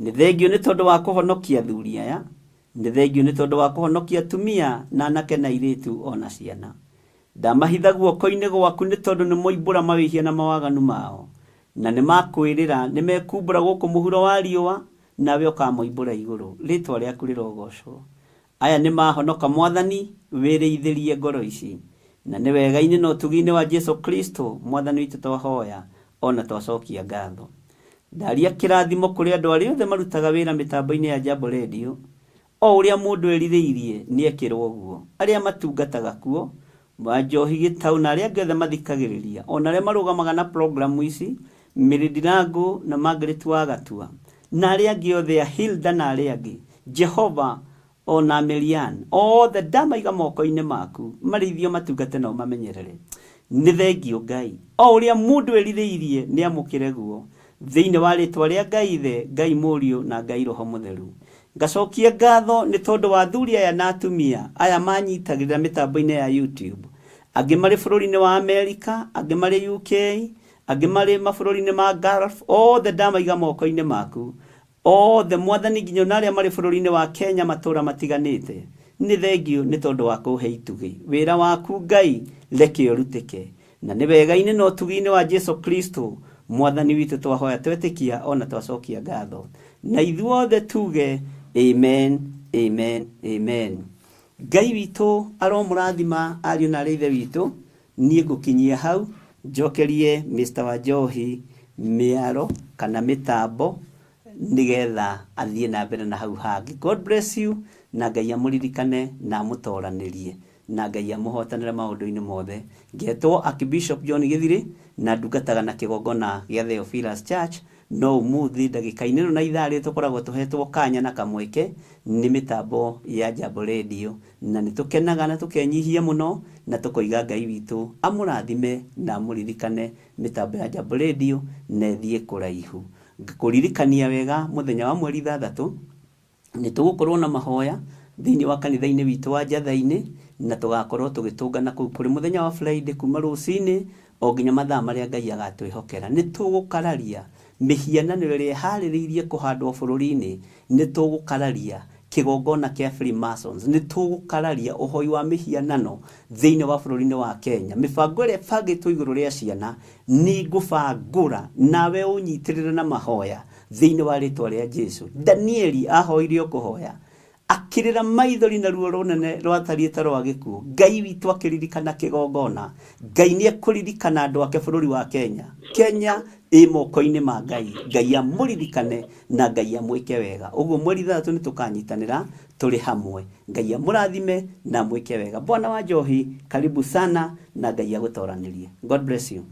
Nĩ thengio nĩ tondũ wa kũhonokia athuri aya, nĩ thengio nĩ tondũ wa kũhonokia atumia na anake na airĩtu ona ciana. Ndamahitha guoko-inĩ gwaku nĩ tondũ nĩ moimbũra mawĩhia na mawaganu mao, na nĩ makwĩrĩra, nĩ mekumbũra gũkũ mũhuro wa riũa, nawe ũkamoimbũra igũrũ. Rĩtwa rĩaku rĩrogocwo. Aya nĩ mahonoka mwathani, wĩrĩithĩrie ngoro ici, na nĩ wega-inĩ na ũtugi-inĩ wa Jesu Kristo mwathani witũ twahoya ona twacokia ngatho. Ndaria kĩrathimo kũrĩ andũ arĩa othe marutaga wĩra mĩtambo-inĩ ya Jambo Radio, o ũrĩa mũndũ erirĩirie nĩ ekĩrwo ũguo. Arĩa matungataga kuo, Wanjohi Gĩtau na arĩa angĩ othe mathikagĩrĩria, ona arĩa marũgamaga na programu ici, Mary Ndirangu na Margaret Wagatua, na arĩa angĩ othe a Hilda na arĩa angĩ, Jehova ona Merian, othe ndamaiga moko-inĩ maku, marĩithio matungate na ũmamenyerere. Nĩ thengio Ngai, o ũrĩa mũndũ erirĩirie nĩ amũkĩre guo, thĩinĩ wa rĩtwa rĩa Ngai Ithe, Ngai Mũriũ na Ngai Roho Mũtheru. Ngacokia ngatho nĩ tondũ wa athuri aya na atumia aya manyitagĩrĩra mĩtambo-inĩ ya YouTube. Angĩ marĩ bũrũri-inĩ wa Amerika, angĩ marĩ UK, angĩ marĩ mabũrũri-inĩ ma Gulf, othe ndamaiga moko-inĩ maku. Othe mwathani nginya ona arĩa marĩ bũrũri-inĩ wa Kenya matũra matiganĩte. Nĩ thengio nĩ tondũ wa kũhe itugĩ. Wĩra waku Ngai reke ũrutĩke. Na nĩ wega-inĩ na ũtugi-inĩ wa Jesu Kristo mwathani witũ twahoya twetĩkia ona twacokia ngatho. Na ithuothe tuge amen, amen, amen. Ngai witũ aromũrathima ariũ na arĩ ithe witũ. Niĩ ngũkinyia hau njokerie Mr. Wanjohi mĩaro kana mĩtambo nĩgetha athiĩ na mbere na hau hangĩ. God bless you, na Ngai amũririkane na amũtoranĩrie, na Ngai amũhotanĩre maũndũ-inĩ mothe. Ngetwo Archbishop John Gĩthirĩ na ndungataga na kĩgongona gĩa Theophilus Church, no ũmũthĩ ndagĩka-inĩ ĩno na ithaa rĩrĩ tũkoragwo tũhetwo kanya na kamweke nĩ mĩtambo ya Jambo Radio, na nĩ tũkenaga na tũkenyihia mũno na tũkoiga Ngai witũ amũrathime na amũririkane mĩtambo ya Jambo Radio na ĩthiĩ kũraihu. Ngũririkania wega mũthenya wa mweri 6 nĩ tũgũkorwo na mahoya thĩinĩ wa kanitha-inĩ witũ wa Njatha-inĩ, na tũgakorwo tũgĩtũngana kũu kũrĩ mũthenya wa Friday kuma rũcinĩ o nginya mathaa marĩa Ngai agatwĩhokera. Nĩ tũgũkararia mĩhianano ĩrĩa ĩharĩrĩirie kũhandwo bũrũri-inĩ, nĩ tũgũkararia kĩgongona kĩa Freemasons, nĩ tũgũkararia ũhoi wa mĩhianano thĩinĩ wa bũrũri-inĩ wa Kenya. Mĩbango ĩrĩa ĩbangĩtwo igũrũ rĩa ciana nĩ ngũbangũra, nawe ũnyitĩrĩre na mahoya thĩinĩ wa rĩtwa rĩa Jesu. Danieli ahoire o kũhoya akĩrĩra maithori na ruo rũnene rwatariĩ ta rwa gĩkuũ. Ngai witũ akĩririkana kĩgongona. Ngai nĩ ekũririkana andũ ake bũrũri wa Kenya. Kenya ĩ moko-inĩ ma Ngai. Ngai amũririkane na Ngai amwĩke wega. Ũguo mweri 6 nĩ tũkanyitanĩra tũrĩ hamwe. Ngai amũrathime na amwĩke wega. Bwana wa Njohi, karibu sana na Ngai agũtoranĩrie. God bless you.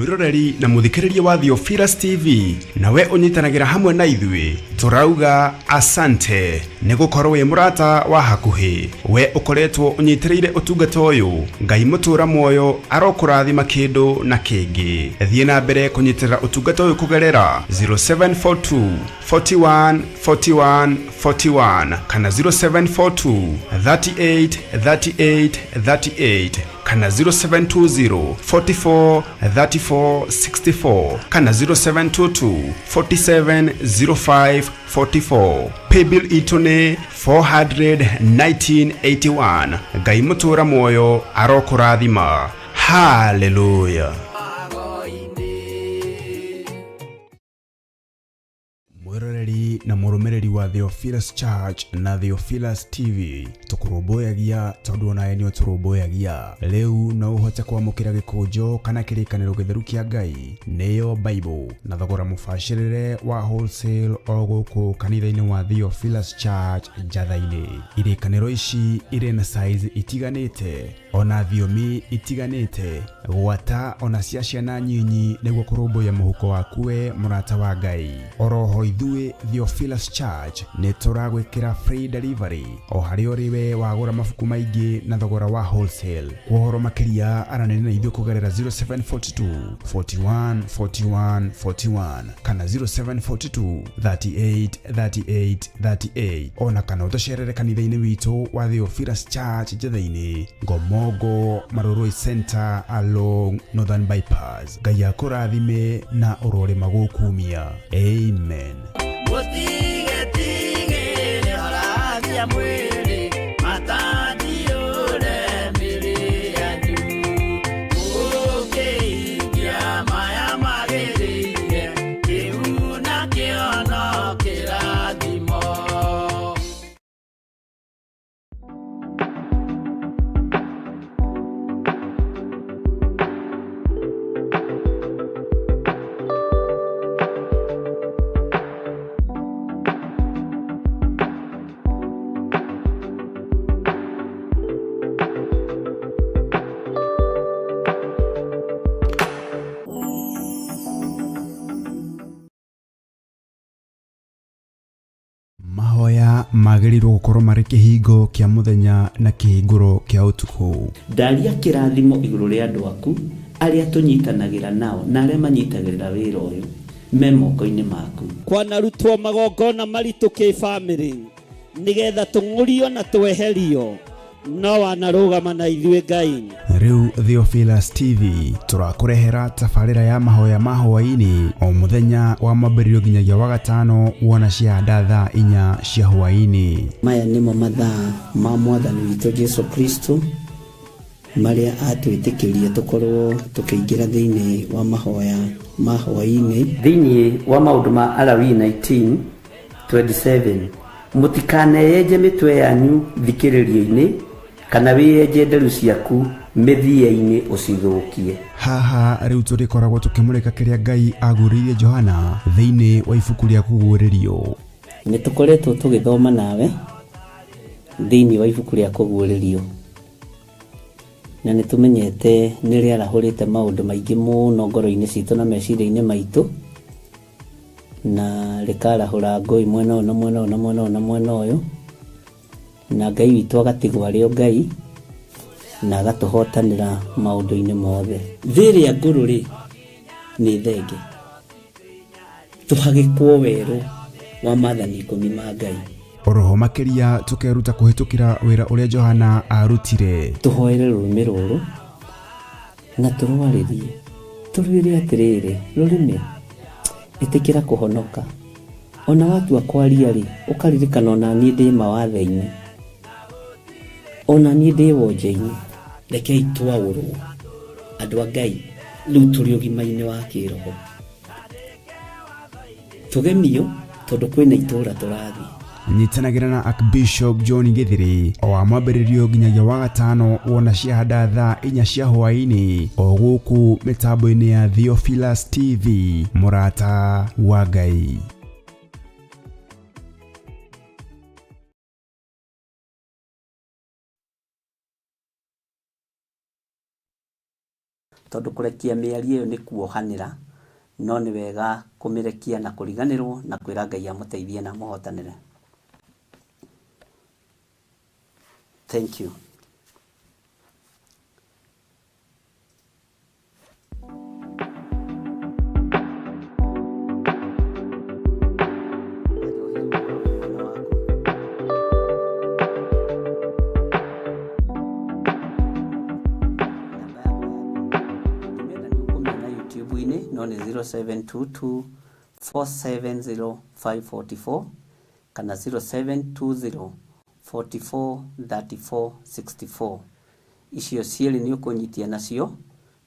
Mwĩroreri na mũthikĩrĩria wa Theophilus TV, nawe ũnyitanagĩra hamwe na ithuĩ, tũrauga asante nĩ gũkorwo wĩ mũrata wa hakuhĩ. We ũkoretwo ũnyitĩrĩire ũtungata ũyũ, Ngai mũtũra muoyo arokũrathima kĩndũ na kĩngĩ. Thiĩ na mbere kũnyitĩrĩra ũtungata ũyũ kũgerera 0742 41 41 41 kana 0742 38 38 38 kana 0720 44 34 64 kana 0722 47 05 44. Paybill itũ nĩ 41981. Ngai mũtũra muoyo arokũrathima. Haleluya. Mwĩroreri na mũrũmĩrĩri wa Theophilus Church na Theophilus TV, tũkũrũmbũyagia tondũ onawe nĩ ũtũrũmbũyagia. Rĩu no ũhote kwamũkĩra gĩkũnjo kana kĩrĩkanĩro gĩtheru kĩa Ngai, nĩyo Bible, na thogora mũbacĩrĩre wa wholesale o gũkũ kanitha-inĩ wa Theophilus Church Njatha-inĩ. Irĩkanĩro ici irĩ na size itiganĩte ona thiomi itiganĩte, gwata ona cia ciana nyinyi, nĩguo kũrũmbũiya mũhuko waku we mũrata wa Ngai. Oroho ithuĩ Theophilus Church nĩ tũragwĩkĩra free delivery o harĩa ũrĩ we wagũra mabuku maingĩ na thogora wa wholesale. Kwa ũhoro makĩria aranĩria na ithuĩ kũgerera 0742 41 41 41 kana 0742 38 38 38, ona kana ũtũcerere kanitha-inĩ witũ wa Theophilus Church Njatha-inĩ, Ngomongo Marurui Center along Northern Bypass. Ngai akũrathime na ũrorĩma gũkumia. Amen. Mũtigetigĩre horagia mwĩrĩ matandiũre mĩrĩ yanyu mũkĩhingia maya magĩrĩire kĩu nakĩo no kĩrathimo. Mahoya magĩrĩirwo gũkorwo marĩ kĩhingo kĩa mũthenya na kĩhingũro kĩa ũtukũ. Ndaria kĩrathimo igũrũ rĩa andũ aku arĩa tũnyitanagĩra nao na arĩa manyitagĩrĩra wĩra ũyũ me moko-inĩ maku. Kwanarutwo magongona maritũ kĩbamĩrĩ nĩgetha tũng'ũrio na tweherio, no wanarũgama na ithuĩ Ngai. Rĩu Theophilus TV tũrakũrehera tabarĩra ya mahoya ma hwaĩ-inĩ o mũthenya wa mwambĩrĩrio nginyagia wa gatano, wona ciahanda thaa 4 cia hwaĩ-inĩ. Maya nĩmo mathaa ma mwathani witũ Jesu Kristo marĩa atwĩtĩkĩrie tũkorwo tũkĩingĩra thĩinĩ wa mahoya ma hwaĩ-inĩ. Thĩinĩ wa maũndũ ma Alawii 19:27, mũtikaneyenje mĩtwe yanyu thikĩrĩrio-inĩ kana wĩyenje nderu ciaku mĩthia-inĩ ũcithũkie. Haha rĩu tũrĩkoragwo tũkĩmũrĩka kĩrĩa Ngai agũrĩirie Johana thĩinĩ wa ibuku rĩa kũguũrĩrio. Nĩ tũkoretwo tũgĩthoma nawe thĩinĩ wa ibuku rĩa kũguũrĩrio, na nĩ tũmenyete nĩ rĩarahũrĩte maũndũ maingĩ mũno ngoro-inĩ citũ na meciria-inĩ maitũ, na rĩkarahũra ngũi mwena ũyũ na mwena ũyũ na mwena ũyũ na mwena ũyũ, na Ngai witũ agatigwo arĩ o Ngai na agatũhotanĩra maũndũ-inĩ mothe. Thĩ ĩrĩa ngũrũ rĩ nĩ thenge, tũhagĩkwo werũ wa maathani 10 ma Ngai. Oroho makĩria tũkeruta kũhĩtũkĩra wĩra ũrĩa Johana arutire. Tũhoere rũrĩmĩ rũrũ na tũrwarĩrie, tũrwĩre atĩrĩrĩ, rũrĩmĩ ĩtĩkĩra kũhonoka. Ona watua kwaria rĩ, ũkaririkana ona niĩ ndĩ mawathe-inĩ, ona niĩ ndĩ wonje-inĩ. Rekei twaũrwo andũ a Ngai, rĩu tũrĩ ũgima-inĩ wa kĩroho, tũgemio tondũ kwĩna itũũra tũrathiĩ. Nyitanagĩra na Archbishop John Githiri o wa mwambĩrĩrio nginyagia wa gatano, wona ciahanda thaa 4 cia hwaĩ-inĩ o gũkũ mĩtambo-inĩ ya Theophilus TV, mũrata wa Ngai. Tondũ kũrekia mĩario ĩyo nĩ kuohanĩra, no nĩ wega kũmĩrekia na kũriganĩrwo na kwĩra Ngai amũteithie na amũhotanĩre. Thank you. YouTube-inĩ no nĩ 0722 470 544 kana 0720 44 34 64. Icio cierĩ nĩ ũkũnyitia nacio,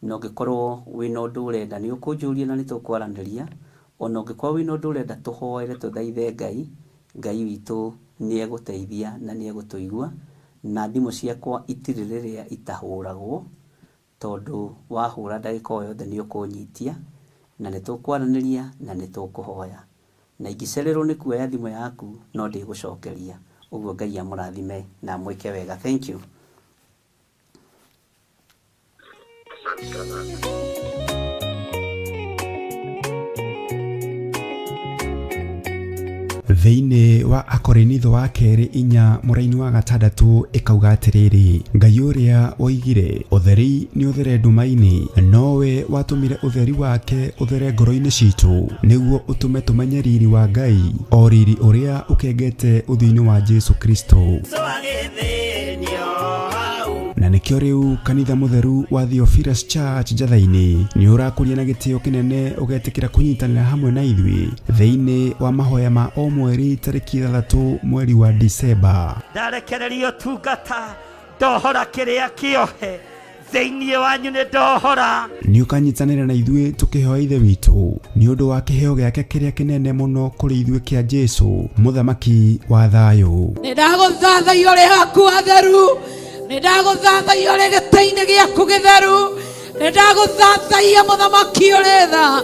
na ũngĩkorwo wĩna ũndũ ũrenda nĩ ũkũnjũria na nĩ tũkwaranĩria. Ona ũngĩkorwo wĩna ũndũ ũrenda tũhoere tũthaithe Ngai, Ngai witũ nĩ egũteithia na nĩ egũtũigua. Na thimũ ciakwa itirĩ rĩrĩa itahũragwo, tondũ wahũra ndagĩka o yothe nĩ ũkũnyitia, na nĩ tũkwaranĩria na nĩ tũkũhoya. Na ingĩcererwo nĩ kuoya thimũ yaku no ndĩgũcokeria. Ũguo Ngai amũrathime na amwĩke wega. Thank you. Thĩinĩ wa Akorinitho wa kerĩ inya mũraini wa gatandatũ ĩkauga atĩrĩrĩ, Ngai ũrĩa woigire ũtheri nĩ ũthere nduma-inĩ, nowe watũmire ũtheri wake ũthere ngoro-inĩ citũ, nĩguo ũtũme tũmenye riri wa Ngai, o riri ũrĩa ũkengete ũthiũ-inĩ wa Jesu Kristo. Na nĩkĩo rĩu kanitha mũtheru wa Theophilus Church Njatha-inĩ nĩ ũrakũria na gĩtĩo kĩnene ũgetĩkĩra kũnyitanĩra hamwe na ithuĩ thĩinĩ wa mahoya ma o mweri tarĩki 6 mweri wa Disemba. Ndarekereria ũtungata, ndohora kĩrĩa kĩohe thĩinĩ wanyu, nĩ ndohora. Nĩ ũkanyitanĩra na ithuĩ tũkĩhoya Ithe witũ nĩ ũndũ wa kĩheo gĩake kĩrĩa kĩnene mũno kũrĩ ithuĩ kĩa Jesu, mũthamaki wa thayũ. Nĩ ndagũthathaiya ũrĩ haku hatheru, nĩ ndagũthathaiya ũrĩ gĩtĩ-inĩ gĩaku gĩtheru, nĩ ndagũthathaiya mũthamaki ũrĩ tha,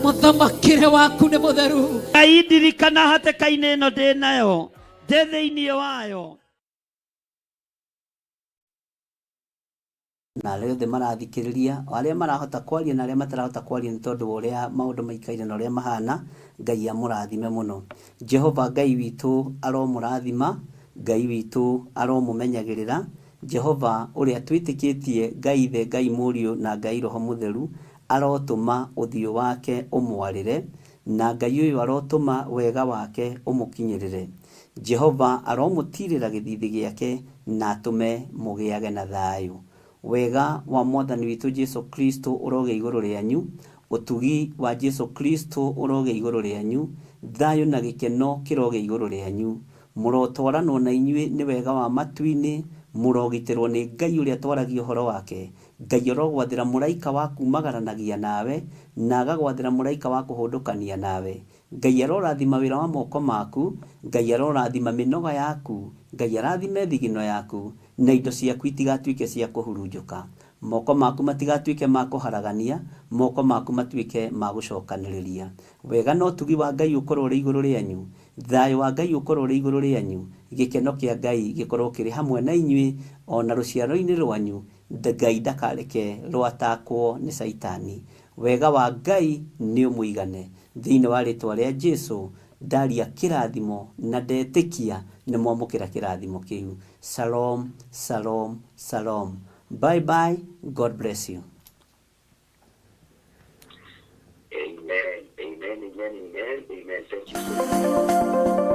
mũthamakĩre waku nĩ mũtheru. Ngai ndirikana hatĩka-inĩ ĩno ndĩ nayo, ndĩ thĩinĩ wayo. Na arĩa othe marathikĩrĩria, o arĩa marahota kwaria na arĩa matarahota kwaria nĩ tondũ wa ũrĩa maũndũ maikaire na ũrĩa mahana, Ngai amũrathime mũno. Jehova Ngai witũ aromũrathima, Ngai witũ aromũmenyagĩrĩra. Jehova ũrĩa twĩtĩkĩtie, Ngai Ithe, Ngai Mũriũ na Ngai Roho Mũtheru, arotũma ũthiũ wake ũmwarĩre, na Ngai ũyũ arotũma wega wake ũmũkinyĩrĩre. Jehova aromũtirĩra gĩthithi gĩake na atũme mũgĩage na thayũ. Wega wa Mwathani witũ Jesu Kristo ũrogĩa igũrũ rĩanyu, ũtugi wa Jesu Kristo ũrogĩa igũrũ rĩanyu, thayũ na gĩkeno kĩrogĩa igũrũ rĩanyu. Mũrotwaranwo na inyuĩ nĩ wega wa matu-inĩ, mũrogitĩrwo nĩ Ngai ũrĩa twaragia ũhoro wake. Ngai arogwathĩra mũraika wa kumagaranagia nawe, na agagwathĩra mũraika wa kũhũndũkania nawe. Ngai arorathima wĩra wa moko maku, Ngai arorathima mĩnoga yaku, Ngai arathime thigino yaku, na indo ciaku itigatuĩke cia kũhurunjũka. Moko maku matigatuĩke ma kũharagania, moko maku matuĩke ma gũcokanĩrĩria. Wega na ũtugi wa Ngai ũkorwo ũrĩ igũrũ rĩanyu, thayũ wa Ngai ũkorwo ũrĩ igũrũ rĩanyu, gĩkeno kĩa Ngai gĩkorwo kĩrĩ hamwe na inyuĩ, o na rũciaro-inĩ rwanyu, Ngai ndakareke rwatakwo nĩ Caitani. Wega wa Ngai nĩ ũmũigane. Thĩinĩ wa rĩtwa rĩa Jesu, ndaria kĩrathimo na ndetĩkia nĩ mwamũkĩra kĩrathimo kĩu. Shalom, shalom, shalom. Bye bye, God bless you. Amen, amen, amen, amen, amen. Thank you so much.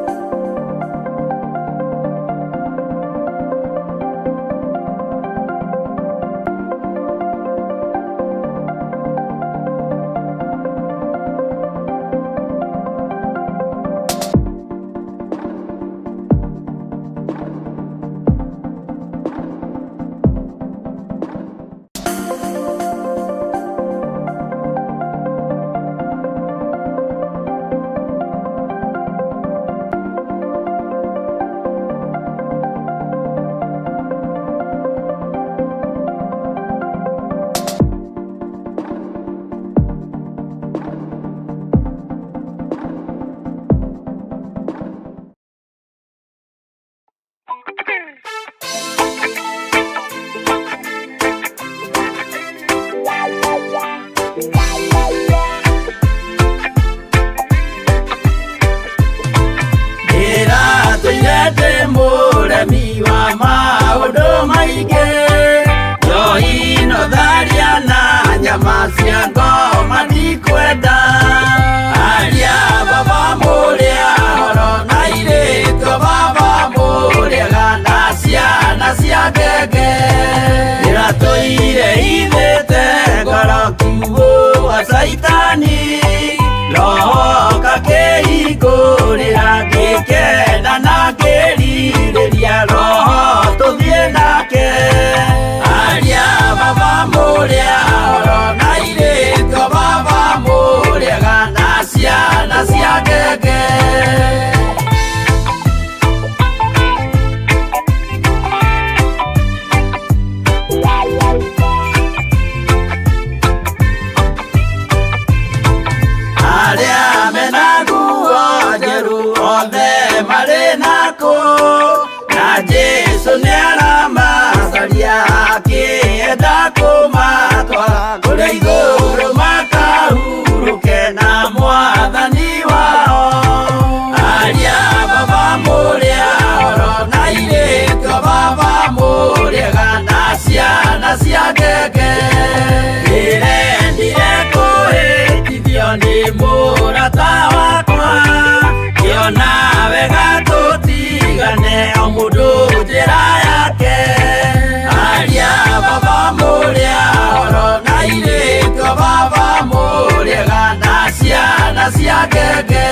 Caitani roho kakĩhingũrĩra ngĩkena na ngĩrirĩria roho tũthiĩ nake aria baba mũrĩa oro na irĩtwo baba mũrĩega na ciana cia ngenge. Arĩa mena nguo njerũ othe marĩ nakũ na Jesũ nĩaramacaria akĩenda kũmatwara kũrĩa igũrũ makahurũke na mwathani wao. Aria baba mũrĩa oro na irĩtwo baba mũrĩega na ciana cia ngenge. Ndĩrendire kũhĩtithio nĩ mũrata wakwa kĩona wega tũtigane o mũndũ njĩra yake. Aria baba mũrĩa oro na irĩtwo baba mũrĩega na ciana cia ngenge.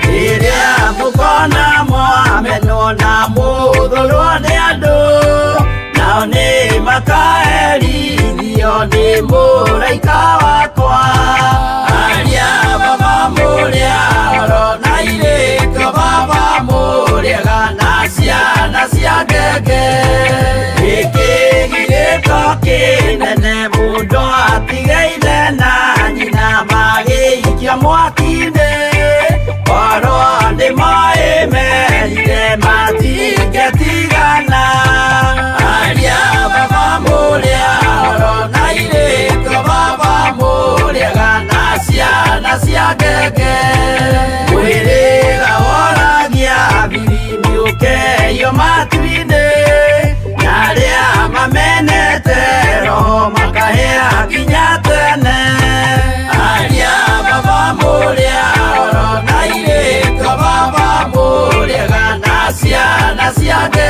Rĩrĩa mũkona mwamenwo na mũthũrwo nĩ andũ nao nĩ makaherithio nĩ mũraika wakwa. Aria baba mũrĩa oro na irĩtwo baba mũrĩega na ciana cia ngenge. Gĩkĩ gĩgĩko kĩnene mũndũ atigaire na nyina magĩikio mwaki-inĩ korwo nĩ moĩ merire matingĩtigana. Aria baba mũrĩa oro na irĩtwo baba mũrĩega na ciana cia ngenge. Mwĩrĩga woragia biribiri ũkeio matu-inĩ na arĩa mamenete roho makahĩa nginya tene. Aria baba mũrĩa oro na irĩtwo baba mũrĩega na ciana cia ngenge.